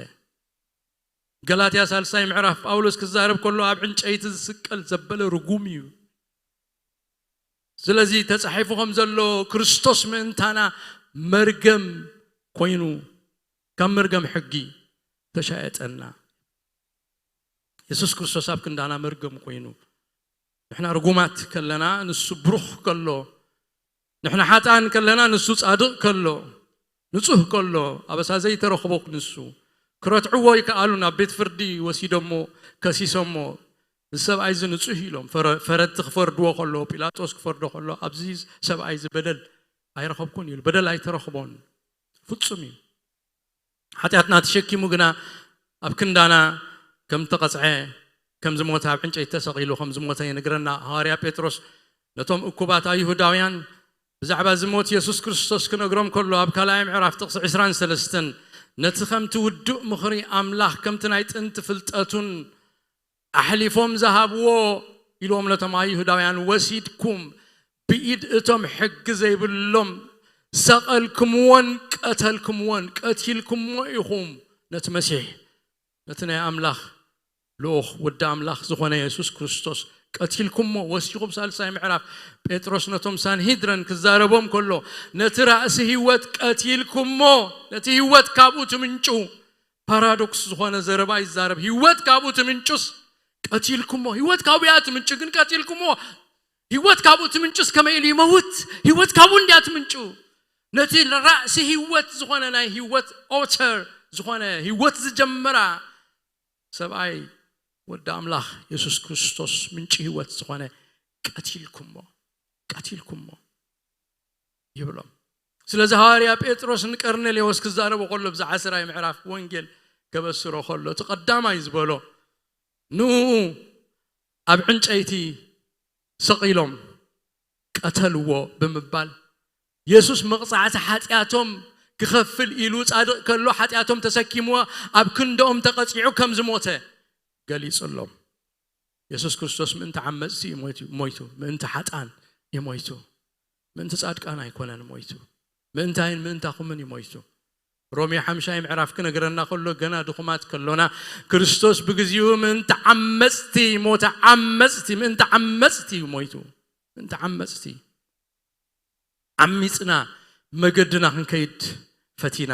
ገላትያ ሳልሳይ ምዕራፍ ጳውሎስ ክዛረብ ከሎ ኣብ ዕንጨይቲ ዝስቀል ዘበለ ርጉም እዩ። ስለዚ ተጻሒፉ ከም ዘሎ ክርስቶስ ምእንታና መርገም ኮይኑ ካብ መርገም ሕጊ ተሻየጠና። የሱስ ክርስቶስ ኣብ ክንዳና መርገም ኮይኑ ንሕና ርጉማት ከለና ንሱ ብሩኽ ከሎ፣ ንሕና ሓጥኣን ከለና ንሱ ጻድቕ ከሎ፣ ንጹህ ከሎ፣ ኣበሳ ዘይተረኽቦ ንሱ፣ ክረትዕዎ ይከኣሉ፣ ናብ ቤት ፍርዲ ወሲዶሞ ከሲሶሞ። እዚ ሰብኣይ እዚ ንጹህ ኢሎም ፈረ-፣ ፈረድቲ ክፈርድዎ ከሎ፣ ጲላጦስ ክፈርዶ ከሎ፣ ኣብዚ ሰብኣይ እዚ በደል ኣይረኸብኩን ኢሉ፣ በደል ኣይተረኽቦን። ፍጹም እዩ። ሓጢኣትና ተሸኪሙ ግና ኣብ ክንዳና ከም ተቐጽዐ፣ ከም ዝሞተ፣ ኣብ ዕንጨይቲ ተሰቒሉ ከም ዝሞተ ይነግረና። ሃዋርያ ጴጥሮስ ነቶም እኩባት ኣይሁዳውያን ብዛዕባ እዚ ሞት የሱስ ክርስቶስ ክነግሮም ከሎ፣ ኣብ ካልኣይ ምዕራፍ ጥቕሲ ዕስራን ሰለስተን፣ ነቲ ከምቲ ውዱእ ምኽሪ ኣምላኽ፣ ከምቲ ናይ ጥንቲ ፍልጠቱን ኣሕሊፎም ዝሃብዎ ኢልዎም ነቶም ኣይሁዳውያን፣ ወሲድኩም ብኢድ እቶም ሕጊ ዘይብሎም ሰቐልክምዎን ቀተልክምዎን፣ ቀቲልኩምዎ ኢኹም። ነቲ መሲሕ፣ ነቲ ናይ ኣምላኽ ልኡኽ፣ ወዲ ኣምላኽ ዝኾነ የሱስ ክርስቶስ ቀቲልኩሞ፣ ወሲኹም። ሳልሳይ ምዕራፍ ጴጥሮስ ነቶም ሳንሂድረን ክዛረቦም ከሎ፣ ነቲ ራእሲ ህይወት ቀቲልኩሞ፣ ነቲ ህይወት ካብኡ ትምንጩ። ፓራዶክስ ዝኾነ ዘረባ ይዛረብ። ህይወት ካብኡ ትምንጩስ ቀቲልኩሞ። ህይወት ካብኡ እያ ትምንጩ፣ ግን ቀቲልኩሞ። ህይወት ካብኡ ትምንጩስ ከመይ ኢሉ ይመውት? ህይወት ካብኡ እንድያ ትምንጩ። ነቲ ራእሲ ህይወት ዝኾነ፣ ናይ ህይወት ኦተር ዝኾነ፣ ህይወት ዝጀመራ ሰብኣይ፣ ወዲ ኣምላኽ የሱስ ክርስቶስ፣ ምንጪ ህይወት ዝኾነ ቀቲልኩሞ፣ ቀቲልኩሞ ይብሎም። ስለዚ ሃዋርያ ጴጥሮስ ንቀርኔሌዎስ ክዛረቦ ከሎ፣ ብዛ ዓስራይ ምዕራፍ ወንጌል ከበስሮ ከሎ፣ እቲ ቀዳማይ ዝበሎ፣ ንኡ ኣብ ዕንጨይቲ ሰቒሎም ቀተልዎ ብምባል፣ የሱስ መቕጻዕቲ ሓጢኣቶም ክኸፍል ኢሉ ጻድቕ ከሎ ሓጢኣቶም ተሰኪምዎ ኣብ ክንድኦም ተቐጺዑ ከም ዝሞተ ገሊጹሎም። የሱስ ክርስቶስ ምእንቲ ዓመጽቲ እዩ ሞይቱ፣ ሞይቱ። ምእንቲ ሓጥኣን እዩ ሞይቱ። ምእንቲ ጻድቃን ኣይኮነን ሞይቱ። ምእንታይን ምእንታኹምን እዩ ሞይቱ። ሮሜ ሓምሻይ ምዕራፍ ክነግረና ከሎ፣ ገና ድኹማት ከሎና ክርስቶስ ብግዚኡ ምእንቲ ዓመጽቲ ሞተ። ዓመጽቲ፣ ምእንቲ ዓመጽቲ እዩ ሞይቱ። ምእንቲ ዓመጽቲ። ዓሚጽና መገድና ክንከይድ ፈቲና።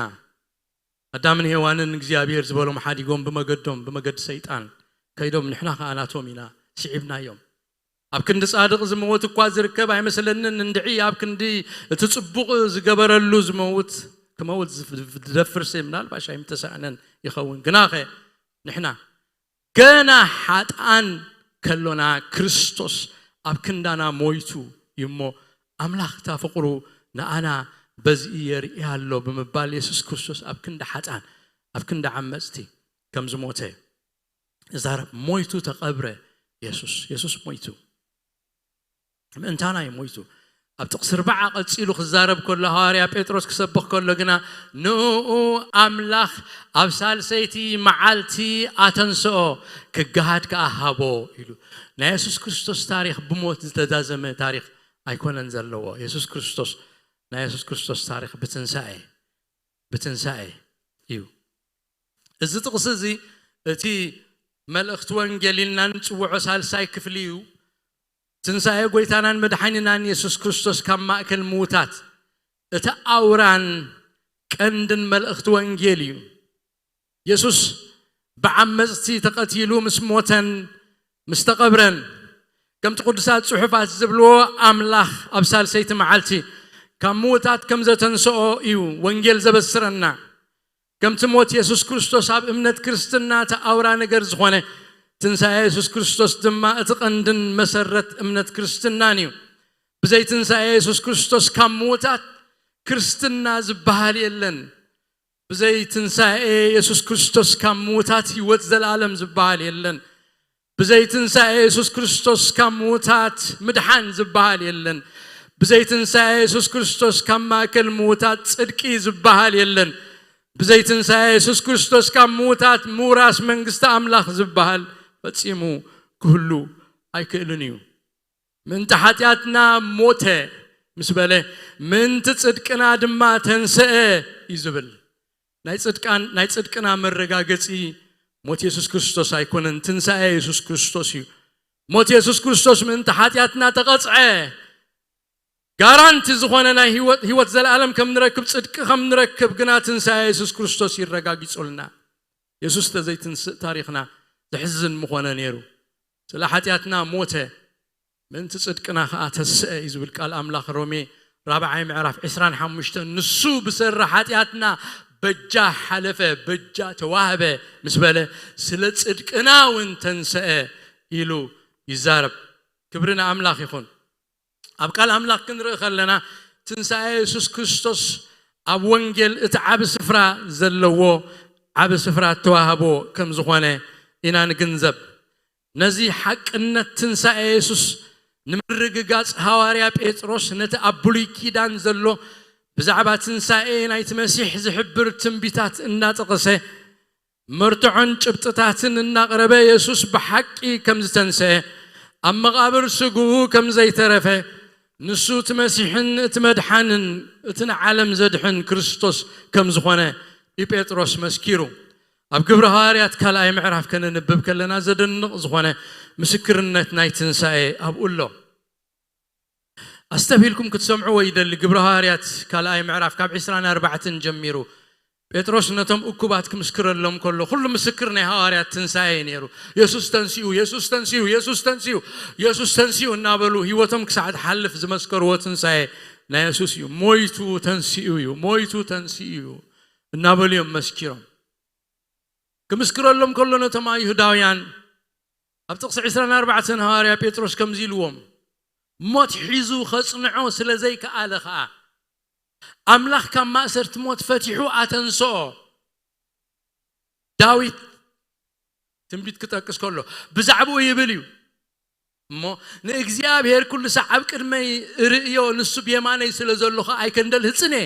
ኣዳምን ሄዋንን እግዚኣብሔር ዝበሎም ሓዲጎም ብመገዶም፣ ብመገዲ ሰይጣን ከይዶም፣ ንሕና ከኣ ናቶም ኢና ስዒብናዮም። ኣብ ክንዲ ጻድቕ ዝመውት እኳ ዝርከብ ኣይመስለንን፣ እንድዒ ኣብ ክንዲ እቲ ጽቡቕ ዝገበረሉ ዝመውት፣ ክመውት ዝፍ-፣ ዝደፍርሲ ምናልባሽ ኣይምተሳእነን ይኸውን። ግናኸ ንሕና ገና ሓጥኣን ከሎና ክርስቶስ ኣብ ክንዳና ሞይቱ እዩ እሞ፣ ኣምላኽ እታ ፍቕሩ ንኣና በዚ የርኢ ኣሎ ብምባል፣ የሱስ ክርስቶስ ኣብ ክንዲ ሓጥኣን፣ ኣብ ክንዲ ዓመጽቲ ከም ዝሞተ ይዛረብ። ሞይቱ ተቐብረ የሱስ። የሱስ ሞይቱ። ምእንታና እዩ ሞይቱ። ኣብ ጥቕሲ ኣርብዓ ቀጺሉ ክዛረብ ከሎ፣ ሃዋርያ ጴጥሮስ ክሰብኽ ከሎ ግና፣ ንእኡ ኣምላኽ ኣብ ሳልሰይቲ መዓልቲ ኣተንስኦ፣ ክገሃድ ከኣ ሃቦ ኢሉ። ናይ የሱስ ክርስቶስ ታሪኽ ብሞት ዝተዛዘመ ታሪኽ ኣይኮነን ዘለዎ። የሱስ ክርስቶስ፣ ናይ የሱስ ክርስቶስ ታሪኽ ብትንሳኤ፣ ብትንሳኤ እዩ። እዚ ጥቕሲ እዚ፣ እቲ መልእኽቲ ወንጌል ኢልና ንጽውዖ ሳልሳይ ክፍሊ እዩ። ትንሳኤ ጎይታናን መድሓኒናን የሱስ ክርስቶስ ካብ ማእከል ምዉታት፣ እቲ ኣውራን ቀንድን መልእኽቲ ወንጌል እዩ። የሱስ ብዓመጽቲ ተቐቲሉ ምስ ሞተን ምስ ተቐብረን፣ ከምቲ ቅዱሳት ጽሑፋት ዝብልዎ፣ ኣምላኽ ኣብ ሳልሰይቲ መዓልቲ ካብ ምዉታት ከም ዘተንስኦ እዩ ወንጌል ዘበስረና። ከምቲ ሞት የሱስ ክርስቶስ ኣብ እምነት ክርስትና እቲ ኣውራ ነገር ዝኾነ፣ ትንሳኤ የሱስ ክርስቶስ ድማ እቲ ቀንድን መሰረት እምነት ክርስትናን እዩ። ብዘይ ትንሳኤ የሱስ ክርስቶስ ካብ ምዉታት ክርስትና ዝበሃል የለን። ብዘይ ትንሳኤ የሱስ ክርስቶስ ካብ ምዉታት ህይወት ዘለኣለም ዝበሃል የለን። ብዘይ ትንሳኤ የሱስ ክርስቶስ ካብ ምዉታት ምድሓን ዝበሃል የለን። ብዘይ ትንሳኤ የሱስ ክርስቶስ ካብ ማእከል ምዉታት ጽድቂ ዝበሃል የለን። ብዘይ ትንሳኤ የሱስ ክርስቶስ ካብ ምዉታት ምውራስ መንግስቲ ኣምላኽ ዝበሃል ፈጺሙ ክህሉ ኣይክእልን እዩ። ምእንቲ ሓጢኣትና ሞተ ምስ በለ፣ ምእንቲ ጽድቅና ድማ ተንስአ እዩ ዝብል። ናይ ጽድቃን-፣ ናይ ጽድቅና መረጋገጺ ሞት የሱስ ክርስቶስ ኣይኮነን፣ ትንሳኤ የሱስ ክርስቶስ እዩ። ሞት የሱስ ክርስቶስ ምእንቲ ሓጢኣትና ተቐጽዐ። ጋራንቲ ዝኾነ ናይ ህይወት፣ ህይወት ዘለኣለም ከም ንረክብ፣ ጽድቂ ከም ንረክብ ግና ትንሳኤ የሱስ ክርስቶስ ይረጋጊጹልና። የሱስ ተዘይትንስእ ታሪኽና ዘሕዝን ምኾነ ነይሩ። ስለ ሓጢኣትና ሞተ፣ ምእንቲ ጽድቅና ኸኣ ተስአ እዩ ዝብል ቃል ኣምላኽ። ሮሜ ራብዓይ ምዕራፍ ዕስራን ሓሙሽተን፣ ንሱ ብሰሪ ሓጢኣትና በጃ ሓለፈ፣ በጃ ተዋህበ ምስ በለ፣ ስለ ጽድቅና እውን ተንስአ ኢሉ ይዛረብ። ክብሪ ንኣምላኽ ይኹን። ኣብ ቃል ኣምላኽ ክንርኢ ከለና፣ ትንሳኤ የሱስ ክርስቶስ ኣብ ወንጌል እቲ ዓቢ ስፍራ ዘለዎ፣ ዓቢ ስፍራ እተዋህቦ ከም ዝኾነ ኢና ንግንዘብ። ነዚ ሓቅነት ትንሳኤ የሱስ ንምርግጋጽ፣ ሃዋርያ ጴጥሮስ ነቲ ኣብ ብሉይ ኪዳን ዘሎ ብዛዕባ ትንሳኤ ናይቲ መሲሕ ዝሕብር ትንቢታት እናጠቐሰ፣ መርትዖን ጭብጥታትን እናቕረበ፣ የሱስ ብሓቂ ከም ዝተንስአ፣ ኣብ መቓብር ስግኡ ከም ዘይተረፈ፣ ንሱ እቲ መሲሕን እቲ መድሓንን እቲ ንዓለም ዘድሕን ክርስቶስ ከም ዝኾነ እዩ ጴጥሮስ መስኪሩ። ኣብ ግብሪ ሃዋርያት ካልኣይ ምዕራፍ ከነንብብ ከለና፣ ዘደንቕ ዝኾነ ምስክርነት ናይ ትንሳኤ ኣብኡ ኣሎ። ኣስተብሂልኩም ክትሰምዕዎ ይደሊ። ግብሪ ሃዋርያት ካልኣይ ምዕራፍ ካብ ዕስራን ኣርባዕተን ጀሚሩ፣ ጴጥሮስ ነቶም እኩባት ክምስክረሎም ከሎ፣ ኩሉ ምስክር ናይ ሃዋርያት ትንሳኤ እዩ ነይሩ። የሱስ ተንሲኡ፣ የሱስ ተንሲኡ፣ የሱስ ተንሲኡ፣ የሱስ ተንሲኡ እናበሉ ህይወቶም ክሳዕ ትሓልፍ ዝመስከርዎ ትንሳኤ ናይ የሱስ እዩ። ሞይቱ ተንሲኡ እዩ፣ ሞይቱ ተንሲኡ እዩ እናበሉ እዮም መስኪሮም። ክምስክረሎም ከሎ ነቶም ኣይሁዳውያን፣ ኣብ ጥቕሲ ዕስራን ኣርባዕተን ሃዋርያ ጴጥሮስ ከምዚ ኢልዎም፣ ሞት ሒዙ ኸጽንዖ ስለ ዘይከኣለ ኸኣ፣ ኣምላኽ ካብ ማእሰርቲ ሞት ፈቲሑ ኣተንስኦ። ዳዊት ትንቢት ክጠቅስ ከሎ ብዛዕባኡ ይብል እዩ። እሞ፣ "ንእግዚኣብሔር ኩሉ ሳዕ ኣብ ቅድመይ እርእዮ፣ ንሱ ብየማነይ ስለ ዘሎ ኸኣ ኣይከንደልህጽን እየ።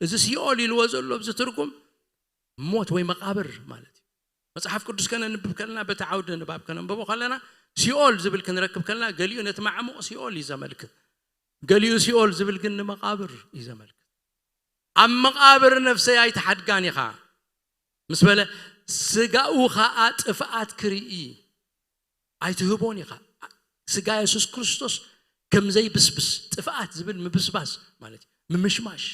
እዚ ሲኦል ኢልዎ ዘሎ ኣብዚ ትርጉም ሞት ወይ መቓብር ማለት እዩ። መጽሓፍ ቅዱስ ከነንብብ ከለና፣ በቲ ዓውደ ንባብ ከነንብቦ ከለና፣ ሲኦል ዝብል ክንረክብ ከለና፣ ገሊኡ ነቲ ማዕሙቕ ሲኦል እዩ ዘመልክት፣ ገሊኡ ሲኦል ዝብል ግን ንመቓብር እዩ ዘመልክት። ኣብ መቓብር ነፍሰይ ኣይትሓድጋን ኢኻ ምስ በለ፣ ስጋኡ ኸኣ ጥፍኣት ክርኢ ኣይትህቦን ኢኻ። ስጋ የሱስ ክርስቶስ ከም ዘይብስብስ፣ ጥፍኣት ዝብል ምብስባስ ማለት እዩ፣ ምምሽማሽ።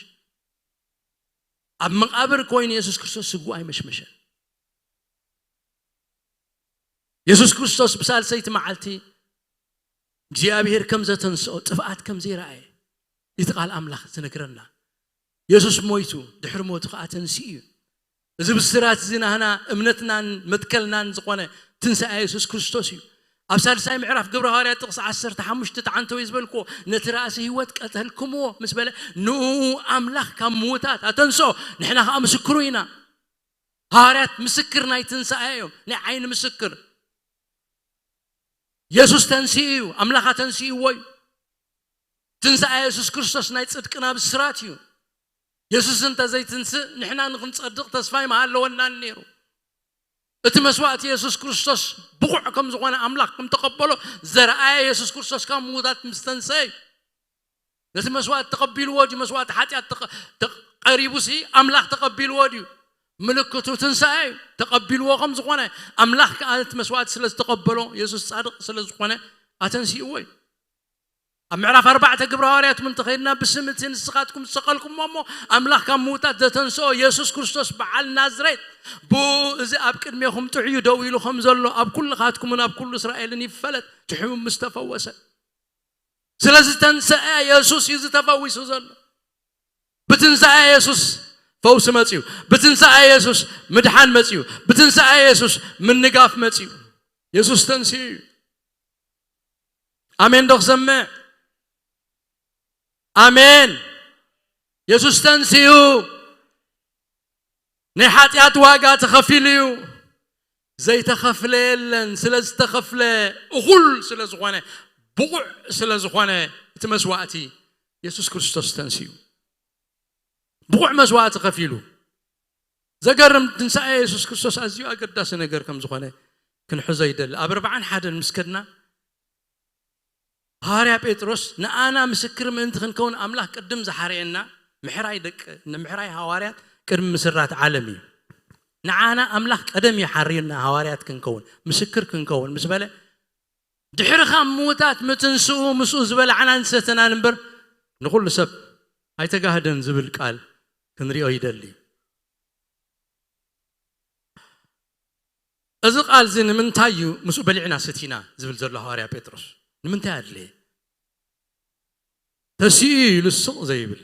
ኣብ መቓብር ኮይኑ የሱስ ክርስቶስ ስግኡ ኣይመሽመሸን። የሱስ ክርስቶስ ብሳልሰይቲ መዓልቲ እግዚኣብሔር ከም ዘተንስኦ፣ ጥፍኣት ከም ዘይረኣየ እቲ ቃል ኣምላኽ ዝነግረና። የሱስ ሞይቱ፣ ድሕሪ ሞቱ ኸዓ ተንሲኡ እዩ። እዚ ብስራት እዚ ናህና እምነትናን መትከልናን ዝኾነ ትንሳኤ የሱስ ክርስቶስ እዩ። ኣብ ሳልሳይ ምዕራፍ ግብረ ሃዋርያት ጥቕሲ ዓሰርተ ሓሙሽተ ተዓንተው እዩ ዝበልክዎ፣ ነቲ ራእሲ ህይወት ቀተልክምዎ ምስ በለ፣ ንኡ ኣምላኽ ካብ ምዉታት ኣተንስኦ፣ ንሕና ኸዓ ምስክሩ ኢና። ሃዋርያት ምስክር ናይ ትንሳኤ እዮም፣ ናይ ዓይኒ ምስክር። የሱስ ተንሲኡ እዩ፣ ኣምላኽ ኣተንሲእዎ እዩ። ትንሳኤ የሱስ ክርስቶስ ናይ ጽድቅና ብስራት እዩ። የሱስ እንተ ዘይትንስእ ንሕና ንኽንጸድቕ ተስፋ ኣይምሃለወናን ነይሩ። እቲ መስዋእቲ የሱስ ክርስቶስ ብቑዕ ከም ዝኾነ ኣምላኽ ከም ተቐበሎ ዘርኣየ የሱስ ክርስቶስ ካብ ምዉታት ምስ ተንሰአ እዩ። ነቲ መስዋእቲ ተቐቢልዎ ድዩ? መስዋእቲ ሓጢኣት ተቐ-፣ ተቐ-፣ ቀሪቡሲ ኣምላኽ ተቐቢልዎ ድዩ? ምልክቱ ትንሳኤ እዩ። ተቐቢልዎ ከም ዝኾነ ኣምላኽ ከኣ ነቲ መስዋእቲ ስለ ዝተቐበሎ የሱስ ጻድቕ ስለ ዝኾነ ኣተንሲእዎ እዩ። ኣብ ምዕራፍ ኣርባዕተ ግብረ ሃዋርያት እውን እንተኸይድና፣ ብስም እቲ ንስኻትኩም ዝሰቐልኩሞ እሞ ኣምላኽ ካብ ምዉታት ዘተንስኦ የሱስ ክርስቶስ በዓል ናዝሬት፣ ብኡ እዚ ኣብ ቅድሜኹም ጥዑዩ ደው ኢሉ ከም ዘሎ ኣብ ኩልኻትኩምን ኣብ ኩሉ እስራኤልን ይፈለጥ፣ እቲ ሕሙም ምስ ተፈወሰ። ስለዚ ተንስአ የሱስ እዩ ዝተፈዊሱ ዘሎ። ብትንሳኤ የሱስ ፈውሲ መጽዩ። ብትንሳኤ የሱስ ምድሓን መጽዩ። ብትንሳኤ የሱስ ምንጋፍ መጽዩ። የሱስ ተንስኡ እዩ። ኣሜን ዶ ክሰምዕ? ኣሜን። የሱስ ተንስኡ። ናይ ሓጢኣት ዋጋ ተኸፊሉ እዩ። ዘይተኸፍለ የለን። ስለ ዝተኸፍለ፣ እኹል ስለ ዝኾነ፣ ብቑዕ ስለ ዝኾነ፣ እቲ መስዋእቲ የሱስ ክርስቶስ ተንስኡ። ብቑዕ መስዋእቲ ከፊሉ። ዘገርም ትንሳኤ የሱስ ክርስቶስ ኣዝዩ ኣገዳሲ ነገር ከም ዝኾነ ክንሕዞ ይደሊ። ኣብ ኣርባዓን ሓደን ምስ ከድና፣ ሃዋርያ ጴጥሮስ ንኣና ምስክር ምእንቲ ክንከውን ኣምላኽ ቅድም ዝሓረየና ምሕራይ ደቂ፣ ንምሕራይ ሃዋርያት ቅድሚ ምስራት ዓለም እዩ። ንዓና ኣምላኽ ቀደም እዩ ሓርዩና ሃዋርያት ክንከውን፣ ምስክር ክንከውን ምስ በለ፣ ድሕሪ ካብ ምዉታት ምትንስኡ ምስኡ ዝበላዕናን ዝሰተናን እምበር ንኹሉ ሰብ ኣይተጋህደን ዝብል ቃል ክንሪኦ ይደሊ። እዚ ቃል እዚ ንምንታይ እዩ ምስኡ በሊዕና ሰቲና ዝብል ዘሎ ሃዋርያ ጴጥሮስ? ንምንታይ ኣድለየ? ተሲኡ ኢሉ ስቕ ዘይብል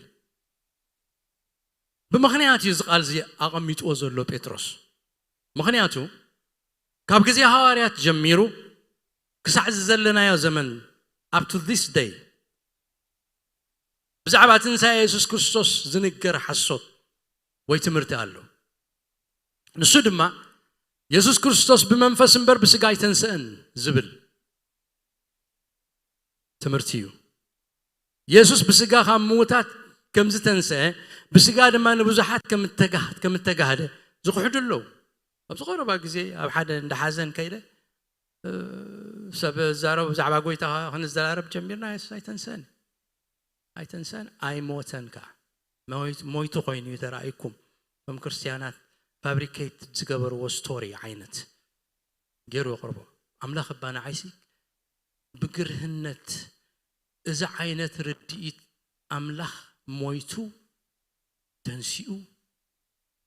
ብምኽንያት እዩ እዚ ቃል እዚ ኣቐሚጥዎ ዘሎ ጴጥሮስ። ምኽንያቱ ካብ ግዜ ሃዋርያት ጀሚሩ ክሳዕ እዚ ዘለናዮ ዘመን፣ up to this day፣ ብዛዕባ ትንሳኤ የሱስ ክርስቶስ ዝንገር ሓሶት ወይ ትምህርቲ ኣሎ። ንሱ ድማ የሱስ ክርስቶስ ብመንፈስ እምበር ብስጋ ኣይተንስአን ዝብል ትምህርቲ እዩ። የሱስ ብስጋ ካብ ምዉታት ከም ዝተንስአ፣ ብስጋ ድማ ንብዙሓት ከም እተጋህ-፣ ከም እተጋህደ ዝኽሕዱ ኣለዉ። ኣብዚ ቀረባ ግዜ ኣብ ሓደ እንዳ ሓዘን ከይደ፣ እ፣ ሰብ ዝዛረቡ ብዛዕባ ጐይታ ክንዘራረብ ጀሚርና፣ የሱስ ኣይተንስአን፣ ኣይተንስአን፣ ኣይሞተን ከኣ። ሞይት-፣ ሞይቱ ኮይኑ እዩ ተራእይኩም። እቶም ክርስትያናት ፋብሪኬት ዝገበርዎ ስቶሪ ዓይነት ገይሩ የቕርቦ። ኣምላኽ እባ ንዓይሲ ብግርህነት እዚ ዓይነት ርድኢት፣ ኣምላኽ ሞይቱ ተንሲኡ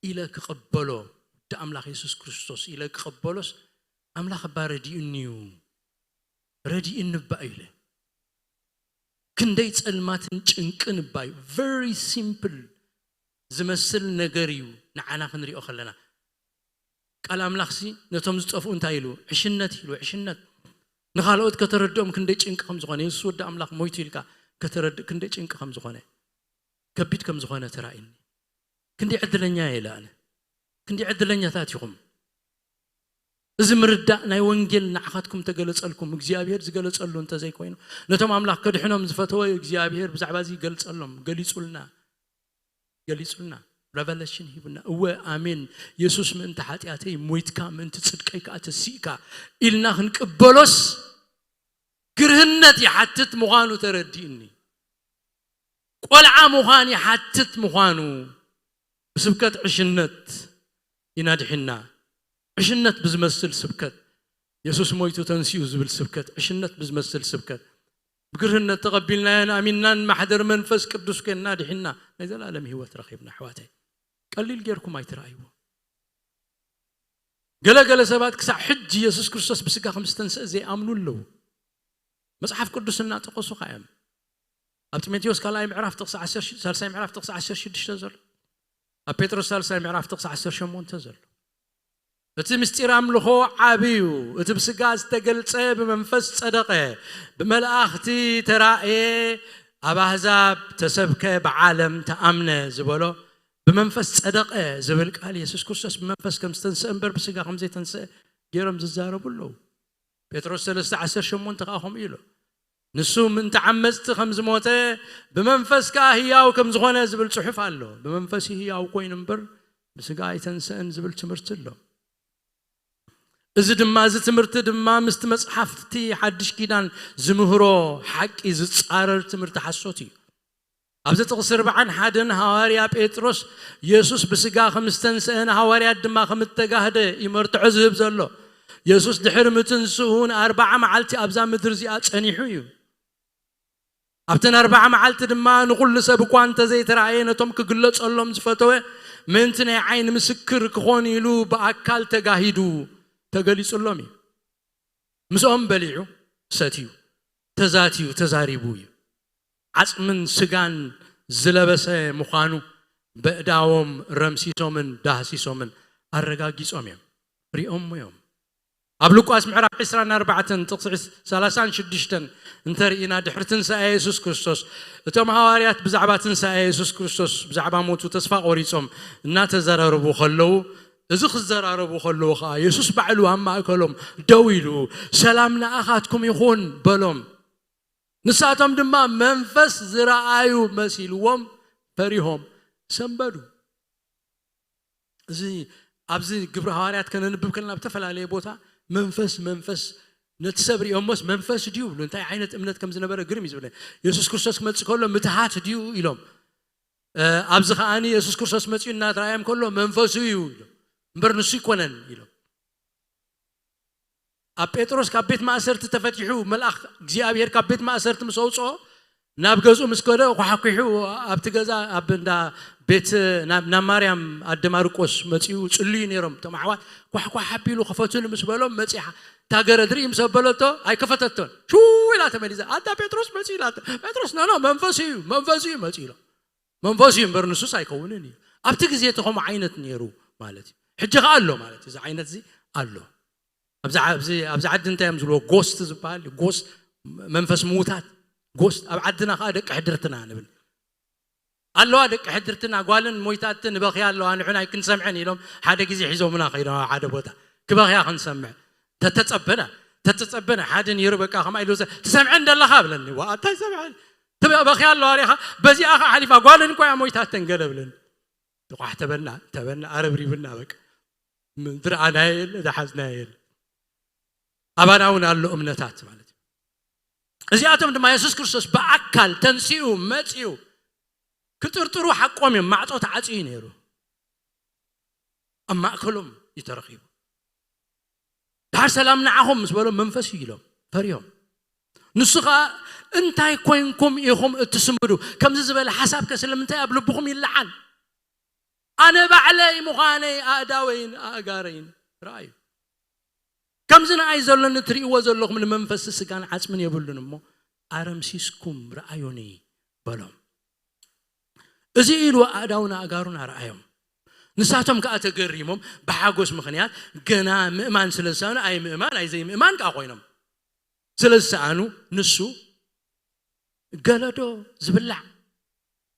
ኢለ ክቕበሎ፣ ወዲ ኣምላኽ የሱስ ክርስቶስ ኢለ ክቕበሎስ፣ ኣምላኽ እባ ረዲኡኒ እዩ፣ ረዲኡኒ እባ ኢለ። ክንደይ ጸልማትን ጭንቅን እባ እዩ። Very simple ዝመስል ነገር እዩ ንዓና ክንሪኦ ከለና። ቃል ኣምላኽሲ ነቶም ዝጠፍኡ እንታይ ኢሉ? ዕሽነት ኢሉ፣ ዕሽነት። ንኻልኦት ከተረድኦም ክንደይ ጭንቂ ከም ዝኾነ፣ የሱስ ወዲ ኣምላኽ ሞይቱ ኢልካ ከተረድእ ክንደይ ጭንቂ ከም ዝኾነ፣ ከቢድ ከም ዝኾነ ተራእዩኒ። ክንደይ ዕድለኛ እየ ኢለ ኣነ። ክንደይ ዕድለኛታት ኢኹም። እዚ ምርዳእ ናይ ወንጌል ንዓኻትኩም ተገለጸልኩም፣ እግዚኣብሔር ዝገለጸሉ እንተዘይኮይኑ፣ ነቶም ኣምላኽ ከድሕኖም ዝፈተወ እግዚኣብሔር ብዛዕባ እዚ ይገልጸሎም፣ ገሊጹልና። ገሊጹልና፣ revelation ሂቡና። እወ ኣሜን፣ የሱስ ምእንቲ ሓጢኣተይ ሞይትካ፣ ምእንቲ ጽድቀይ ከኣ ተሲእካ ኢልና ክንቅበሎስ ግርህነት ይሓትት ምዃኑ ተረዲእኒ። ቆልዓ ምዃን ይሓትት ምዃኑ ብስብከት ዕሽነት ኢና ድሒና። ዕሽነት ብዝመስል ስብከት፣ የሱስ ሞይቱ ተንሲኡ ዝብል ስብከት፣ ዕሽነት ብዝመስል ስብከት ብግርህነት ተቐቢልናዮን ኣሚንናን ማሕደር መንፈስ ቅዱስ ኮይንና ድሒና ናይ ዘላለም ህይወት ረኺብና። ኣሕዋተይ፣ ቀሊል ጌርኩም ኣይትረኣይዎ። ገለ ገለ ሰባት ክሳዕ ሕጂ የሱስ ክርስቶስ ብስጋ ከም ዝተንስአ ዘይኣምኑ ኣለዉ። መጽሓፍ ቅዱስ እናጠቐሱ ከኣ እዮም። ኣብ ጢሞቴዎስ ካልኣይ ምዕራፍ ጥቕሲ ዓሰርተ፣ ሳልሳይ ምዕራፍ ጥቕሲ ዓሰርተ ሽዱሽተ ዘሎ፣ ኣብ ጴጥሮስ ሳልሳይ ምዕራፍ ጥቕሲ ዓሰርተ ሸሞንተ ዘሎ፣ እቲ ምስጢር ኣምልኾ ዓቢ እዩ። እቲ ብስጋ ዝተገልጸ ብመንፈስ ጸደቐ፣ ብመላእኽቲ ተራእየ፣ ኣብ ኣህዛብ ተሰብከ፣ ብዓለም ተኣምነ ዝበሎ ብመንፈስ ጸደቐ ዝብል ቃል የሱስ ክርስቶስ ብመንፈስ ከም ዝተንስአ እምበር ብስጋ ከም ዘይተንስአ ገይሮም ዝዛረቡ ኣለዉ። ጴጥሮስ ሰለስተ ዓሰርተ ሸሞንተ ከኣ ከምኡ ኢሉ፣ ንሱ ምእንቲ ዓመጽቲ ከም ዝሞተ ብመንፈስ ከኣ ህያው ከም ዝኾነ ዝብል ጽሑፍ ኣሎ። ብመንፈስ እዩ ህያው ኮይኑ እምበር ብስጋ ኣይተንስአን ዝብል ትምህርቲ ኣሎ። እዚ ድማ፣ እዚ ትምህርቲ ድማ ምስቲ መጽሓፍቲ ሓድሽ ኪዳን ዝምህሮ ሓቂ ዝጻረር ትምህርቲ ሓሶት እዩ። ኣብዚ ጥቕሲ ኣርባዓን ሓደን ሃዋርያ ጴጥሮስ የሱስ ብስጋ ከም ዝተንስአ ንሃዋርያት ድማ ከም እተጋህደ እዩ መርትዖ ዝህብ ዘሎ። የሱስ ድሕሪ ምትንስኡ ንኣርብዓ መዓልቲ ኣብዛ ምድሪ እዚኣ ጸኒሑ እዩ። ኣብተን ኣርብዓ መዓልቲ ድማ ንኹሉ ሰብ እኳ እንተዘይተራእየ ነቶም ክግለጸሎም ዝፈተወ ምእንቲ ናይ ዓይኒ ምስክር ክኾን ኢሉ ብኣካል ተጋሂዱ ተገሊጹሎም እዩ። ምስኦም በሊዑ ሰትዩ፣ ተዛትዩ፣ ተዛሪቡ እዩ። ዓጽምን ስጋን ዝለበሰ ምዃኑ በእዳዎም ረምሲሶምን ዳህሲሶምን ኣረጋጊጾም እዮም። ሪኦሞ እዮም። ኣብ ሉቃስ ምዕራፍ ዕስራን ኣርባዕተን ጥቕሲ ሰላሳን ሽዱሽተን እንተርኢና፣ ድሕሪ ትንሳኤ የሱስ ክርስቶስ እቶም ሃዋርያት ብዛዕባ ትንሳኤ የሱስ ክርስቶስ፣ ብዛዕባ ሞቱ ተስፋ ቆሪጾም እናተዘራረቡ ከለዉ፣ እዚ ክዘራረቡ ከለዉ ኸኣ የሱስ ባዕሉ ኣብ ማእከሎም ደው ኢሉ፣ "ሰላም ንኣኻትኩም ይኹን" በሎም። ንሳቶም ድማ መንፈስ ዝረኣዩ መሲልዎም ፈሪሆም ሰንበዱ። እዚ ኣብዚ ግብሪ ሃዋርያት ከነንብብ ከለና ብተፈላለየ ቦታ መንፈስ፣ መንፈስ፣ ነቲ ሰብ ሪኦሞስ መንፈስ ድዩ ይብሉ። እንታይ ዓይነት እምነት ከም ዝነበረ ግርም እዩ ዝብለኒ። የሱስ ክርስቶስ ክመጽእ ከሎ ምትሃት ድዩ ኢሎም። እ፣ ኣብዚ ከኣኒ የሱስ ክርስቶስ መጺኡ እናተራእዮም ከሎ መንፈሱ እዩ ኢሎም። እምበር ንሱ ኣይኮነን ኢሎም። ኣብ ጴጥሮስ ካብ ቤት ማእሰርቲ ተፈቲሑ፣ መልኣኽ እግዚኣብሔር ካብ ቤት ማእሰርቲ ምስ ኣውፅኦ፣ ናብ ገዝኡ ምስ ከደ ኳሕኲሑ፣ ኣብቲ ገዛ ኣብ እንዳ ቤት ናብ፣ ናብ ማርያም ኣደ ማርቆስ መፂኡ ጽልዩ ነይሮም። እቶም ኣሕዋት ኳሕኳሕ ኣቢሉ ክፈቱኒ ምስ በሎም መፂሓ እታ ገረድ ርኢ ምስ ኣበለቶ ኣይከፈተቶን። ሽው ኢላ ተመሊሳ፣ "ኣታ ጴጥሮስ መፂኡ" ኢላ። ጴጥሮስ፣ "ኖ፣ ኖ፣ መንፈሱ እዩ፣ መንፈሱ እዩ መፂኡ" ኢሎ። መንፈሱ እዩ እምበር ንሱስ ኣይከውንን እዩ። ኣብቲ ግዜ እቲ ከምኡ ዓይነት ነይሩ ማለት እዩ። ሕጂ ኸዓ ኣሎ ማለት እዩ። እዚ ዓይነት እዚ ኣሎ። ኣብዚ ዓ-፣ ኣብዚ፣ ኣብዚ ዓዲ እንታይ እዮም ዝብልዎ? ጎስት ዝበሃል፣ ጎስት፣ መንፈስ ምዉታት፣ ጎስት። ኣብ ዓድና ኸዓ ደቂ ሕድርትና ንብል። ኣለዋ ደቂ ሕድርትና፣ ጓልን ሞይታትን ይበኽያ ኣለዋ፣ ንሕና ኣይክንሰምዐን ኢሎም ሓደ ግዜ ሒዞምና ኸይዶም ኣብ ሓደ ቦታ። ክበኽያ ክንሰምዕ። ተተጸበና፣ ተተጸበና፣ ሓደ ነይሩ በቃ ከምኣ ኢሉ ዘ-፣ "ትሰምዐን ደለኻ?" ብለኒ። "ዋ፣ እንታይ ሰምዐን? ትበኽያ ኣለዋ ሪኻ፣ በዚኣ ኸዓ ሓሊፋ፣ ጓልን እኮ እያ ሞይታተን" ገለ ብለኒ። ቋሕ ተበልና፣ ተበልና፣ ኣረብሪብና በቃ። ም-፣ ዝረኣናዮ የለ፣ ዝሓዝናዮ የለ። ኣባና እውን ኣሎ እምነታት ማለት እዩ። እዚኣቶም ድማ የሱስ ክርስቶስ ብኣካል ተንሲኡ መጺኡ ክጥርጥሩ ሓቆም እዮም። ማዕጾ ተዓጽዩ ነይሩ። ኣብ ማእከሎም እዩ ተረኺቡ። "ድሓር ሰላም ንዓኹም" ምስ በሎም መንፈስ እዩ ኢሎም ፈሪሆም። ንሱ ኸኣ "እንታይ ኮይንኩም ኢኹም እትስንብዱ? ከምዚ ዝበለ ሓሳብ ከ ስለምንታይ ኣብ ልብኹም ይለዓል? ኣነ ባዕለይ ምዃነይ ኣእዳወይን ኣእጋረይን ረኣዩ። ከምዚ ንኣይ ዘሎኒ እትርእይዎ ዘለኹም ንመንፈስ ስጋን ዓጽምን የብሉን እሞ ኣረምሲስኩም ረኣዩኒ" በሎም። እዚ ኢሉ ኣእዳውን ኣእጋሩን ኣርኣዮም። ንሳቶም ከኣ ተገሪሞም ብሓጎስ ምኽንያት ገና ምእማን ስለ ዝሰኣኑ ኣይ ምእማን ኣይ ዘይምእማን ከኣ ኮይኖም ስለ ዝሰኣኑ ንሱ "ገለዶ ዝብላዕ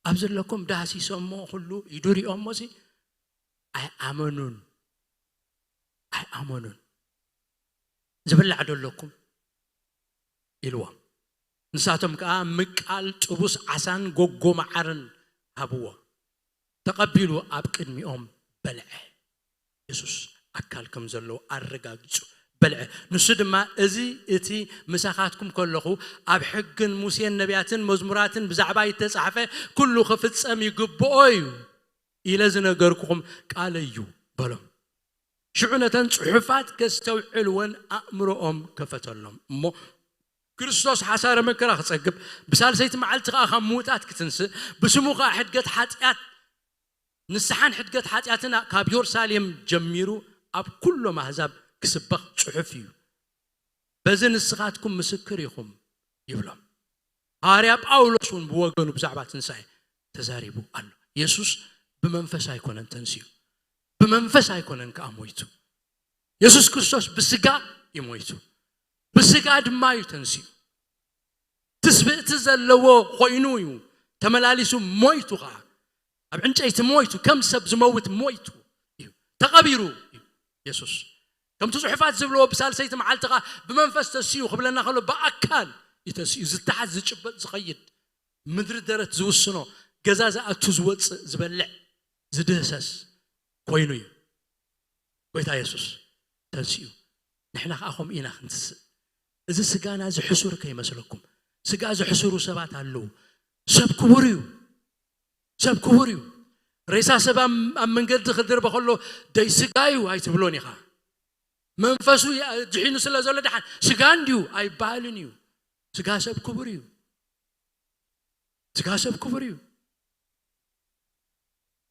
ኣብ ዘለኩም ዳህሲሶሞ ኩሉ ኢዱ ሪኦሞሲ ኣይኣመኑን፣ ኣይኣመኑን። ዝብላዕ ዶ ኣለኩም?" ኢልዎም። ንሳቶም ከኣ ምቃል ጥቡስ ዓሳን ጎጎ መዓርን ሃብዎ። እታ ተቐቢሉ ኣብ ቅድሚኦም በልዐ። የሱስ ኣካል ከም ዘለዎ ኣረጋጊጹ በልዐ። ንሱ ድማ፣ "እዚ እቲ ምሳኻትኩም ከለኹ ኣብ ሕግን ሙሴን ነቢያትን መዝሙራትን ብዛዕባይ እተጻሕፈ ኩሉ ክፍጸም ይግብኦ እዩ ኢለ ዝነገርኩኹም ቃለይ እዩ" በሎም። ሽዑ ነተን ጽሑፋት ከስተውዕልወን ኣእምሮኦም ከፈተሎም። እሞ ክርስቶስ ሓሳረ መከራ ክጸግብ፣ ብሳልሰይቲ መዓልቲ ከኣ ካብ ምዉታት ክትንስእ፣ ብስሙ ከኣ ሕድገት ሓጢኣት፣ ንስሓን ሕድገት ሓጢኣትን ካብ ዮርሳሌም ጀሚሩ ኣብ ኩሎም ኣህዛብ ክስበኽ ጽሑፍ እዩ። በዚ ንስኻትኩም ምስክር ኢኹም ይብሎም። ሃዋርያ ጳውሎስ እውን ብወገኑ ብዛዕባ ትንሳኤ ተዛሪቡ ኣሎ። የሱስ ብመንፈስ ኣይኮነን ተንሲኡ፣ ብመንፈስ ኣይኮነን ከኣ ሞይቱ። የሱስ ክርስቶስ ብስጋ እዩ ሞይቱ፣ ብስጋ ድማ እዩ ተንሲኡ። ትስብእቲ ዘለዎ ኮይኑ እዩ ተመላሊሱ ሞይቱ ኸዓ። ኣብ ዕንጨይቲ ሞይቱ፣ ከም ሰብ ዝመውት ሞይቱ እዩ። ተቐቢሩ እዩ የሱስ። ከምቲ ጽሑፋት ዝብልዎ ብሳልሰይቲ መዓልቲ ኸዓ ብመንፈስ ተሲኡ ክብለና ከሎ ብኣካል እዩ ተሲኡ። ዝተሓዝ ዝጭበጥ ዝኸይድ ምድሪ ደረት ዝውስኖ ገዛ ዝኣቱ ዝወጽእ ዝበልዕ ዝድህሰስ ኮይኑ እዩ። ጎይታ የሱስ ተንሲኡ። ንሕና ኸዓ ከምኡ ኢና ክንትስእ። እዚ ስጋና እዚ ሕሱር ከይመስለኩም። ስጋ ዝሕስሩ ሰባት ኣለዉ። ሰብ ክቡር እዩ። ሰብ ክቡር እዩ። ሬሳ ሰብ ኣብ ኣብ መንገዲ ክድርበ ከሎ ደይ ስጋ እዩ ኣይትብሎን ኢኻ። መንፈሱ ያ- ድሒኑ ስለ ዘሎ ደሓን ስጋ እንድዩ ኣይበሃልን እዩ። ስጋ ሰብ ክቡር እዩ። ስጋ ሰብ ክቡር እዩ።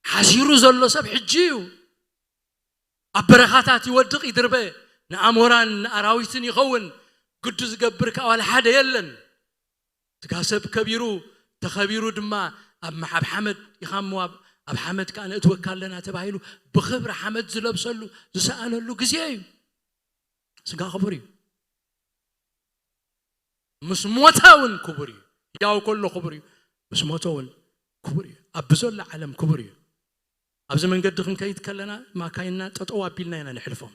ሓሲሩ ዘሎ ሰብ ሕጂ እዩ። ኣብ በረኻታት ይወድቕ ይድርበ፣ ንኣሞራን ንኣራዊትን ይኸውን፣ ግዱ ዝገብር ከኣ ዋላ ሓደ የለን። ስጋ ሰብ ከቢሩ ተኸቢሩ ድማ ኣብ መሓብ ሓመድ ኢኻ እሞ ኣብ ኣብ ሓመድ ከኣ ነእትወካ ኣለና ተባሂሉ ብኽብሪ ሓመድ ዝለብሰሉ ዝሰኣነሉ ግዜ እዩ። ስጋ ክቡር እዩ። ምስ ሞተ እውን ክቡር እዩ። ሕያው ከሎ ክቡር እዩ። ምስ ሞተ እውን ክቡር እዩ። ኣብ ብዘሎ ዓለም ክቡር እዩ። ኣብዚ መንገዲ ክንከይድ ከለና ማካይንና ጠጠው ኣቢልና ኢና ነሕልፎም።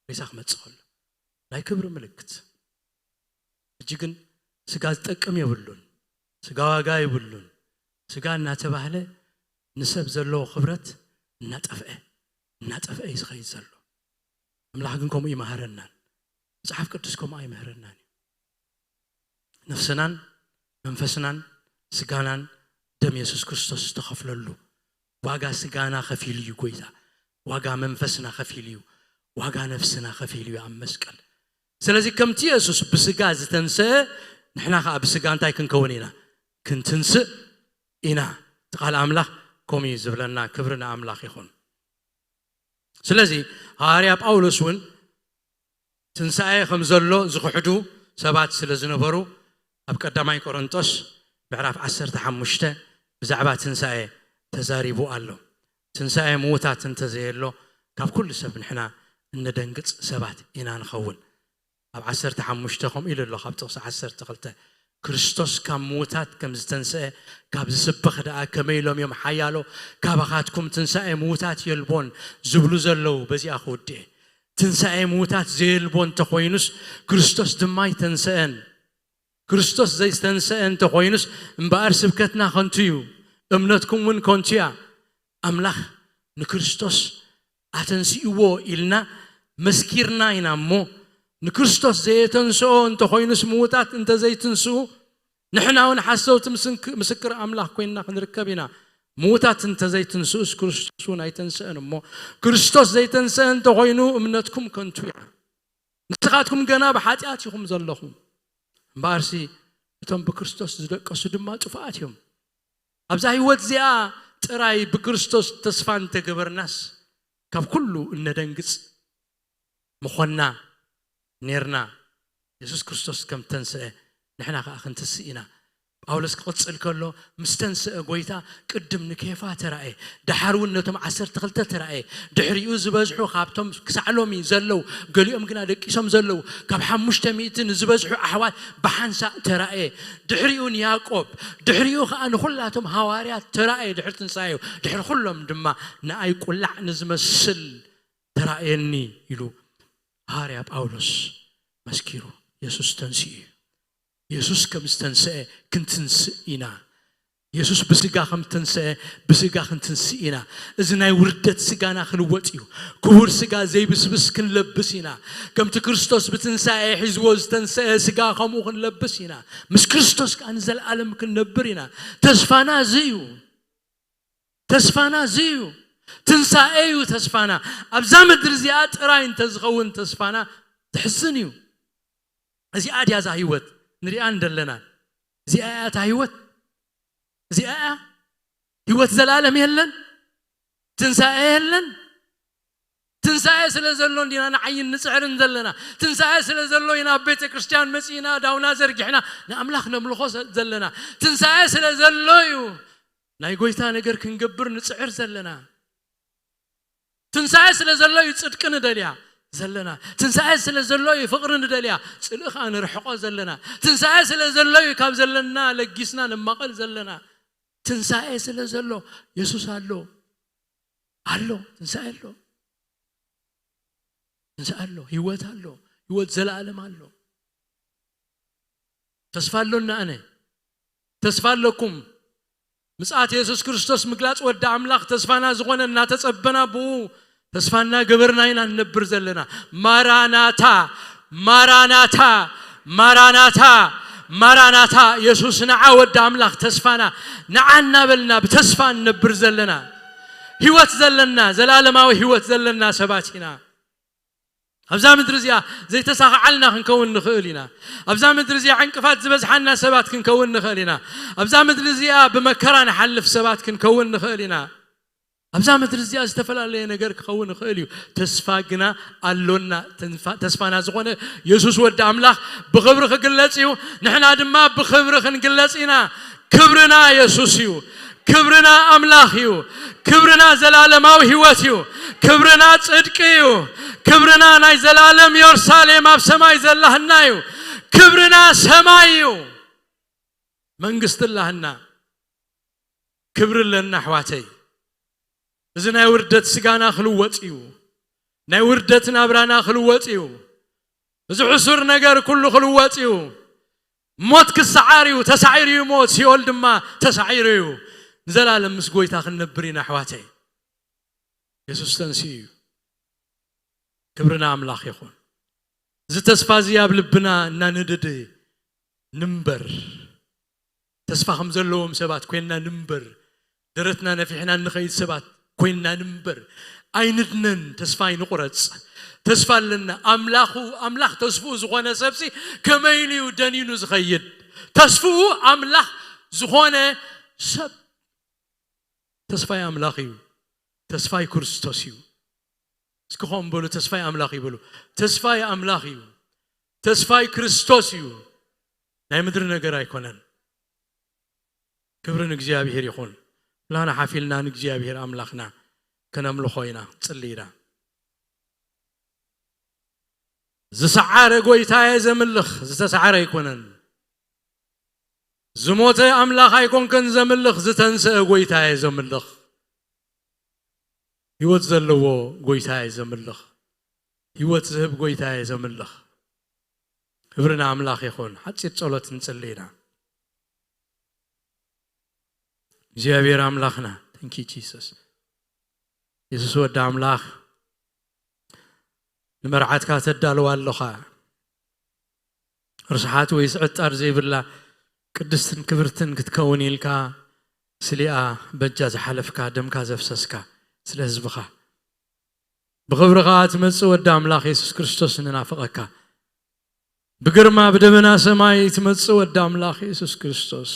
ሬሳ ክመጽእ ከሎ ናይ ክብሪ ምልክት። ሕጂ ግን ስጋ ዝጠቅም የብሉን። ስጋ ዋጋ የብሉን። ስጋ እናተባህለ ንሰብ ዘለዎ ክብረት እናጠፍአ እናጠፍአ እዩ ዝኸይድ ዘሎ። ኣምላኽ ግን ከምኡ ይመሃረናን መጽሓፍ ቅዱስ ከምኡ ኣይምህረናን እዩ። ነፍስናን መንፈስናን ስጋናን ደም የሱስ ክርስቶስ ዝተኸፍለሉ ዋጋ ስጋና ከፊሉ እዩ ጎይታ። ዋጋ መንፈስና ከፊሉ እዩ። ዋጋ ነፍስና ከፊሉ እዩ ኣብ መስቀል። ስለዚ ከምቲ የሱስ ብስጋ ዝተንስአ ንሕና ከዓ ብስጋ እንታይ ክንከውን ኢና? ክንትንስእ ኢና። እቲ ቃል ኣምላኽ ከምኡ እዩ ዝብለና። ክብሪ ንኣምላኽ ይኹን። ስለዚ ሃዋርያ ጳውሎስ እውን ትንሳኤ ከም ዘሎ ዝኽሕዱ ሰባት ስለ ዝነበሩ ኣብ ቀዳማይ ቆሮንጦስ ምዕራፍ ዓሰርተ ሓሙሽተ ብዛዕባ ትንሳኤ ተዛሪቡ ኣሎ። ትንሳኤ ምዉታት እንተዘየሎ ካብ ኩሉ ሰብ ንሕና እነደንግጽ ሰባት ኢና ንኸውን። ኣብ ዓሰርተ ሓሙሽተ ከምኡ ኢሉ ኣሎ፣ ካብ ጥቕሲ ዓሰርተ ክልተ ክርስቶስ ካብ ምዉታት ከም ዝተንስአ ካብ ዝስበኽ ደኣ ከመይ ኢሎም እዮም ሓያሎ ካባኻትኩም ትንሳኤ ምዉታት የልቦን ዝብሉ ዘለዉ? በዚኣ ክውድእ ትንሳኤ ምዉታት ዘየልቦ እንተኾይኑስ ክርስቶስ ድማ ኣይተንስአን። ክርስቶስ ዘይተንስአ እንተኾይኑስ እምበኣር ስብከትና ከንቱ እዩ፣ እምነትኩም እውን ከንቱ እያ። ኣምላኽ ንክርስቶስ ኣተንሲእዎ ኢልና መስኪርና ኢና እሞ፣ ንክርስቶስ ዘየተንስኦ እንተኾይኑስ ምዉታት እንተዘይትንስኡ ንሕና እውን ሓሰውቲ ምስንክ- ምስክር ኣምላኽ ኮይንና ክንርከብ ኢና። ምዉታት እንተዘይትንስኡስ ክርስቶስ እውን ኣይተንስአን እሞ፣ ክርስቶስ ዘይተንስአ እንተኾይኑ እምነትኩም ከንቱ እያ። ንስኻትኩም ገና ብሓጢኣት ኢኹም ዘለኹም። እምበኣርሲ እቶም ብክርስቶስ ዝደቀሱ ድማ ጥፉኣት እዮም። ኣብዛ ህይወት እዚኣ ጥራይ ብክርስቶስ ተስፋ እንተገበርናስ ካብ ኩሉ እነደንግጽ ምኾንና ኔርና። የሱስ ክርስቶስ ከም ተንስአ ንሕና ከኣ ክንትስእ ኢና። ጳውሎስ ክቕጽል ከሎ ምስ ተንስአ ጎይታ ቅድም ንኬፋ ተራእየ፣ ደሓር እውን ነቶም ዓሰርተ ክልተ ተራእየ። ድሕሪኡ ዝበዝሑ ካብቶም ክሳዕ ሎሚ ዘለዉ፣ ገሊኦም ግና ደቂሶም ዘለዉ ካብ ሓሙሽተ ሚእቲ ንዝበዝሑ ኣሕዋት ብሓንሳእ ተራእየ። ድሕሪኡ ንያዕቆብ፣ ድሕሪኡ ከኣ ንኹላቶም ሃዋርያት ተራእየ። ድሕሪ ትንሳኤኡ ድሕሪ ኩሎም ድማ ንኣይ ቁላዕ ንዝመስል ተራእየኒ ኢሉ ሃዋርያ ጳውሎስ መስኪሩ። የሱስ ተንሲኡ እዩ። የሱስ ከም ዝተንስአ ክንትንስእ ኢና። የሱስ ብስጋ ከም ተንስአ፣ ብስጋ ክንትንስእ ኢና። እዚ ናይ ውርደት ስጋና ክልወጥ እዩ። ክቡር ስጋ ዘይብስብስ ክንለብስ ኢና። ከምቲ ክርስቶስ ብትንሳኤ ሒዝዎ ዝተንስአ ስጋ ከምኡ ክንለብስ ኢና። ምስ ክርስቶስ ከኣ ንዘለኣለም ክንነብር ኢና። ተስፋና እዚ እዩ። ተስፋና እዚ እዩ። ትንሳኤ እዩ ተስፋና። ኣብዛ ምድሪ እዚኣ ጥራይ እንተዝኸውን ተስፋና፣ ዘሕዝን እዩ። እዚኣ ድያ እዛ ህይወት ንሪኣ እንደለና? እዚኣ እያ እታ ህይወት? እዚኣ እያ? ህይወት ዘላለም የለን? ትንሳኤ የለን? ትንሳኤ ስለ ዘሎ እንዲና ንዓይን ንጽዕርን ዘለና። ትንሳኤ ስለ ዘሎ ኢና ኣብ ቤተ ክርስቲያን መጺእና፣ ዳውና ዘርጊሕና ንኣምላኽ ነምልኾ ዘ-፣ ዘለና። ትንሳኤ ስለ ዘሎ እዩ ናይ ጎይታ ነገር ክንገብር ንጽዕር ዘለና። ትንሳኤ ስለ ዘሎ እዩ ጽድቂ ንደልያ ዘለና። ትንሳኤ ስለ ዘሎ እዩ ፍቕሪ ንደልያ፣ ጽልኢ ኸኣ ንርሕቆ ዘለና። ትንሳኤ ስለ ዘሎ እዩ ካብ ዘለና ለጊስና ንማቐል ዘለና። ትንሳኤ ስለ ዘሎ የሱስ ኣሎ። ኣሎ፣ ትንሳኤ ኣሎ። ትንሳኤ ኣሎ፣ ህይወት ኣሎ፣ ህይወት ዘለኣለም ኣሎ። ተስፋ ኣሎና ኣነ። ተስፋ ኣለኩም። ምጽኣት የሱስ ክርስቶስ፣ ምግላጽ ወዲ ኣምላኽ፣ ተስፋና ዝኾነ እናተጸበና ብኡ ተስፋ እናገበርና ኢና ንነብር ዘለና። ማራናታ፣ ማራናታ፣ ማራናታ፣ ማራናታ። የሱስ ንዓ ወዲ ኣምላኽ ተስፋና፣ ንዓ እናበልና ብተስፋ ንነብር ዘለና፣ ህይወት ዘለና፣ ዘላለማዊ ህይወት ዘለና ሰባት ኢና። ኣብዛ ምድሪ እዚኣ ዘይተሳኽዓልና ክንከውን ንኽእል ኢና። ኣብዛ ምድሪ እዚኣ ዕንቅፋት ዝበዝሓና ሰባት ክንከውን ንኽእል ኢና። ኣብዛ ምድሪ እዚኣ ብመከራ ንሓልፍ ሰባት ክንከውን ንኽእል ኢና። ኣብዛ ምድሪ እዚኣ ዝተፈላለየ ነገር ክኸውን ይኽእል እዩ። ተስፋ ግና ኣሎና። ተንፋ-፣ ተስፋና ዝኾነ የሱስ ወዲ ኣምላኽ ብኽብሪ ክግለጽ እዩ። ንሕና ድማ ብኽብሪ ክንግለጽ ኢና። ክብርና የሱስ እዩ። ክብርና ኣምላኽ እዩ። ክብርና ዘላለማዊ ህይወት እዩ። ክብርና ጽድቂ እዩ። ክብርና ናይ ዘላለም የሩሳሌም ኣብ ሰማይ ዘላህና እዩ። ክብርና ሰማይ እዩ። መንግስቲ ኣላህና። ክብሪ ኣለና ኣሕዋተይ። እዚ ናይ ውርደት ስጋና ክልወጥ እዩ። ናይ ውርደት ናብራና ክልወጥ እዩ። እዚ ሕሱር ነገር ኩሉ ክልወጥ እዩ። ሞት ክሰዓር እዩ፣ ተሳዒሩ እዩ ሞት፣ ሲኦል ድማ ተሳዒሩ እዩ። ንዘላለም ምስ ጎይታ ክንነብር ኢና ኣሕዋተይ። የሱስ ተንሲኡ እዩ። ክብሪ ንኣምላኽ ይኹን። እዚ ተስፋ እዚ ኣብ ልብና እናነደደ ንንበር። ተስፋ ከም ዘለዎም ሰባት ኮይንና ንንበር። ደረትና ነፊሕና እንኸይድ ሰባት ኮይንና ንንበር። ኣይንድነን፣ ተስፋ ኣይንቑረጽ። ተስፋ ኣለና። ኣምላኹ፣ ኣምላኽ ተስፍኡ ዝኾነ ሰብሲ ከመይ ኢሉ እዩ ደኒኑ ዝኸይድ? ተስፍኡ ኣምላኽ ዝኾነ ሰብ ተስፋይ ኣምላኽ እዩ። ተስፋይ ክርስቶስ እዩ። እስኪ ኸም በሉ፣ ተስፋይ ኣምላኽ እዩ በሉ። ተስፋይ ኣምላኽ እዩ። ተስፋይ ክርስቶስ እዩ። ናይ ምድሪ ነገር ኣይኮነን። ክብሪ ንእግዚኣብሔር ይኹን። ኩላና ሓፊልና ንእግዚኣብሔር ኣምላኽና ከነምልኾ ኢና፣ ጽሊ ኢና። ዝሰዓረ ጎይታየ ዘምልኽ፣ ዝተሰዓረ ኣይኮነን። ዝሞተ ኣምላኽ ኣይኮንከን ዘምልኽ፣ ዝተንስአ ጎይታየ ዘምልኽ። ህይወት ዘለዎ ጎይታየ ዘምልኽ። ህይወት ዝህብ ጎይታየ ዘምልኽ። ክብሪ ንኣምላኽ ይኹን። ሓጺር ጸሎት ንጽሊ ኢና። እግዚኣብሔር ኣምላኽና፣ thank you Jesus። የሱስ ወዲ ኣምላኽ፣ ንመርዓትካ ተዳልዋ ኣለኻ። ርስሓት ወይስ ዕጣር ዘይብላ ቅድስትን ክብርትን ክትከውን ኢልካ ስሊኣ በጃ ዝሓለፍካ፣ ደምካ ዘፍሰስካ ስለ ህዝብኻ። ብኽብሪ ኸኣ ትመጽእ ወዲ ኣምላኽ የሱስ ክርስቶስ ንናፍቐካ። ብግርማ ብደበና ሰማይ ትመጽእ ወዲ ኣምላኽ የሱስ ክርስቶስ።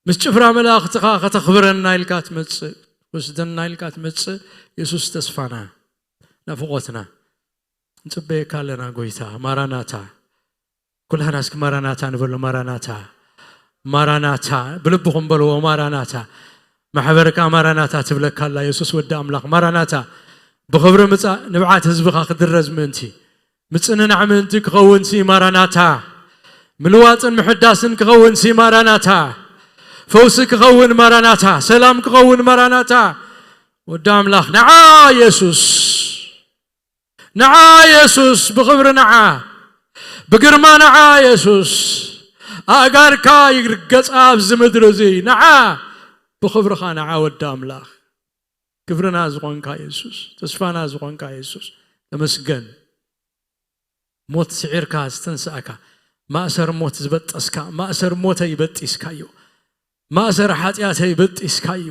ምስ ጭፍራ መላእኽትኻ ከተኽብረና ኢልካ ትመጽእ፣ ወስደና ኢልካ ትመጽእ የሱስ ተስፋና። ናፍቖትና። ንጽበየካ ኣለና ጎይታ። ማራናታ። ኩላህና እስኪ ማራናታ ንበሎ። ማራናታ። ማራናታ። ብልብኹም በልዎ። ማራናታ። ማሕበርካ ማራናታ ትብለካ ኣላ። የሱስ ወዲ ኣምላኽ። ማራናታ። ብኽብሪ ምጻእ ንብዓት ህዝብኻ ክድረዝ ምእንቲ። ምጽንናዕ ምእንቲ ክኸውንሲ ማራናታ። ምልዋጥን ምሕዳስን ክኸውንሲ ማራናታ። ፈውሲ ክኸውን ማራናታ። ሰላም ክኸውን ማራናታ። ወዲ ኣምላኽ። ንዓ የሱስ። ንዓ የሱስ፣ ብኽብሪ ንዓ፣ ብግርማ ንዓ የሱስ። ኣእጋርካ ይርገጻ ኣብዚ ምድሪ እዚ። ንዓ፣ ብኽብርኻ ንዓ ወዲ ኣምላኽ፣ ክብርና ዝኾንካ የሱስ፣ ተስፋና ዝኾንካ የሱስ፣ ተመስገን። ሞት ስዒርካ ዝተንሳእካ፣ ማእሰር ሞት ዝበጠስካ፣ ማእሰር ሞተይ በጢስካዮ፣ ማእሰር ሓጢኣተይ በጢስካዮ፣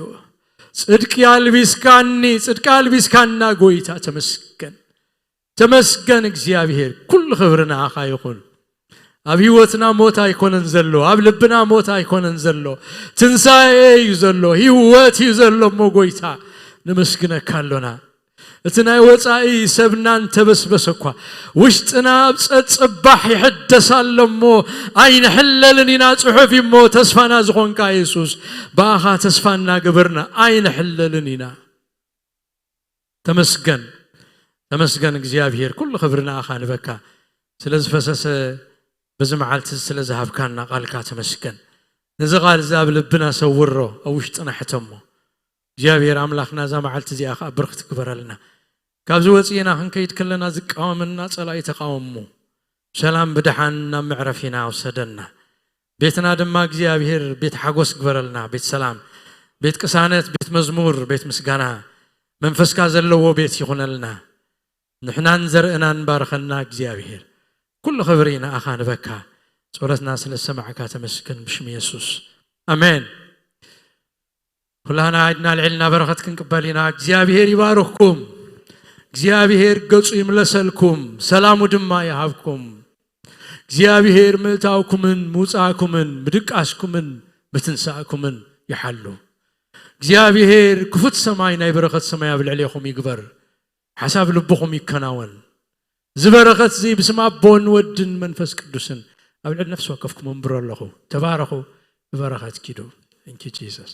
ጽድቂ ኣልቢስካኒ፣ ጽድቂ ኣልቢስካና ጎይታ፣ ተመስገን። ተመስገን እግዚኣብሔር፣ ኩሉ ክብሪ ንኣኻ ይኹን። ኣብ ህይወትና ሞት ኣይኮነን ዘሎ፣ ኣብ ልብና ሞት ኣይኮነን ዘሎ፣ ትንሳኤ እዩ ዘሎ፣ ህይወት እዩ ዘሎ። እሞ ጎይታ፣ ነመስግነካ ኣሎና። እቲ ናይ ወጻኢ ሰብና እንተበስበሰ እኳ፣ ውሽጥና ኣብ ጸጽባሕ ይሕደስ ኣሎ እሞ፣ ኣይንሕለልን ኢና። ጽሑፍ እዩ እሞ፣ ተስፋና ዝኾንካ የሱስ፣ ብኣኻ ተስፋ እናገበርና ኣይንሕለልን ኢና። ተመስገን፣ ተመስገን እግዚኣብሔር፣ ኩሉ ክብሪ ንኣኻ ንበካ። ስለ ዝፈሰሰ በዚ መዓልቲ ስለ ዝሃብካና ቃልካ ተመስገን። ነዚ ቃል እዚ ኣብ ልብና ሰውሮ፣ ኣብ ውሽጥና ሕተሞ። እግዚኣብሔር ኣምላኽና እዛ መዓልቲ እዚኣ ኸዓ ብርኽቲ ግበረልና። ካብዚ ወፂእና ክንከይድ ከለና ዝቃወመና ጸላኢ ተቃወሞ። ሰላም ብደሓን ናብ መዕረፊና ውሰደና። ቤትና ድማ እግዚኣብሔር ቤት ሓጎስ ግበረልና፣ ቤት ሰላም፣ ቤት ቅሳነት፣ ቤት መዝሙር፣ ቤት ምስጋና፣ መንፈስካ ዘለዎ ቤት ይኹነልና። ንሕናን ዘርእናን ባርኸና እግዚኣብሔር። ኩሉ ክብሪ ንኣኻ ንበካ። ጸሎትና ስለ ዝሰማዕካ ተመስገን ብሽም የሱስ። ኣሜን። ኩላና ኢድና ኣልዒልና በረኸት ክንቅበል ኢና። እግዚኣብሔር ይባርኽኩም። እግዚኣብሔር ገጹ ይምለሰልኩም፣ ሰላሙ ድማ ይሃብኩም። እግዚኣብሔር ምእታውኩምን ምውጻእኩምን ምድቃስኩምን ምትንሳእኩምን ይሓሉ። እግዚኣብሔር ክፉት ሰማይ ናይ በረኸት ሰማይ ኣብ ልዕሌኹም ይግበር። ሓሳብ ልብኹም ይከናወን። እዚ በረኸት እዚ ብስም ኣቦን ወድን መንፈስ ቅዱስን ኣብ ልዕሊ ነፍሲ ወከፍኩም እምብሮ ኣለኹ። ተባረኹ፣ ብበረኸት ኪዱ። Thank you Jesus።